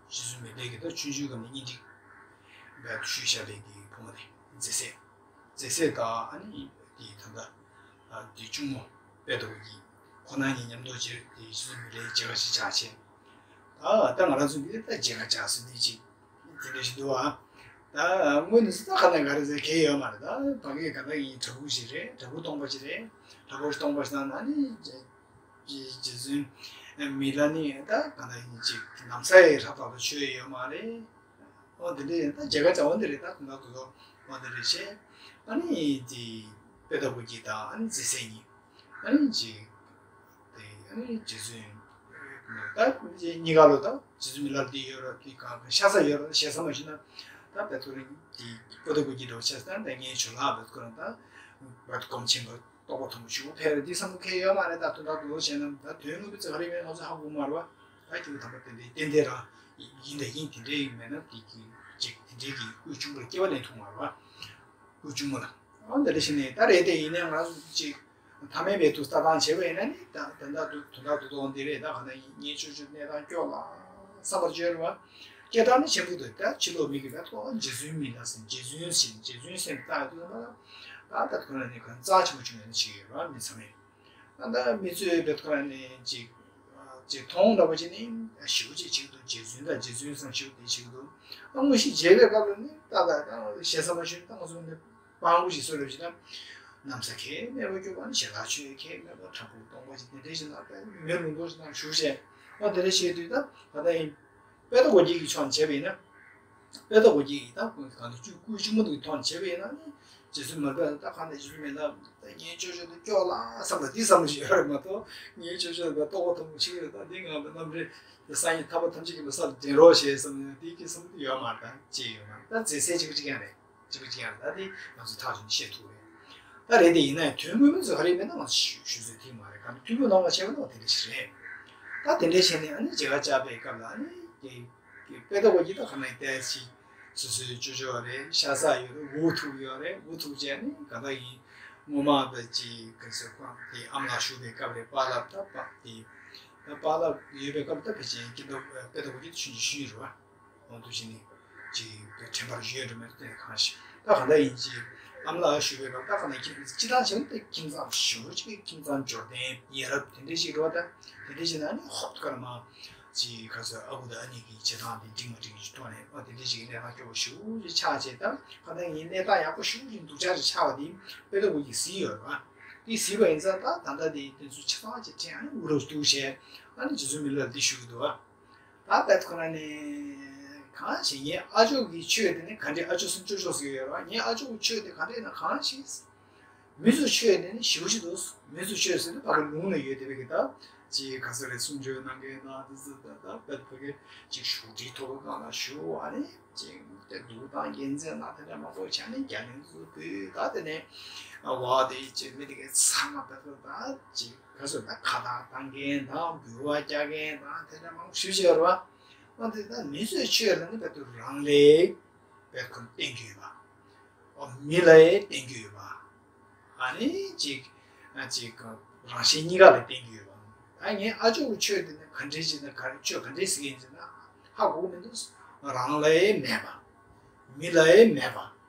བཙུན་མི་ལའི་གི་ད་ཆུང་ཆུང་སྐབས་ནས་གཉེན་སྒྲིག་བྱས་ཞུས་བཞག་པའི་གི་བུ་མོ་དེ་མཛེས་སྲས། མཛེས་སྲས་དང་ཨ་ནི་དེ་ད་ལྟ་དེ་གཅུང་མོ་དཔལ་ལྡན་སྐུ་སྐྱིད་ཁོ་ན་གཉིས་མཉམ་དུ་བྱས་དེ་རྗེ་བཙུན་མི་ལའི་མཇལ་ཁ་ཞིག་བཅར་བྱས། ད་ད་ང་རང་ཚོ་གི་ད་མཇལ་ཁ་བཅར་སྲོལ་འདི་ཅིག་དེ་འདྲ་ཞིག་འདུག་ཨ། ད་སྔོན་ནས་སུ་ད་ག་ན་ག་རེ་ཟེར་གལ་ཡོད་མ་རེད། ད་ཕ་གིའི་ག་ད་ཡིན་བྲག་ཕུག་ཞིག་རེད། བྲག་ཕུག་སྟོང་པ་ཞིག་རེད། བྲག་ཕུག་སྟོང་པ་ཞིག་ན་ན་ནི་རྗེ་རྗེ་བཙུན་མི་ལ་ནི་ད་ག་ད་ཡིན་ཅིག་ལམ་སང་ཡི་རབ་ཏུ་ཆོས་ཡོད་མ་རེད། འོ་དེ་འདྲ་ཡིན་ད་མཇལ་ཁ་བཅར་བ་འདི་རེད། ད་དུང་ད་དུ་དོ་འོ་དེ་རེད་བྱས། ཨ་ནི་དེ་དཔལ་ལྡན་སྐུ་སྐྱིད་དང་ཨ་ནི་མཛེས་སྲས་གཉིས། ཨ་ནི་ཅིག་དེ་ཨ་ནི་རྗེ་བཙུན་ད་གཉིས་ཀ་ལོ་ད་རྗེ་བཙུན་མི་ལ་འདི་ཡོད་ར་འདི་གང་ག་ཤ་ཚ་ཡོད་ར་ཞེ་ས་མ་ཞུ་ན། ད་བེད་ཁོ་རང་འདི་དཔལ་ལྡན་སྐུ་སྐྱིད་འདྲ་བོ་ཆ་ས་ད་ངའི་ཇོ་ལགས་བེད་ཁོ་རང་ད་བེད་སྒོམ་ཆེན་པོ་རྟོགས་པ་མཐོན་པོ་ཞུ་ཕེབས་ར་འདི་བསམ་བློ་ཁེལ་ཡོད་མ་རེད། ད་དུང་ད་དུང་བྱས་ན་ད་དོན་དངོས་པོ་ཙི་ག་རེ་མེད་ང་ཚོ་ཧ་གོ་མ་རེད་བ། ད་ཁྱེད་དམ་པ་དེ་འདྲའི་ཏན་ཏན་རང་ཡིན་ད་ཡིན་དེ་འདྲའི་མེད་ན་དེ་གི་ཅིག་དེ་འདྲའི་གི་སྐུ་གཅུང་པོ་ལ་སྐྱེ་བ་ལེན་ཐུབ་མ་རེད་བ། སྐུ་གཅུང་མོ་ལ། འོ་འདི་འདྲ་ཞིག་ནས་ད་རེད་དེ་ཡིན་ནའི་ང་རང་ཚོ་ཅིག་ཐ་མལ་པའི་དུས་ལྟ་སྟངས་བྱས་པ་ཡིན་ན་ནི་ད་ད་ད་དུ་དུ་ད་དུ་དོན་འདི་རེད། ད་ག་ན་ཡིན་ངའི་ཆོས་ཆོས་གནས་སྟངས་སྐྱོ་ལ་བསམ་པར་བྱོས་རེད་བ། སྐྱེ་སྟངས་ནི་ཆེན་པོ་འདུག་ད་ཕྱི་ལོགས་མི་གིས་ད་ཐོག་རྗེ་བཙུན་མི་ལ་ཟེར་རྗེ་བཙུན་ཟེར་རྗེ་བཙུན་ཟེར་ད་དུ་ད་ད་ད་ཁོ་ན་ནི་ག་རྩ་ཆེན་པོ་བྱུང་ཡོད་ན་ཅིག་ཡོད་རེད་བ། མི་ཚང་མས། ད་ལྟ་མི་ཚོས་བེད་ཁོ་ན་ནས་ཅིག་ཅིག་མཐོང་འདྲ་པོ་ཅིག་ནི་ཞེ་པོ་ཅིག་བྱེད་ཀྱི་འདུག་རྗེ་བཙུན་དང་རྗེ་བཙུན་བསམ་ཞེ་པོ་དེ་བྱེད་ཀྱི་འདུག་ཨ་དངོས་གཞི་མཇལ་བའི་སྐབས་ལ་ནི་ཏག་ཏག་ད་ཞེ་ས་མ་ཞུ་ནི་ད་ང་ཚོ་ནི་སྤྲང་པོ་ཞིག་བཟོ་རེ་བྱེད་ན་གནམ་ས་ཁེལ་མེད་པ་སྐྱོ་བ་ནི་ཞལ་ལག་མཆོད་ཁེལ་མེད་པ་བྲག་ཕུག་སྟོང་པ་ཞིག་དེ་འདྲ་ཞིག་ན་ད་མི་ལུང་པོ་ཞིག་ན་བཞུགས་བྱས་ཨ་དེ་འདྲ་བྱེད་དུས་ད་ད་ལྟ་ཡིན། དཔལ་ལྡན་སྐུ་སྐྱིད་ཀྱི་ཕྱོགས་ནས་བྱས་པ་ཡིན་ན། དཔལ་ལྡན་སྐུ་སྐྱིད་ཀྱིས་ད་སྐུ་གང་དུ་བཅུག་སྐུ་གཅུང་མོ་འདུག་མཐོང་བྱས་པ་ཡིན་ན་ནི་རྗེ་བཙུན་མར་པས་ད་གང་ལྟར་རྗེ་བཙུན་མི་ལ་ད་ངའི་ཆོས་ཆོས་དུ་སྐྱོ་ལ་བསམ་པ་འདི་བསམ་བློ་ཞིག་ཡོད་རེད་མ་གཏོགས་ངའི་ཆོས་ཆོས་དུ་རྟོགས་པ་མཐོན་པོ་ཞིག་ཡོད་ད་འདི་ང་ལ་རྣམ་རེ་སངས་རྒྱས་ཐར་པ་ཐམས་ཅད་མཁྱེན་པའི་སར་འདྲེན་རོགས་ཞེས་བསམ་ནས་འདི་གི་བསམ་བློ་ཡོད་མ་རེད། ད་ཅི་ཡོད་མ་རེད། ད་མཛེས་སྲས་གཅིག་པུ་གཅིག་ཡང་རེད། གཅིག་པུ་གཅིག་ཡང་རེད། ད་འདི་ང་ཚོ་ཐག་ཆོད་ནས་བཤད་ཐུབ་རེད། ད་རེད་དེ་ཡིན་ན་ཡང་དོན་དངོས་མི་ཚོ་ག་རེ་མེད་ན་ང་ཚོ་ཞུ་ཞུ་ཚོད་ཐིག་མ་རེད། གང་ལྟར་ཐུགས་ཕུགས་ནང་མ་བྱས་པ་ན་དེ་འདྲ་ཞིག་རེད། ད་དེ་འདྲ་བྱས་ནས་ཨ་ནི་མཇལ་ཁ་བཅར་བའི་སྐབས་ལ་ཨ་ནི་དེ། དཔེ་ལྟ་བ་ཡིན་ད་ག་ནས་བལྟས་ཤིག་སོ་སོའི་ཅོ་ཅོ་རེད། ཤ་ཚ་ཡོད་རེད། འུ་ཐུག་ཡོད་རེད། འུ་ཐུག་བྱས་ནི་ག་འདྲ་ཡིན། སྔོན་མ་ད་ཅི་ག་ཚོད་ཁོང་དེ་ཨ་མ་ལགས་བཞུགས་པའི་སྐབས་རེད། པཱ་ལགས་ད་པཱ་དེ་ད་པཱ་ལགས་ཡོད་པའི་སྐབས་ད་ཕལ་ཆེར་སྐྱིད་སྡུག་དཔེ་ལྟ་བ་ཡིན་ད་ཆུང་ཆུང་ཡིན་རེད་བ། འོང་དུ་ཕྱིན་ནི་ཅི་དྲན་པར་ཡོད་རེད་མེད་དེ་གང་ཞིག་ད་ག་འདྲ་ཡིན་ཅི་ཨ་མ་ལགས་བཞུགས་པའི་སྐབས་ད་ག་ནས་ཁྱིམ་སྤྱི་བཏང་བྱས་ན་ད་ཁྱིམ་ཚང་ཞེ་པོ་ཅིག་ཁྱིམ་ཚང་འབྱོར་ལྡན་ཡ་རབས་དེ་འདྲ་ཞིག་རེད་བ། ད་དེ་འདྲ་ཞིག་ན་ནི་ཧོབ་ཏེ་ཁ་ལ་མ། ཅིག་ཁ་སང་ཨ་ཁུ་དང་ཨ་ནེ་གི་བྱེད་སྟངས་དེ་འགྲིག་མ་འགྲིག་གི་ཐོག་ནས་ཨ་དེ་འདྲ་ཞིག་གི་གནས་སྟངས་སྐྱོ་པོ་ཞེ་པོ་ཅིག་ཆགས་བྱས། ད་ཁ་ད་ངའི་གནས་སྟངས་ཡག་པོ་ཞེ་པོ་ཅིག་འདུག་ཆགས་ཅིག་ཆགས་པ་དེ་དཔེ་ལྟ་བུ་ཡིས་གཟིགས་ཡོད་རེད་བ། དེ་གཟིགས་པ་ཡིན་ཙང་ད་ད་ལྟ་དེ་དེ་ཚོ་ཆ་ཚང་ཅིག་དྲན་ཨ་ནི་འུ་རུ་འདུག་བྱས་ཨ་ནི་རྗེ་བཙུན་མི་ལ་འདི་ཞུ་གི་འདུག་བ། ད་ད་ཁོ་ན་ནི་གང་ཞིག་ངའི་ཨ་ཅོ་གི་ཆོས་དེ་ནི་ག་འདྲའི་ཨ་ཅོ་སུམ་ཅུ་ཅོ་ཟེར་ཡོད་རེད་བ། ངའི་ཨ་ཅོ་གི་ཆོས་དེ་ག་འདྲ་ཡིན་ན་གང་ཞིག་མི་ཚོ་ཆོས་ནི་ནི་ཞེ་པོ་ཅིག་འདུག་མི་ཚོ་ཆོས་ཟེར་ན་ཕ་གི་ལུང་ལ་ཡོད་དེ་བས་ཀྱི་ད་ཅིག་ག་ཚོད་རེད། གསུང་ཆོས་གནང་མཁན་དང་དེ་ཚོ་ད་ད་བད་ཕ་གི་ཅིག་བཞུགས་ཁྲིའི་ཐོག་གི་སྒང་ལ་བཞུགས། ཨ་ནི་ཅིག་དེ་འདུག་དང་རྒྱལ་མཚན་ལ་དེ་འདྲ་མང་པོ་བྱས་ནས་རྒྱ་གླིང་ཚོ་བུད། ད་དེ་ནས་བ་དེ་ཅིག་མི་དེ་གའི་ཚང་མ་བད་ཕ་ད་ཅིག་ག་ཚོད་ད་ཁ་བཏགས་བཏང་མཁན་དང་འབུལ་བ་རྒྱག་མཁན་དང་དེ་འདྲ་མང་པོ་ཞེ་པོ་ཅིག་ཡོད་རེད་བ། ཨ་དེ་ད་མི་ཚོའི་ཆོས་ལ་ནི་བད་ཕ་རང་ལས་བད་ཁོ་བསྟན་རྒྱུ་ཡོད་པ། ཨོ་མི་ལ་ཡང་བསྟན་རྒྱུ་ཡོད་པ། ཨ་ནི་ཅིག་ཨ་ཅིག་རང་གཞན་གཉིས་ཀ་ལ་བསྟན་རྒྱུ་ཡོད་པ། ད་ངའི་ཨ་ཅོ་གི་ཆོས་དེ་ནི་ག་འདྲས་ཅིག་ན་ག་རེ་ཆོས་ག་འདྲས་ཟེར་གྱི་ཡིན་ཟེར་ན་ཧ་གོ་གི་མི་འདུག་རང་ལ་ཡང་མེད་པ། མི་ལ་ཡང་མེད་པ།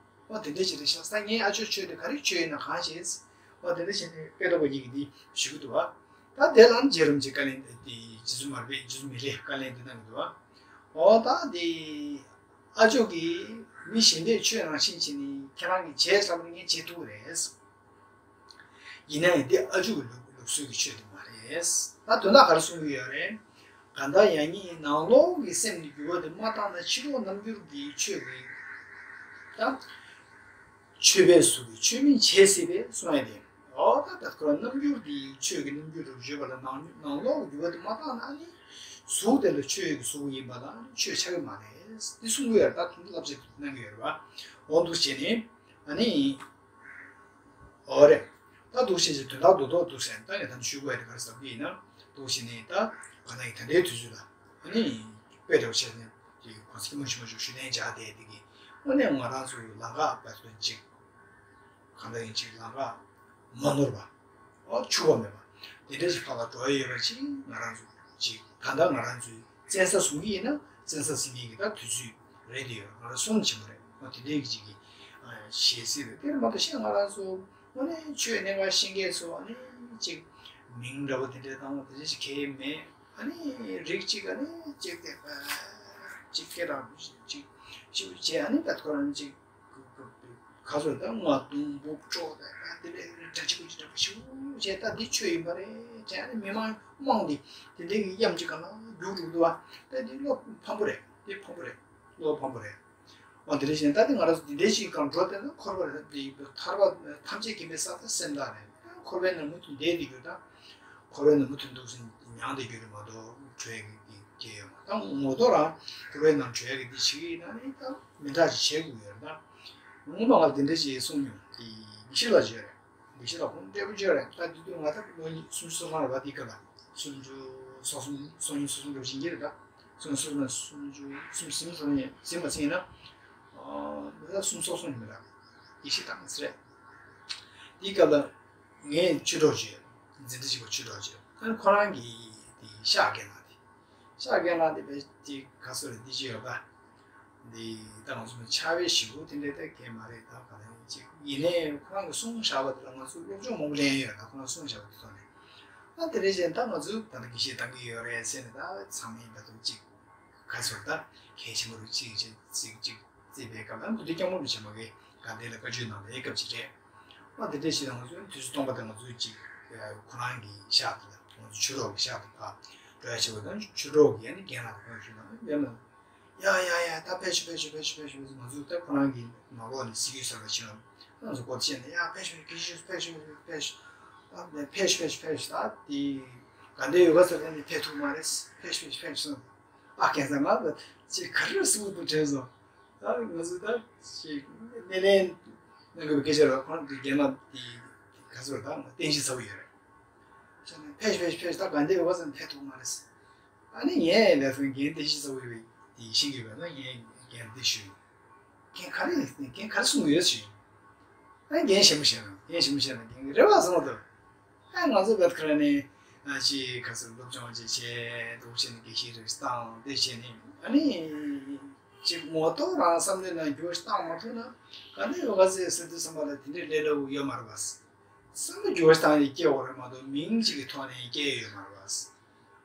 ཨོ་དེ་འདྲས་ཅིག་རེད་ཤག་ད་ངའི་ཨ་ཅོ་ཆོས་དེ་ག་རེ་ཆོས་ཡིན་ན་གང་ཤེས། ཨོ་དེ་འདྲས་བྱས་ནས་དཔེ་ལྟ་བུ་ཡིན་གྱི་འདི་ཞུ་གི་འདུག་བ། ད་དེ་ལ་རྗེ་རིན་པོ་ཆེ་བཀའ་ལན་དེ་རྗེ་བཙུན་མར་པས་རྗེ་བཙུན་མི་ལས་བཀའ་ལན་དེ་གནང་གི་འདུག་བ། ཨོ་ད་དེ། ཨ་ཅོ་གིས་མི་གཞན་པས་ཆོས་རང་བཞིན་བྱས་ནས་ཁྱེད་རང་གིས་བྱས་ཚར་བ་ནི་ངས་བྱེད་ཐུབ་རེད། ཡིན་ན་ཡང་འདི་ཨ་ཅོ་གི་ལུགས་ལུགས་སྲོལ་གྱི་ཆོས་དེ་མ་རེད། ད་དོན་དག་ག་རེ་གསུང་གི་ཡོད་རེད། གང་ལྟར་ཡང་ངེད་ནང་ལོགས་ཀྱི་སེམས་ནི་འགྱུར་བ་དེ་མ་བཏང་ན་ཕྱི་ལོགས་རྣམ་འགྱུར་གྱི་ཆོས་ཀྱི་ད། ཆོས་པའི་གཟུགས་ཀྱི་ཆོས་མིན་བྱེད་སྲིད་པས་གསུང་ཡ་དེ། ཨོ་ད་ད་ཁོ་རང་རྣམ་འགྱུར་འདི་ཆོས་ཀྱི་རྣམ་འགྱུར་རུ་བརྗོད་པ་ལ་ནང་ནང་ལོགས་ཀྱི་འགྱུར་བ་དེ་མ་བཏང་ན་ཨ་ནི་གཟུགས་དེ་ལ་ཆོས་ཀྱི་གཟུགས་ཡིན་པ་ལ་ཨ་ནི་ཆོས་ཆགས་ཀྱི་མ་རེད། འདི་གསུང་གི་ཡོད་རེད། ད་དོན་དུ་བསླབ་བྱ་དེ་གནང་གི་ཡོད་རེད་པ། འོ་འདུག་བྱས་ནས་ཨ་ནི། ཨོ་རེད། ད་འདུག་བྱས་ནས་དོན་དག་རྡོག་རྡོག་འདུག་ཟེར་ད་ངས་ད་ཞུ་དགོས་ཡ་དེ་ག་རེ་ཟེར་གྱི་ཡིན་ན། འདུག་བྱས་ནས་ད་ག་ན་ཡིན་ད་ལྟའི་དུས་ཚོད་ལ་ཨ་ནི་དཔེ་འདྲ་བོ་བྱས་ནས་དེ་གོང་ས་སྐྱབས་མགོན་ཆེན་པོ་མཆོག་ཞུ་ལན་བརྒྱབ་བསྡད་དེ་གི་དངོས་གནས་ང་རང་ཚོ་ལམ་ཁ་བར་དུ་ཅིག་གང་འདྲ་ཡིན་ཅིག་ལམ་ཁ་མ་ནོར་བ། ཨོ་འཕྱུག་པ་མེད་པ། དེ་འདྲ་ཞིག་ཕར་ལ་འགྲོ་ཡི་ཡོད་པ་ཅིག་ང་རང་ཚོ་ཅིག་ད་ལྟ་ང་རང་ཚོའི་བཙན་ས་བཟུང་གི་ཡིན་ན་བཙན་ས་ཟིན་མཁན་གྱི་ད་དུས་ཚོད་རེད་དེ་ཡོད། ང་རང་སོང་ཆེན་པོ་རེད། ཨོ་དེ་འདྲའི་གི་ཅིག་གི་ཞེ་སྲིད་རེད། དེར་མ་གཏོགས་ཤེས་ང་རང་ཚོ་དངོས་གནས་ཆོས་གནས་ཁང་ཤེས་མཁན་ཚོ་ཨ་ནི་ཅིག་མིང་འདྲ་པོ་དེ་འདྲའི་བཏང་བ་དེ་འདྲ་ཞིག་གལ་མེད། ཨ་ནི་རིགས་གཅིག་ཨ་ནི་ཅིག་དེ་ཅིག་སྐད་གྲགས་ཅིག་ཞིབ་བྱས་ཨ་ནི་ད་ཁོ་རང་ཅིག་ཁ་སོ་ད་ང་དུང་འབུབ་ཀྲོག་ད་དེ་ལས་འདྲ་ཅིག་ཀུ་ཅིག་འདྲ་པོ་ཞུ་བྱས་ད་འདི་ཆོས་ཡིན་པ་རེད་དྲན་ནས་མི་མང་མང་འདི་དེ་འདྲའི་གི་གཡམ་ཅིག་ག་ལ་རྒྱུག་རུག་འདུག་བ། ད་འདི་བློ་ཕམ་པོ་རེད། འདི་ཕམ་པོ་རེད། བློ་ཕམ་པོ་རེད། འོ་དེ་འདྲ་བྱས་ད་འདི་ང་རང་ཚོ་འདི་འདྲའི་ཅིག་གང་འགྲོ་བསྡད་ན་འཁོར་བ་རེད། འདི་ཐར་པ་ཐམས་ཅད་མཁྱེན་པའི་ས་དང་སེམས་དང་རེད། འཁོར་བའི་ནང་མུ་མཐུད་བསྡད་དེ་རྒྱུ་དང་། འཁོར་བའི་ནང་མུ་མཐུད་འདུག་སེ་མྱངས་བསྡད་རྒྱུ་རེད་མ་གཏོགས་གྲོལ་ཡག་གི་གི་ཡོད་མ་རེད། ད་ངོ་ཐོག་རང་འཁོར་བའི་ནང་གྲོལ་ཡག་གི་འདི་བྱེད་ཀྱི་ཡིན་ན་ནི་ད་མི་འདྲ་ཞིག་བྱེད་དགོས་ཡོད་རེད། ད་སྔོན་མ་ང་དེ་འདྲ་ཞིག་གསུངས་མྱོང་། དེ་དགེ་བཤེས་ལགས་ཅིག་ཡོད་རེད། དགེ་བཤེས་ལགས་ཁོང་སྤྲེལ་པོ་ཅིག་ཡོད་རེད། ད་དེ་དུས་ང་ད་ལོ་ཉི་སུམ་ཅུ་སོ་ལྔ་རེད་པ། དེའི་སྐབས་ལ་སུམ་ཅུ་སོ་གསུམ་སོ་གཉིས་སོ་གསུམ་འདྲ་བཞིན་གྱི་རེད། ད་སུམ་ཅུ་སོ་ལྔ་སུམ་ཅུ་སུམ་ཅུ་སོ་གཉིས་ཟིན་པ་ཟིན་ཡིན་ན། ཨ་ད་སུམ་ཅུ་སོ་གསུམ་ཡིན་པ་རེད། དགེ་བཤེས་དང་ཟེར་རེད། དེའི་སྐབས་ལ། ངས་ཆོས་གྲོགས་ཅིག་འཛིན་གྲྭ་གཅིག་པ་ཆོས་གྲོགས་ཅིག་ཨ་ནི་ཁོ་རང་གིས་དེ་ཤག་སྐད་གནང་དེ། ཤག་སྐད་གནང་དེ་བས་དེ་ག་སོ་རེད་འདི་ཅི་ཡོད་པ། འདི་ད་ང་ཚོ་ཕྱག་དཔེ་ཞིག་པོ་དེ་འདྲའི་ད་གས་མ་རེད། ད་ག་ནས་ཅིག་ཡིན་ནའི་ཁོ་རང་གིས་གསུངས་བཞག་པ་དེ་ལ་ང་ཚོ་སློབ་སྦྱོང་མང་པོ་ལེན་ཡོད། ད་ཁོ་རང་གསུངས་བཞག་པ་དེ་ཐོག་ནས་ཨ་དེ་རེད་ཅེས་ད་ང་ཚོས་ད་ལྟ་དགེ་བཤེས་བཏང་གི་ཡོད་རེད་ཟེར་ནས་ད་ཚང་མས་ད་དུང་ཅིག་ག་ཚོད་ད་གལ་ཆེན་པོ་རུ་གཅིག་གཅིག་གཅིག་གཅིག་བརྩིས་པའི་སྐབས་ལ་སྐུ་ཚེ་སྐྱབས་མགོན་རིན་པོ་ཆེ་མ་གིས་དགའ་ལྡན་ལ་བཀའ་ཆོས་གནང་བའི་སྐབས་ཅིག་རེད། ཨ་དེ་འདྲ་ཞིག་ལ་ང་ཚོས་དུས་ཚོད་སྟོང་པ་དང་ང་ཚོའི་གཅིག་ཁོ་རང་གི་ཤག་དེ་ལ་ང་ཚོ་ཆོས་གྲོགས་ཀྱི་ཤག་དེ་ཕར་འགྲོ་ཡ་བྱེད་པ་དང་ཆོས་གྲོགས་ཀྱི་ཨ་ནི་རྒན་ལགས་ལ་ཁོང་ཞུས་ན་ཡང་ན་ཡ་ཡ་ཡ་ད་ཕེབས་ཤོག་ཕེབས་ཤོག་ཕེབས་ཤོག་ཕེབས་ཤོག་ང་ཚོས་ད་ཁོ་རང་གི་ནང་ལོགས་ནས་གཟིགས་ཡོད་ཟེར་བ་ཕྱིན་ལ་ང་ཚོ་སྒོ་ཕྱེ་ནས་ཡ་ཕེབས་ཤོག་དགེ་བཤེས་ཕེབས་ཤོག་ཕེབས་ཤོག་ཕེབས་ཤོག་ཕེབས་ཤོག་ཕེབས་ཤོག་ད་དེ་དགའ་ལྡན་ཡོ་ག་ཚོ་ལ་ནི་ཕེབས་ཐུབ་མ་རེད། ཕེབས་ཤོག་ཕེབས་ཤོག་ཨ་ཁན་ས་ང་ལ་ཅིག་ག་རེ་གསུང་གི་འདུག་དྲན་སོང་། ད་ང་ཚོ་ད་ཅིག་སྣེ་ལེན་གནང་དགོས་པའི་སྐད་ཆ་རེད། ཁོང་གི་རྒན་ལགས་དེ་ག་ཚོད་ད་ང་རྟེན་གཞི་ཚ་པོ་ཡོད་རེད། ཕེབས་ཕེབས་ཕེབས་ད་དགའ་ལྡན་ཡོ་ག་ཚོ་ཕེབས་ཐུབ་མ་རེད། ཨ་ནི་ངས་ལས་དོན་རྒན་རྟེན་གཞི་ཚ་པོ་ཡོད་པའི་དེ་ཤེས་ཀྱི་ཡོད་པས་ན་ངས་རྒན་འདི་ཞུས། རྒན་ག་རེ་རྒན་ག་རེ་གསུང་གི་ཡོད་ཞུས། ཨ་རྒན་ཞེ་མོ་བཤད་ན་རྒན་ཞེ་མོ་བཤད་ན་རྒན་གྱི་རེ་བ་བཟང་པོ་འདུག་ཨ་ང་ཚོ་བད་ཁ་ནས་ཨ་ཅེ་ག་ཚོད་སློབ་སྦྱོང་ཅིག་བྱས་འདུག་བྱས་ནས་དགེ་བཤེས་རིགས་བཏང་དེ་བྱས་ནས་ཨ་ནི་ཅིག་ངོ་ཐོག་རང་བསམ་བློའི་ནང་འགྱུར་བ་ཞིག་བཏང་མ་ཐུབ་ན་ག་འདྲ་ཡོད་ག་ཚོད་ཟེར་དུས་བསམ་པ་ལ་དེ་འདྲའི་ལས་སླ་པོ་ཡོད་མ་རེད་པ། བསམ་བློ་འགྱུར་བ་ཞིག་བཏང་ནས་སྐྱེ་བ་རེད་མ་གཏོགས་མིང་གཅིག་གི་ཐོག་ནས་སྐྱེ་ཡོད་མ་རེད་པ།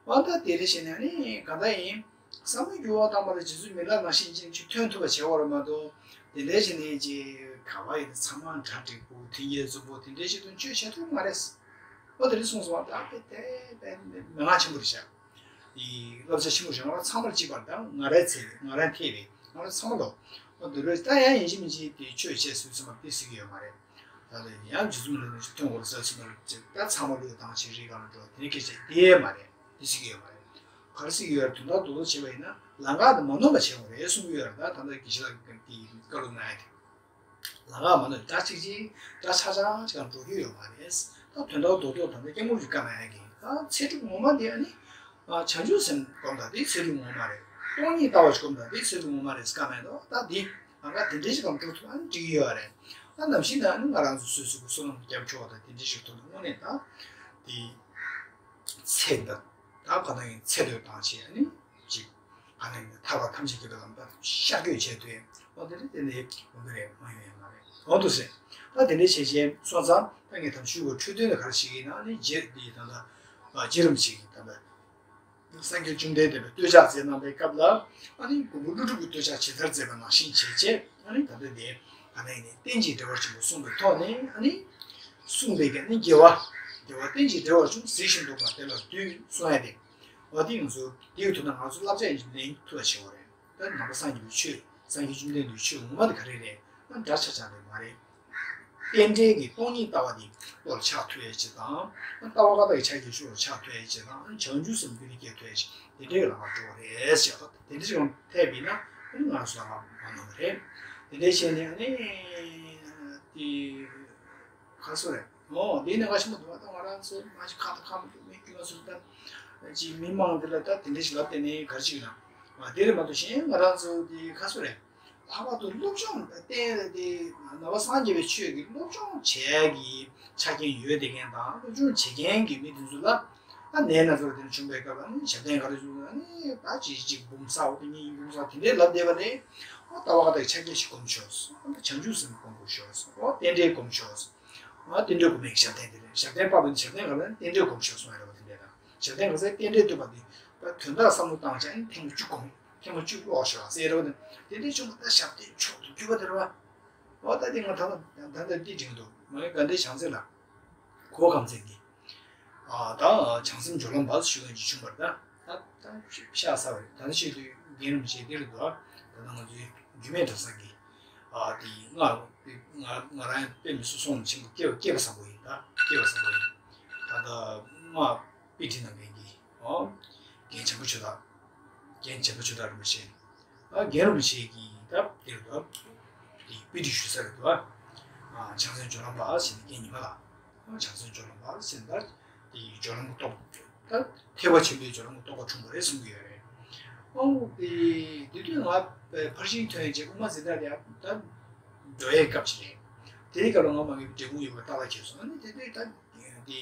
འོ་ད་དེ་འདྲ་བྱས་ནས་ནི་གང་ལྟར་ཡིན། བསམ་བློ་འགྱུར་བ་བཏང་བ་ལ་རྗེ་བཙུན་མི་ལ་ནང་བཞིན་ཅིག་ཅིག་ཐོན་ཐུབ་པ་བྱེད་དགོས་རེད་མ་གཏོགས་དེ་འདྲ་བྱས་ནས་ཅིག་ག་བ་ཡིན་ན་ཚང་མ་གྲ་འགྲིག་པོ་དེ་ཡས་རྫུན་པོ་དེ་འདྲ་ཞིག་དོན་གཅོད་བྱེད་ཐུབ་མ་རེད། འོ་དེ་འདྲ་གསུངས་སོང་བ་ད་དཔེ་དེ་དཔེ་མན་ངག་ཆེན་པོ་རེད་ཤག་དེ་བསླབ་བྱ་ཆེན་པོ་རེད་ཤག་ང་ཚང་མར་གཅིག་པར་དང་ང་རའི་ཚེ་རེད་ང་རའི་ཐེ་རེད་ང་རའི་ཚང་མ་ལོ། འོ་དེ་འདྲ་ད་ཡང་ཡིན་གཅིག་མིན་གཅིག་དེ་ཆོས་བྱས་ཟེར་ཚུལ་མ་དེ་ཟེར་གྱི་ཡོད་མ་རེད། ད་ལྟ་ཡང་རྗེ་བཙུན་མི་ལ་ནང་བཞིན་ཐོན་དགོས་ཟེར་ཚུལ་མ་རེད་ཅེས་ད་ཚང་མ་ལོས་དང་ཆེ་རིགས་གང་ལ་འགྲོ་དེ་ནས་སྐད་ཆ་དེ་མ་རེད། དེ་ཟེར་གྱི་ཡོད་མ་རེད། ག་རེ་ཟེར་གྱི་ཡོད་རེད་དོན་དག་རྡོག་རྡོག་བྱས་པ་ཡིན་ན་ལམ་ཁ་དེ་མ་ནོར་བ་བྱེད་དགོས་རེད་གསུང་གི་ཡོད་རེད། ད་ད་ལྟ་དགེ་བཤེས་ལགས་ཀྱིས་དེ་བཀའ་སློབ་གནང་ཡ་དེ། ལམ་ཁ་མ་ནོར་འདྲ་ཅིག་ཅིག་འདྲ་ཆགས་ཆགས་ཅིག་གང་འགྲོ་གི་ཡོད་མ་རེད། ད་དོན་དག་རྡོག་རྡོག་ད་ལྟ་སྐྱབས་མགོན་གྱིས་བཀའ་གནང་ཡ་གི་ད་ཚེ་སྒྲུབ་ངོ་མ་དེ་ཨ་ནི། བྱང་ཆུབ་སེམས་སྒོམ་དང་དེ་ཚེ་སྒྲུབ་ངོ་མ་རེད། སྟོང་ཉིད་ལྟ་བ་སྒོམ་དང་དེ་ཚེ་སྒྲུབ་ངོ་མ་རེད་བཀའ་གནང་འདུག་ད་འདི་ལམ་ཁ་དེ་འདྲ་ཞིག་གམ་འགྲོ་ཐུབ་ཨ་ནི་འགྲིག་གི་ཡོད་རེད། ད་ནམ་ཞིག་ན་ཨ་ནི་ང་རང་ཚོ་སོ་སོའི་བསོད་ནམས་རྒྱབ་ཆོག་དང་དེ་འདྲ་ཞིག་ཐོབ་ན་དངོས་གནས་ད་དེ་ཚེ་འདི་ད་ག་ནང་ཡིན་ཚེ་འདོད་དང་བྱས་ཨ་ནི་ཅིག་ག་ནང་ཡིན་ཐར་པ་ཐམས་ཅད་མཁྱེན་པའི་ལམ་ད་ཤར་བསྐྱོད་བྱས་དུས་འོ་དེ་འདྲ་དེ་འདྲ་འོ་དེ་རེད་མ་ཡོང་ཡ་མ་རེད། འོ་འདུག་ཟེར། ད་དེ་འདྲ་བྱས་བྱས་སོང་ཙང་ད་ངས་ད་ཞུ་དགོས་འཕྲོས་དོན་ལ་ག་རེ་བྱེད་ཀྱི་ཡིན་ན་ཨ་ནི་རྗེ་འདི་ད་ལྟ་རྗེ་རིན་པོ་ཆེ་གིས་ད་ལྟ། སངས་རྒྱས་བཅོམ་ལྡན་འདས་པའི་བསྟོད་ཕྱག་མཛད་གནང་པའི་སྐབས་ལ་ཨ་ནི་མགོན་པོ་ཀླུ་སྒྲུབ་ཀྱི་བསྟོད་ཕྱག་ཇི་ལྟར་མཛད་པ་ནང་བཞིན་བྱས་བྱས་ཨ་ནི་ད་ལྟ་དེ་ག་ནས་ནས་རྟེན་ཅིང་འབྲེལ་བར་བྱུང་བ་གསུངས་པའི་ཐོག་ནས་ཨ་ནི་གསུངས་པའི་གི་ཨ་ནི་དགེ་བ་དགེ་བ་རྟེན་ཅིང་འབྲེལ་བར་བྱུང་གཟིགས་ཤིང་རྟོགས་པ་དེ་ལ་འདུད་གསུང་ཡ་དེ་འོ་དེ་ང་ཚོ་དེའི་ཐོག་ན་ང་ཚོ་བསླབ་བྱ་ཡིན་ལེན་ཐུབ་པ་བྱེད་དགོས་རེད། ད་ནང་པ་སངས་རྒྱས་པའི་ཆོས་སངས་རྒྱས་བཅོམ་ལྡན་འདས་ཆོས་ངོ་མ་དེ་ག་རེ་རེད་ན་འདྲ་ཆགས་ཆགས་རེད་མ་རེད། རྟེན་འབྲེལ་གྱི་སྟོང་ཉིད་ལྟ་བ་དེ་བློ་ལ་ཆགས་ཐུབ་ཡ་ཅིག་དང་། ལྟ་བ་ཀ་དག་གི་ཕྱག་རྒྱ་ཆོས་ལ་ཆགས་ཐུབ་ཡ་ཅིག་དང་། བྱང་ཆུབ་སེམས་རྒྱུད་ལ་སྐྱེ་ཐུབ་ཡ་ཅིག་དེ་འདྲའི་ལམ་ཁ་འགྲོ་བ་རེད་ཟེར་བ། དེ་འདྲ་ཅིག་ལ་ཐེབས་པ་ཡིན་ན་ང་ཚོ་ལ་མ་ནོར་བ་རེད། དེ་འདྲའི་བྱས་ནས་ཨ་ནི་དེ། ག་སོ་རེད། ཨོ་དེ་ནས་ང་ཞིམ་པོ་འདུག་བ། ད་ང་རང་ཚོ་མ་ཞིག་ཁ་དང་ཁ་མ་འདུག་མི་སྐྱོ་བ་སུ་ད་ཅི་མི་མང་འདི་ལ་ད་དེ་འདྲ་ཞིག་ལབ་དེ་ནས་གར་ཅིག་ན། ཨ་དེ་རེད་མ་གཏོགས་གཞན་ང་རང་ཚོ་དེ་ག་སོ་རེད། ལྷག་པར་དུ་སློབ་སྦྱོང་བསྟན་དེ་ནང་པ་སངས་རྒྱས་པའི་ཆོས་ཀྱི་སློབ་སྦྱོང་བྱེད་ཡ་གི་ཆ་རྐྱེན་ཡོད་དེ་མཁན་དང་སློབ་སྦྱོང་བྱེད་མཁན་གྱི་མི་དེ་ཚོ་ལ། ཨ་ནས་ན་ཚོར་དེ་ནས་བྱུང་བའི་སྐབས་ལ་ནི་ཞབས་བརྟན་ག་རེ་བྱུང་ན་ནི་ད་ཅི་ཅིག་འབུམ་ཚ་བོ་དེ་གཉིས་འབུམ་ཚ་དེ་འདྲའི་ལབ་བསྡད་པ་ནི། ཨོ་ལྟ་བ་ཀ་དག་ཆ་རྐྱེན་ཞིག་སྒོམ་ཤོག་བྱང་ཆུབ་སེམས་སྒོམ་དགོས་ཤོག་ཨོ་རྟེན་འབྲེལ་སྒོམ་ཤོག་ཨོ་རྟེན་འབྲེལ་སྒོམ་མེད་ཀྱི་ཞབས་བརྟན་དེ་རེད། ཞབས་བརྟན་དཔག་པའི་ཞབས་བརྟན་ག་ལ་ནི་རྟེན་འབྲེལ་སྒོམ་ཤོག་གསུངས་ཡ་རེད་པ། དེ་འདྲའི་དང་ཞབས་བརྟན་ག་ཚད་རྟེན་འབྲེལ་བསྟོད་པ་དེ་ད་དོན་དག་བསམ་བློ་བཏང་བྱས་ནི་ཐེངས་མ་བཅུ་སྒོམ། ཐེངས་མ་བཅུ་ཀློག་ཤོག་ཟེར་ཡ་རེད་པ། དེ་འདྲའི་བྱུང་བ་ད་ཞབས་བརྟན་མཆོག་ཏུ་གྱུར་པ་དེ་རེད་པ། ཨོ་ད་དེ་ང་ད་ལྟ་ད་ལྟ་འདི་དྲན་གྱི་འདུག་ང་དགའ་ལྡན་བྱང་རྩེ་ལ། གོ་ཁམས་ཚན་གྱི། ཨ་ད་བྱང་སེམས་སྦྱོར་ལམ་པ་ཞུ་མཁན་ཅིག་བྱུང་བར་ད། ད་ད་ཤ་ཚ་བ་རེད། ད་ནི་ཤེས་དུས་རྒན་རིན་པོ་ཆེ་འདིར་འདུག་ད་ལྟ་ང་ཚོའི་རྒྱུད་སྨད་གྲྭ་ཚང་གི། ཨ་དེ་ང་ང་ང་རང་དཔེ་མི་སྲིད་སོང་ཆེན་པོ་སྐྱེ་བ་སྐྱེ་བ་བཟང་པོ་ཡིན། ད་སྐྱེ་བ་བཟང་པོ་ཡིན། ད་ལྟ་ང་དཔེ་ཁྲིད་གནང་མཁན་གྱི། ཨོ། རྒན་བྱམས་པ་ཆོས་བདག་རྒན་བྱམས་པ་ཆོས་བདག་རིན་པོ་ཆེ། ཨ་རྒན་རིན་པོ་ཆེ་གིས་ད་དེར་ད་དེ་དཔེ་ཁྲིད་ཞུ་ས་རེད་འདུག་ཨ་བྱང་སེམས་སྦྱོར་ལམ་པ་ཟེར་ནས་རྒན་ཉི་མ་ལགས། ཨ་བྱང་སེམས་སྦྱོར་ལམ་པ་ཟེར་ན་ད་དེ་སྦྱོར་ལམ་གྱི་རྟོགས། ད་ཐེག་པ་ཆེན་པོའི་སྦྱོར་ལམ་གྱི་རྟོགས་པ་འཁྲུངས་པ་རེད་གསུང་གི་ཡོད་རེད། ཨོ་དེ་དེ་དུས་ང་ཕར་ཕར་ཕྱིན་ཐོན་རྗེས་དབུ་མ་འཛིན་གྲྭ་ལ་ད་འགྲོ་ཡའི་སྐབས་ཅིག་རེད། དེའི་སྐབས་ལ་ང་མ་གི་འབྲས་སྤུངས་ཡོད་པ་ཏག་ཏག་ཁེལ་སོང་། ཨ་ནི་དེ་དུས་ད། དེ་དེ་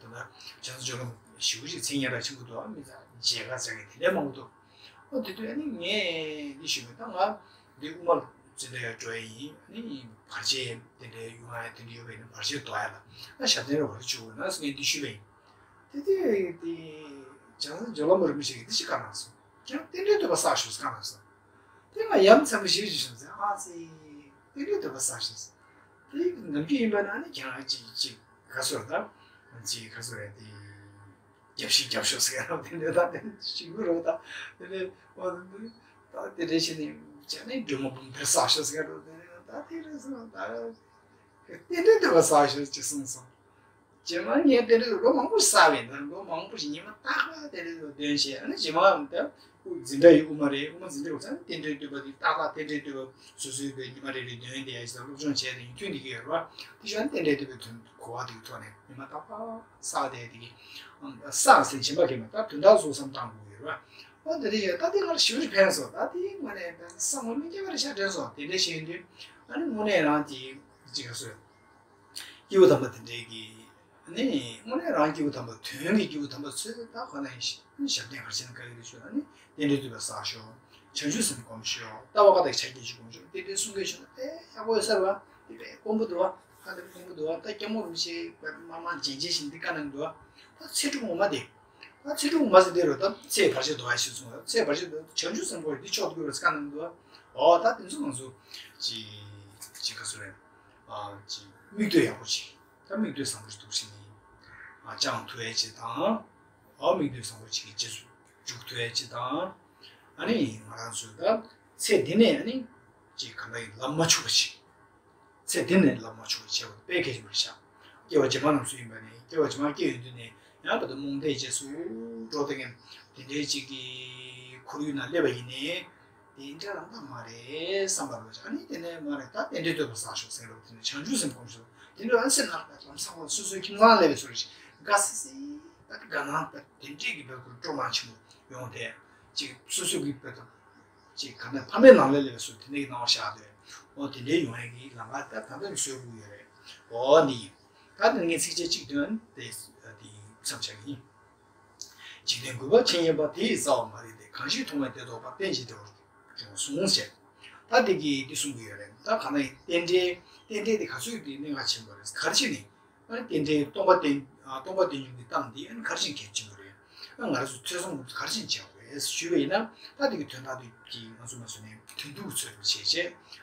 ད་བྱང་སེམས་སྦྱོར་ལམ་ཞེ་པོ་ཅིག་མཚན་སྙན་གྲགས་ཆེན་པོ་འདུག་ཨ་མི་ཚང་མཇལ་ཁ་བྱ་མཁན་དེ་འདྲའི་མང་པོ་འདུག་ཨ་དེ་དུས་ཨ་ནི་ངས་འདི་ཞུས་པ་ད་ང་འདི་དབུ་མ་འཛིན་གྲྭ་ཡར་འགྲོ་ཡ་ཡིན། ཨ་ནི་བར་ཆད་དེ་འདྲའི་ཡོང་ཡ་དེ་འདྲ་ཡོད་པ་ཡིན་ན་བར་ཆད་དོར་ཡ་ལ་ཨ་ཞབས་བརྟན་རེ་བ་རེ་བྱུང་ན་ངས་འདི་ཞུས་པ་ཡིན། དེ་དུས་དེ་བྱང་སེམས་སྦྱོར་ལམ་རིན་པོ་ཆེ་གིས་འདི་ཞིག་བཀའ་གནང་སོང་། ཁྱེད་རང་རྟེན་འབྲེལ་བསྟོད་པ་བསགས་ཤོག་བཀའ་གནང་སོང་། དེ་ང་ཡ་མཚན་པོ་ཞེ་པོ་ཅིག་བྱུང་ཟེར། ཨ་ཙི། དེ་འདྲའི་འདོད་པ་བསགས་ཤིང་། དེ་ནམ་རྒྱུན་ཡིན་པ་ན་ནི་ཁྱེད་རང་ཅིག་ཅིག་ག་ཚོད་ད། ཅིག་ག་ཚོད་རེད་དེ། རྒྱབ་ཤིག་རྒྱབ་ཤོག་ཟེར་རོགས་དེ་འདྲ་ད་དེ་ཞིག་རོགས་ད། དེ་འདྲ་ཨོ་ད་དེ་འདྲ་བྱས་ནས་བྱས་ནས་སྒྲོལ་མ་འབུམ་སྡེ་བསགས་ཤོག་ཟེར་རོགས་དེ་འདྲ་ད་དེ་རེད་ཟེར་ད། དེ་འདྲའི་འདོད་པ་བསགས་ཤོག་ཅེས་གསུངས་སོང་། རྗེས་མ་ངས་དེ་འདྲའི་ལོ་མང་པོ་བསགས་པས་ན་ལོ་མང་པོ་ཞིག་ཉི་མ་རྟག་པར་དེ་འདྲའི་ལོ་འདོན་བྱས། ཨ་ནི་རྗེས་མ་ད་འཛིན་གྲྭ་ཡི་དབུ་མ་རེད། དབུ་མ་འཛིན་གྲྭ་ལ་ཚང་རྟེན་འབྲེལ་བསྟོད་པ་འདི་ཏག་ཏག་རྟེན་འབྲེལ་བསྟོད་པ་སོ་སོའི་གི་ཉི་མ་རེ་རེ་འདོན་བསྡད་ཡ་ཞིག་དང་སློབ་སྦྱོང་བྱས་ཏེ་ཡིན་ཐུན་འདི་གི་ཡོད་རེད་བ། དེ་བཞིན་རྟེན་འབྲེལ་བསྟོད་པའི་དོན་གོ་བ་དེ་གི་ཐོག་ནས་ཉི་མ་རྟག་པར་བསགས་བསྡད་དེ་གི་བསགས་ཟིན་བྱིན་པ་གི་མ་ད་དོན་དག་གཟུགས་སམ་བཏང་དགོས་ཡོད་རེད་བ། ཨོ་དེ་འདྲ་ཡོད་ད་དེ་ང་ལ་ཞེ་པོ་ཅིག་ཕན་སོང་། ད་དེ་ངོ་ནས་བསམ་བློ་མི་སྐྱེ་བ་རེ་ཤ་དྲན་སོང་། དེ་འདྲ་བྱས་ཡོང་དུས་ཨ་ནི་དངོས་གནས་རང་དེ་ཅིག་ག་སོ། སྐྱེས་བུ་དམ་པ་དེ་འདྲའི་གི། ཨ་ནི་དངོས་གནས་རང་སྐྱེས་བུ་དམ་པ་དོན་གྱི་སྐྱེས་བུ་དམ་པ་ཚོས་ད་ཁོ་ན་ཡིན་ཞབས་བརྟན་ག་རེ་བྱས་ན་དགའ་གི་རེད་ཞུ། ཨ་ནི་རྟེན་འབྲེལ་བསྟོད་པ་བསགས་ཤོག་བྱང་ཆུབ་སེམས་སྒོམ་ཤོག་ལྟ་བ་ཀ་དག་ཆ་རྐྱེན་ཅིག་སྒོམ་ཤོག་དེ་འདྲའི་གསུང་སྐད་ཞུ་ན་དཔེ་ཡག་པོ་ཡོད་ས་རེད་བ། དེ་དཔེ་དཀོན་པོ་འདུག་བ། ཧ་ལས་དཀོན་པོ་འདུག་བ། ད་སྐྱབས་མགོན་རིན་པོ་ཆེ་དཔེ་མ་མང་རྗེན་རྗེན་བཞིན་འདི་བཀའ་གནང་འདུག་བ། ད་ཚེ་སྒྲུབ་ངོ་མ་དེ། ད་ཚེ་སྒྲུབ་ངོ་མ་ཟེར་དེ་རུ་ད་ཚེ་བར་ཆད་དོར་བ་ཞིག་གསུངས། ཚེ་བར་ཆད་དོར་བྱང་ཆུབ་སེམས་སྒོམ་འདི་མཆོག་ཏུ་གྱུར་པ་བཀའ་གནང་འདུག་བ། ཨོ་ད་དེ་ཚོ་ང་ཚོ་ཅི་ཅི་ག་ཚོད་རེད། ཨ་ཅི་མིག་ལྟོས་ཡག་པོ་ཅིག་ད་མིག་ལྟོས་བཟང་པོ་ཞིག་འདུག་ཞིག་ནི་ཨ་ཅང་ཐུ་ཨེ་ཅི་དང་། ཨོ་མིག་ལྟོས་བཟང་པོ་ཅིག་གི་རྗེས་སུ་འཇུག་ཐུ་ཨེ་ཅི་དང་། ཨ་ནི་ང་རང་ཚོས་ད་ཚེ་འདི་ནས་ཨ་ནི་ཅི་ག་འདྲ་ཡིན་ལམ་མ་འཆུག་པ་ཅིག་ཚེ་འདི་ནས་ལམ་མ་འཆུག་པ་བྱེད་པ་དཔེ་གལ་ཆེན་པོ་རེད་ཤག་སྐྱེ་བ་རྗེས་མ་རྣམས་སུ་ཡིན་པ་ནི་སྐྱེ་བ་རྗེས་མ་སྐྱེ་ཡོང་དུས་ནས་ཡང་ད་ལྟ་རྨོངས་དད་རྗེས་སུ་འགྲོ་དེ་ངན་དེ་འདྲའི་ཅིག་གི་ཁོར་ཡུག་ནང་སླེབས་པ་ཡིན་ནའི། དེ་འདྲ་རང་དག་མ་རེད་བསམ་པ་ལོ། ཨ་ནི་དེ་ནས་མ་རེད་ད་རྟེན་འབྲེལ་བསྟོད་པ་བསགས་ཤོག་ཟེར་རོགས་དེ་ནས་བྱང་ཆུབ་སེམས་སྒོམ་ཤོག་དེ་འདྲ་ཨ་སེམས་ནང་ལ་ལམ་སང་ལ་སོ་སོའི་ཁྱིམ་ཚང་སླེབས་པའི་ཚོར་ཞིག་དགའ་སི་སི་ད་དགའ་སྣང་ད་དེ་འདྲས་ཀྱི་བེད་སྐུལ་སྤྲོ་མང་ཆེན་པོ་ཡོང་དེ་ཅིག་སོ་སོ་གི་བེད་ཐོབ་ཅིག་ག་ནས་ཕ་མའི་ནང་ལ་སླེབས་པའི་ཚོར་དེ་འདྲས་ཀྱི་སྣང་བ་ཤར་དེ་འོ་དེ་འདྲས་ཡོང་ཡ་གི་ལམ་ཁ་ད་ད་ལྟ་བཟོས་དགོས་ཡོད་རེད། འོ་འདི་ཡིན། ད་དེ་ངས་ཚིགས་བཅད་གཅིག་འདོན་དེ་དེ་མཚམས་བཞག་གི་ཡིན། འཇིག་རྟེན་རྒུད་པ་ཇི་སྙེད་པ། དེ་ཡི་རྩ་བ་མ་རིག་སྟེ། གང་ཞིག་མཐོང་བས་དེ་རྟོགས་པ། རྟེན་ཅིང་འབྲེལ་བར་འབྱུང་གསུངས་ཞེས། ད་དེ་གི་འདི་གསུང་གི་ཡོད་རེད། ད་ག་ན་རྟེན་འབྲེལ་རྟེན་འབྲེལ་དེ་ག་ཚོད་དེ་གནད་འགག་ཆེན་པོ་རེད། ག་རེ་བྱས་ནས་ཨ་རྟེན་འབྲེལ་སྟོང་པ་རྟེན་ཨ་སྟོང་པ་རྟེན་འབྱུང་གི་སྟངས་འདི་ཨ་ག་རེ་བྱས་གལ་ཆེན་པོ་རེད། ཨ་ང་རང་ཚོ་ཐོས་བསམ་སྒོམ་གསུམ་ག་རེ་བྱས་བྱེད་དགོས་རེད་ཞུས་པ་ཡིན་ན། ད་དེ་གི་དོན་དག་དེ་གི་ང་ཚོ་མ་བཟོས་ནས་དོན་དུ་ཚོད་དུ་བྱས་བྱས་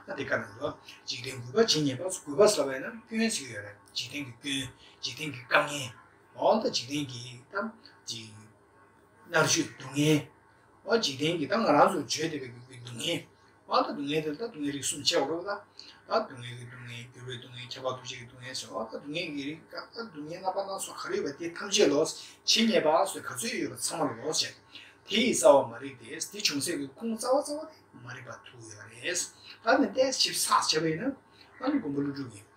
ཨ་དེ་ག་ན་ལོ། འཇིག་རྟེན་རྒུད་པ་ཇི་སྙེད་པ། རྒུད་པ་ཟེར་བ་ཡིན་ན་སྐྱོན་ཟེར་གི་ཡོད་རེད། འཇིག་རྟེན་གྱི་སྐྱོན། འཇིག་རྟེན་གྱི་དཀའ་ངལ། འོ་ད་འཇིག་རྟེན་གྱི་ད་ཅིག་མནར་གཅོད་སྡུག་བསྔལ། འོ་འཇིག་རྟེན་གྱི་ད་ང་རང་ཚོ་བརྗོད་བསྡད་པའི་སྡུག་བསྔལ། ཨ་ད་སྡུག་བསྔལ་དེ་ལ་ད་སྡུག་བསྔལ་རིགས་གསུམ་ཕྱེ་བ་རེད་པ། ད་སྡུག་བསྔལ་གྱི་སྡུག་བསྔལ། འགྱུར་བའི་སྡུག་བསྔལ། ཁྱབ་པ་འདུ་བྱེད་ཀྱི་སྡུག་བསྔལ་ཟེར་བ། ད་སྡུག་བསྔལ་གྱི་རིགས་ད་སྡུག་བསྔལ་རྣམ་པ་སྣ་ཚོགས་ག་རེ་ཡོད་པ་དེ་ཐམས་ཅད་ལོ། ཇི་སྙེད་པ་ཟེར་ག་ཚོད་ཡོད་པ་ཚང་མ་ལོ་ཟེར། དེ་ཡི་རྩ་བ་མ་རིག་སྟེ། དེ་བྱུང་སའི་གི་ཁུངས་རྩ་བ་རྩ་བ་དེ་མ་རིག་པ་ཐུག་ཡོད་རེད། ད་ནི་ཏོག་ཙམ་ཞིབ་ཚགས་བྱས་པ་ཡིན་ན། ཨ་ནི་མགོན་པོ་ཀླུ་སྒྲུབ་ཀྱིས།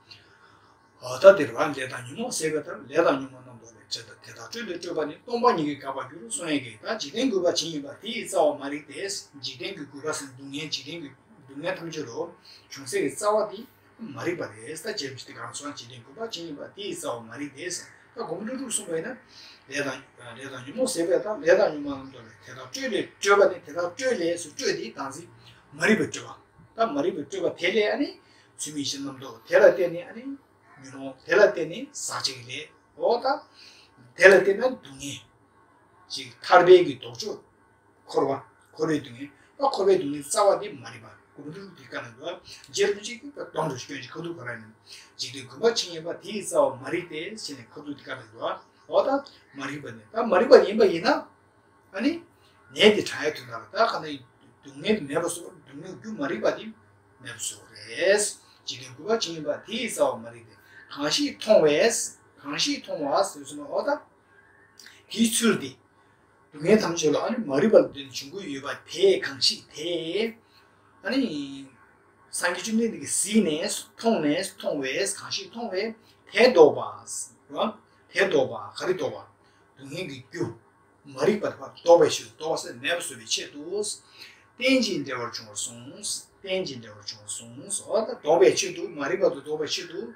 ཨ་ད་དེ་རེད་པ། ལས་དང་ཉོན་མོངས་ཟད་པའི་མཐར། ལས་དང་ཉོན་མོངས་རྣམས་ལྡོག་ལས། དེ་དག་སྤྲོས་ལས་སྤྲོས་པ་ནི། སྟོང་པ་ཉིད་ཀྱིས་འགག་པར་འགྱུར། གསུང་ཡས་ཀྱིས། ད་འཇིག་རྟེན་རྒུད་པ་ཇི་སྙེད་པ། དེ་ཡི་རྩ་བ་མ་རིག་སྟེ། འཇིག་རྟེན་གྱི་རྒུད་པ་ཟེར་ན་སྡུག་བསྔལ། འཇིག་རྟེན་གྱི་སྡུག་བསྔལ་ཐམས་ཅད་ལོ། བྱུང་སའི་གི་རྩ་བ་དེ་མ་རིག་པ་རེད། ད་རྗེ་རིན་པོ་ཆེས་དེ་ག་རང་གསུངས། འཇིག་རྟེན་རྒུད་པ་ཇི་སྙེད་པ། དེ་ཡི་རྩ་བ་མ་རིག་སྟེ་ཟེར། ད་མགོན་པོ་ཀླུ་སྒྲུབ་གསུངས་པ་ཡིན་ན། ལས་དང་ལས་དང་ཉོན་མོངས་ཟད་པའི་མཐར། ལས་དང་ཉོན་མོངས་རྣམས་ལྡོག་ལས། དེ་དག་སྤྲོས་ལས་སྤྲོས་པ་ནི། དེ་དག་སྤྲོས་ལས་ཟེར་སྤྲོས་དེ་བདག་འཛིན་མ་རིག་པའི་སྤྲོས་པ། ད་མ་རིག་པའི་སྤྲོས་པ་དེ་ལས་ཨ་ནི་ཚུལ་མིན་ཞེན་རྣམ་རྟོག་དེ་ལ་བརྟེན་ནས་ཨ་ནི་ཉོན་མོངས། དེ་ལ་བརྟེན་ནས་ཟག་བཅས་ཀྱི་ལས། འོ་ད་དེ་ལ་བརྟེན་ན་སྡུག་བསྔལ་ཅིག་ཐར་པའི་གི་ལྡོག་ཕྱོགས། འཁོར་བ། འཁོར་བའི་སྡུག་བསྔལ། ད་འཁོར་བའི་སྡུག་བསྔལ་རྩ་བ་དེ་མ་རིག་པ། མགོན་པོ་ཀླུ་སྒྲུབ་དེ་བཀའ་གནང་འདུག་རྗེ་རིན་པོ་ཆེ་གིས་ད་སྡོམ་རུ་སྐྱོན་ཅིག་ཁ་ཐུག་ག་རེ་ནས། འཇིག་རྟེན་རྒུད་པ་ཇི་སྙེད་པ། དེ་ཡི་རྩ་བ་མ་རིག་སྟེ་ཟེར་ནས་ཁ་ཐུག་དེ་བཀའ་གནང་འདུག་འོ་ད་མ་རིག་པ་ནི། ད་མ་རིག་པ་ཡིན་པ་ཡིན་ན། ཨ་ནི་ནད་དེ་དྲག་ཡས་དོན་དག་ལ། ད་ག་ནས་སྡུག་བསྔལ་དེ་མེད་པ་བཟོ་བ། སྡུག་བསྔལ་རྒྱུ་མ་རིག་པ་དེ་མེད་པ་བཟོ་བ་རེད། འཇིག་རྟེན་རྒུད་པ་ཇི་སྙེད་པ། དེ་ཡི་རྩ་བ་མ་རིག་སྟེ། གང་ཞིག་མཐོང་བས། གང་ཞིག་མཐོང་བ་ཟེར་སོང་ན། འོ་ད་དེའི་ཚུལ་དེ། སྡུག་བསྔལ་ཐམས་ཅད་ལ་ཨ་ནི་མ་རིག་པ་ལ་བརྟེན་ནས་འབྱུང་གི་ཡོད་པ་དེ། གང་ཞིག་དེ། ཨ་ནི་སངས་རྒྱས་བཅོམ་ལྡན་འདས་ཀྱིས་གཟིགས་ནས། མཐོང་ནས། མཐོང་བས། གང་ཞིག་མཐོང་བས། དེ་ལྡོག་པ། རེད་བ། དེ་ལྡོག་པ། ག་རེ་ལྡོག་པ། སྡུག་བསྔལ་གྱི་རྒྱུ་མ་རིག་པ་དེ་ཕར་ལྡོག་པའི་ཕྱིར། ལྡོག་པ་ཟེར་མེད་པ་བཟོ་བའི་ཆེད་དུ། རྟེན་ཅིང་འབྲེལ་བར་འབྱུང་བར་གསུངས། རྟེན་ཅིང་འབྲེལ་བར་འབྱུང་བར་གསུངས། འོ་ད་ལྡོག་པའི་ཆེད་དུ། མ་རིག་པ་དེ་ལྡོག་པའི་ཆེད་དུ།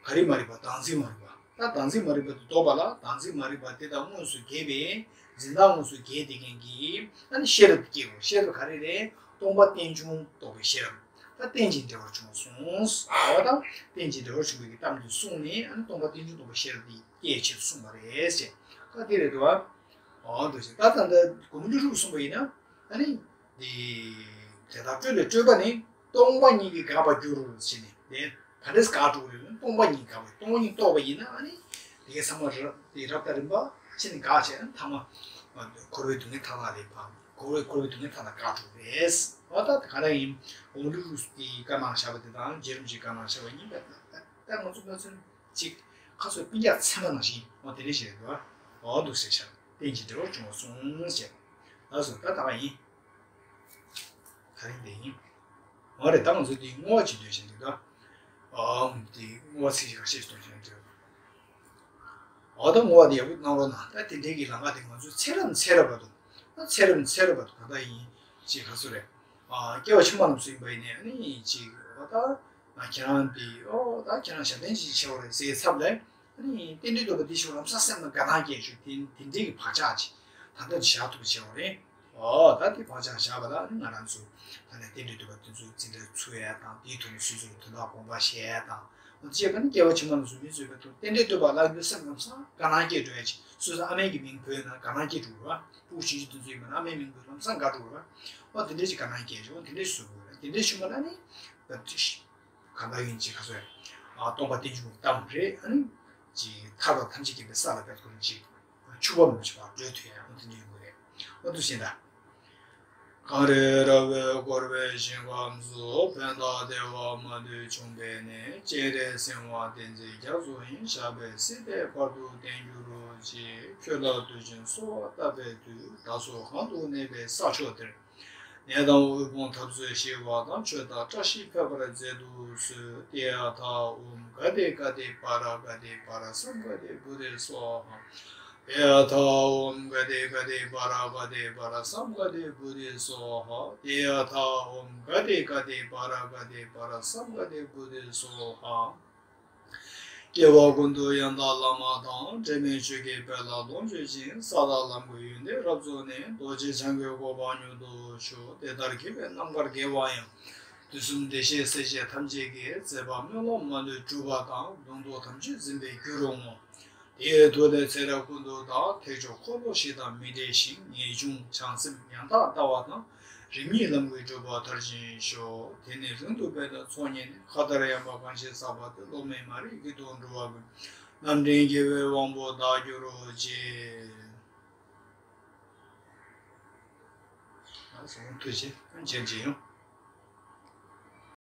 ག་རེ་མ་རིག་པ། བདག་འཛིན་མ་རིག་པ། ད་བདག་འཛིན་མ་རིག་པ་དེ་ལྡོག་པ་ལ། བདག་འཛིན་མ་རིག་པ་དེ་དང་དངོས་སུ་འགལ་བའི། འཛིན་སྟངས་དངོས་སུ་འགལ་བསྡད་མཁན་གྱི་ཨ་ནི་ཤེས་རབ་དེ་སྐྱེ་དགོས། ཤེས་རབ་ག་རེ་རེད། སྟོང་པ་རྟེན་འབྱུང་རྟོགས་པའི་ཤེས་རབ། ད་རྟེན་ཅིང་འབྲེལ་བར་འབྱུང་གསུངས། འོ་ད་རྟེན་ཅིང་འབྲེལ་བར་འབྱུང་བའི་གི་གཏམ་དེ་གསུངས་ནས། ཨ་ནི་སྟོང་པ་རྟེན་འབྱུང་རྟོགས་པའི་ཤེས་རབ་དེ་སྐྱེ་ཕྱིར་གསུངས་པ་རེད་ཟེར། ད་དེ་རེད་འདུག་བ། འོ་འདུག་ཟེར། ད་ད་ལྟ་མགོན་པོ་ཀླུ་སྒྲུབ་གསུངས་པ་ཡིན་ན། ཨ་ནི། དེ་དེ་དག་སྤྲོས་ལས་སྤྲོས་པ་ནི། སྟོང་པ་ཉིད་ཀྱིས་འགག་པར་འགྱུར་ཟེར་ནས། དེ་ག་འདྲས་འགག་འགྲོ་གི་རེད། སྟོང་པ་ཉིད་འགག་པ། སྟོང་པ་ཉིད་རྟོགས་པ་ཡིན་ན། ཨ་ནི་དེ་གའི་ཚང་མ་རབ་དེ་རབ་དང་རིམ་པ་བྱས་ནས་འགག་བྱས། ཨ་ནི་ཐ་མ་འཁོར་བའི་སྡུག་བསྔལ་མཐའ་དག་ལས་ཕར། འཁོར་བའི་འཁོར་བའི་སྡུག་བསྔལ་མཐའ་དག་འགག་འགྲོ་གི་རེད། འོ་ད་ག་རེ་ཡིན། མགོན་པོ་ཀླུ་སྒྲུབ་ཀྱིས་བཀའ་གནང་བཞག་པ་དེ་དང་རྗེ་རིན་པོ་ཆེས་བཀའ་གནང་བཞག་པ་གཉིས་ཀ་ད་ད་ང་ཚོ་ད་ཚོད་ཅིག་ཁ་སོ་སྤུན་ཀྱག་ཚན་པ་ནང་བཞིན། འོ་དེ་འདྲས་ཞིག་རེད་འདུག་བ། འོ་འདུག་ཟེར་ཤག་རྟེན་ཅིང་འབྲེལ་བར་འབྱུང་བར་གསུངས་ཞེས། ལགས་སོ། ད་ད་ག་ཡིན། ད་རིང་དེ་ཡིན། འོ་རེད། ད་ང་ཚོ་དེ་བསྔོ་བ་བྱེད་དུས་བྱེད་འདུག་ད། ཨམ་དེ་བསྔོ་བ་ཚིག་ཞིག་ཁ་ཤས་གཏོང་བྱེད་འདུག་འོ་ད་བསྔོ་བ་དེ་ཡག་པོ་གནང་རོགས་གནང་། ད་དེ་འདྲའི་གི་ལམ་ཁ་དེ་ང་ཚོ་ཚེ་རབས་ཚེ་རབས་བར་དུ། ད་ཚེ་རབས་ཚེ་རབས་བར་དུ་གང་ལྟར་ཡིན་ཅེས་ག་ཚོད་རེད། ཨ་སྐྱེ་བ་ཕྱི་མ་རྣམས་སུ་ཡིན་པ་ཡིན་ནའི། ཨ་ནི་ཅིག་འོ་ད་ང་ཁྱེད་རང་དེ། ཨོ་ད་ཁྱེད་རང་ཞབས་བརྟན་ཅིག་བྱེད་དགོས་རེད་ཟེར་ཚབ་ལས། ཨ་ནི་རྟེན་འབྲེལ་བསྟོད་པ་འདི་ཞུ་ལམ་སང་སེམས་ནང་དགའ་སྣང་སྐྱེས་བྱུང་། དེ་དེ་འདྲའི་གི་བག་ཆགས་ཅིག་ད་ལྟ་བཞག་ཐུབ་པ་བྱེད་དགོས་རེད། ཨོ་ད་དེ་བག་ཆགས་བཞག་པ་ལ། ཨ་ནི་ང་རང་ཚོ་ད་ནས་རྟེན་འབྲེལ་བསྟོད་པ་དེ་ཚོ་འཛིན་གྲྭ་ཚུགས་ཡས་དང་། དེའི་ཐོག་ནས་སོ་སོའི་དོན་དག་དགོངས་པ་བཞེས་ཡས་དང་། ཨོ་ཅེས་པ་ནི་སྐྱེ་བ་ཕྱི་མ་ལ་བཟོ་མི་བཟོས་པའི་ཐོག་རྟེན་འབྲེལ་བསྟོད་པ་ལ་ཡོད་སེམས་ལམ་སང་དགའ་སྣང་སྐྱེས་འགྲོ་ཡས་ཅིག་སོ་སོ་ཨ་མའི་གི་མིང་འབོད་ན་དགའ་སྣང་སྐྱེས་འགྲོ་བ། ཕྲུ་གུ་ཆུང་ཆུང་དེ་ཚོ་ཡིན་པ་ན་ཨ་མའི་མིང་འབོད་ལམ་སང་དགའ་འགྲོ་བ། ཨོ་དེ་འདྲས་ཅིག་དགའ་སྣང་སྐྱེས་བྱུང་། དེ་འདྲས་བཟོ་དགོས་རེད། དེ་འདྲས་བྱུང་བ་ལ་ནི་ད་དེ་གང་ལྟར་ཡིན་ཅིག་ག་ཚོད། ཨ་སྟོང་པ་རྟེན་འབྱུང་གི་གཏམ་རེད། ཨ་ནི་ཅིག་ཐར་པ་ཐམས་ཅད་མཁྱེན་པའི་ས་ལ་འབད་དགོས་ཅིག་ཕྱུག་པོ་མི་བྱེད་པར་བགྲོད་ཐུབ་ཡ། ཨོ་དེ་འདྲས་ཡོང་གི་རེད། ཨོ་དེ་བཞིན་ད། གངས་རི་ར་བས་བསྐོར་བའི་ཞིང་ཁམས་སུ། ཕན་དང་བདེ་བ་མ་ལུས་འབྱུང་བའི་གནས། སྤྱན་རས་གཟིགས་དབང་བསྟན་འཛིན་རྒྱ་མཚོ་ཡི། ཞབས་པད་སྲིད་མཐའི་བར་དུ་བརྟན་གྱུར་ཅིག་ཁྱོད་ལ་དུས་རྒྱུན་གསོལ་བ་བཏབ་པའི་མཐུས། བདག་སོགས་གང་དུ་གནས་པའི་ས་ཕྱོགས་དེར། ནད་དང་དབུལ་ཕོངས་འཐབ་རྩོད་ཞི་བ་དང་། ཆོས་དང་བཀྲ་ཤིས་འཕེལ་བར་མཛད་དུ་གསོལ། ཏདྱ་ཐཱ། ཨོཾ་ག་དེ་ག་དེ་བ་ར་ག་དེ་བ་ར་སཾ་ག་དེ་བོ་དྷེ་སྭཱ་ཧཱ། ཏདྱ་ཐཱ། ཨོཾ་ག་དེ་ག་དེ་བ་ར་ག་དེ་བ་ར་སཾ་ག་དེ་བོ་དྷེ་སྭཱ་ཧཱ། ཏདྱ་ཐཱ། ཨོཾ་ག་དེ་ག་དེ་བ་ར་ག་དེ་བ་ར་སཾ་ག་དེ་བོ་དྷེ་སྭཱ་ཧཱ། སྐྱེ་བ་ཀུན་ཏུ་ཡང་དག་བླ་མ་དང་། འབྲལ་མེད་ཆོས་ཀྱི་དཔལ་ལ་ལོངས་སྤྱོད་ཅིང་། ས་དང་ལམ་གྱི་ཡོན་ཏན་རབ་རྫོགས་ནས། རྡོ་རྗེ་འཆང་གི་གོ་འཕང་མྱུར་དུ་ཤོག །དེ་ལྟར་མཁས་པའི་རྣམ་དཀར་དགེ་བ་ཡང་། དུས་གསུམ་བདེ་གཤེགས་སྲས་བཅས་ཐམས་ཅད་ཀྱི། མཛད་པ་སྨོན་ལམ་མ་ལུས་འགྲུབ་པ་དང་། ལུང་རྟོགས་དམ་ཆོས་འཛིན་པའི་རྒྱུར་བསྔོ། དེའི་མཐུ་ལས་ཚེ་རབས་ཀུན་ཏུ་བདག །ཐེག་མཆོག་འཁོར་ལོ་བཞི་དང་མི་འབྲལ་ཞིང་། ངེས་འབྱུང་བྱང་སེམས་ཡང་དག་ལྟ་བ་དང་། རིམ་གཉིས་ལམ་གྱི་སྒྲུབ་པ་མཐར་ཕྱིན་ཤོག །དེ་ནས་རིང་དུ་འབད་དང་ཚོགས་བསྙེན་ནས། མཁའ་ལྟར་ཡངས་པ་གང་ཞིག་བསགས་པ་དེ། སློབ་མའི་མ་རིག་གི་དོན་འགྲུབ་པ་ཀུན། རྣམ་འདྲེན་དགེ་བའི་དབང་པོ་བདག་འགྱུར་རོ་ཅིག །ཐུགས་རྗེ་ཆེ། མཇལ་ཅིག་ཡོང་།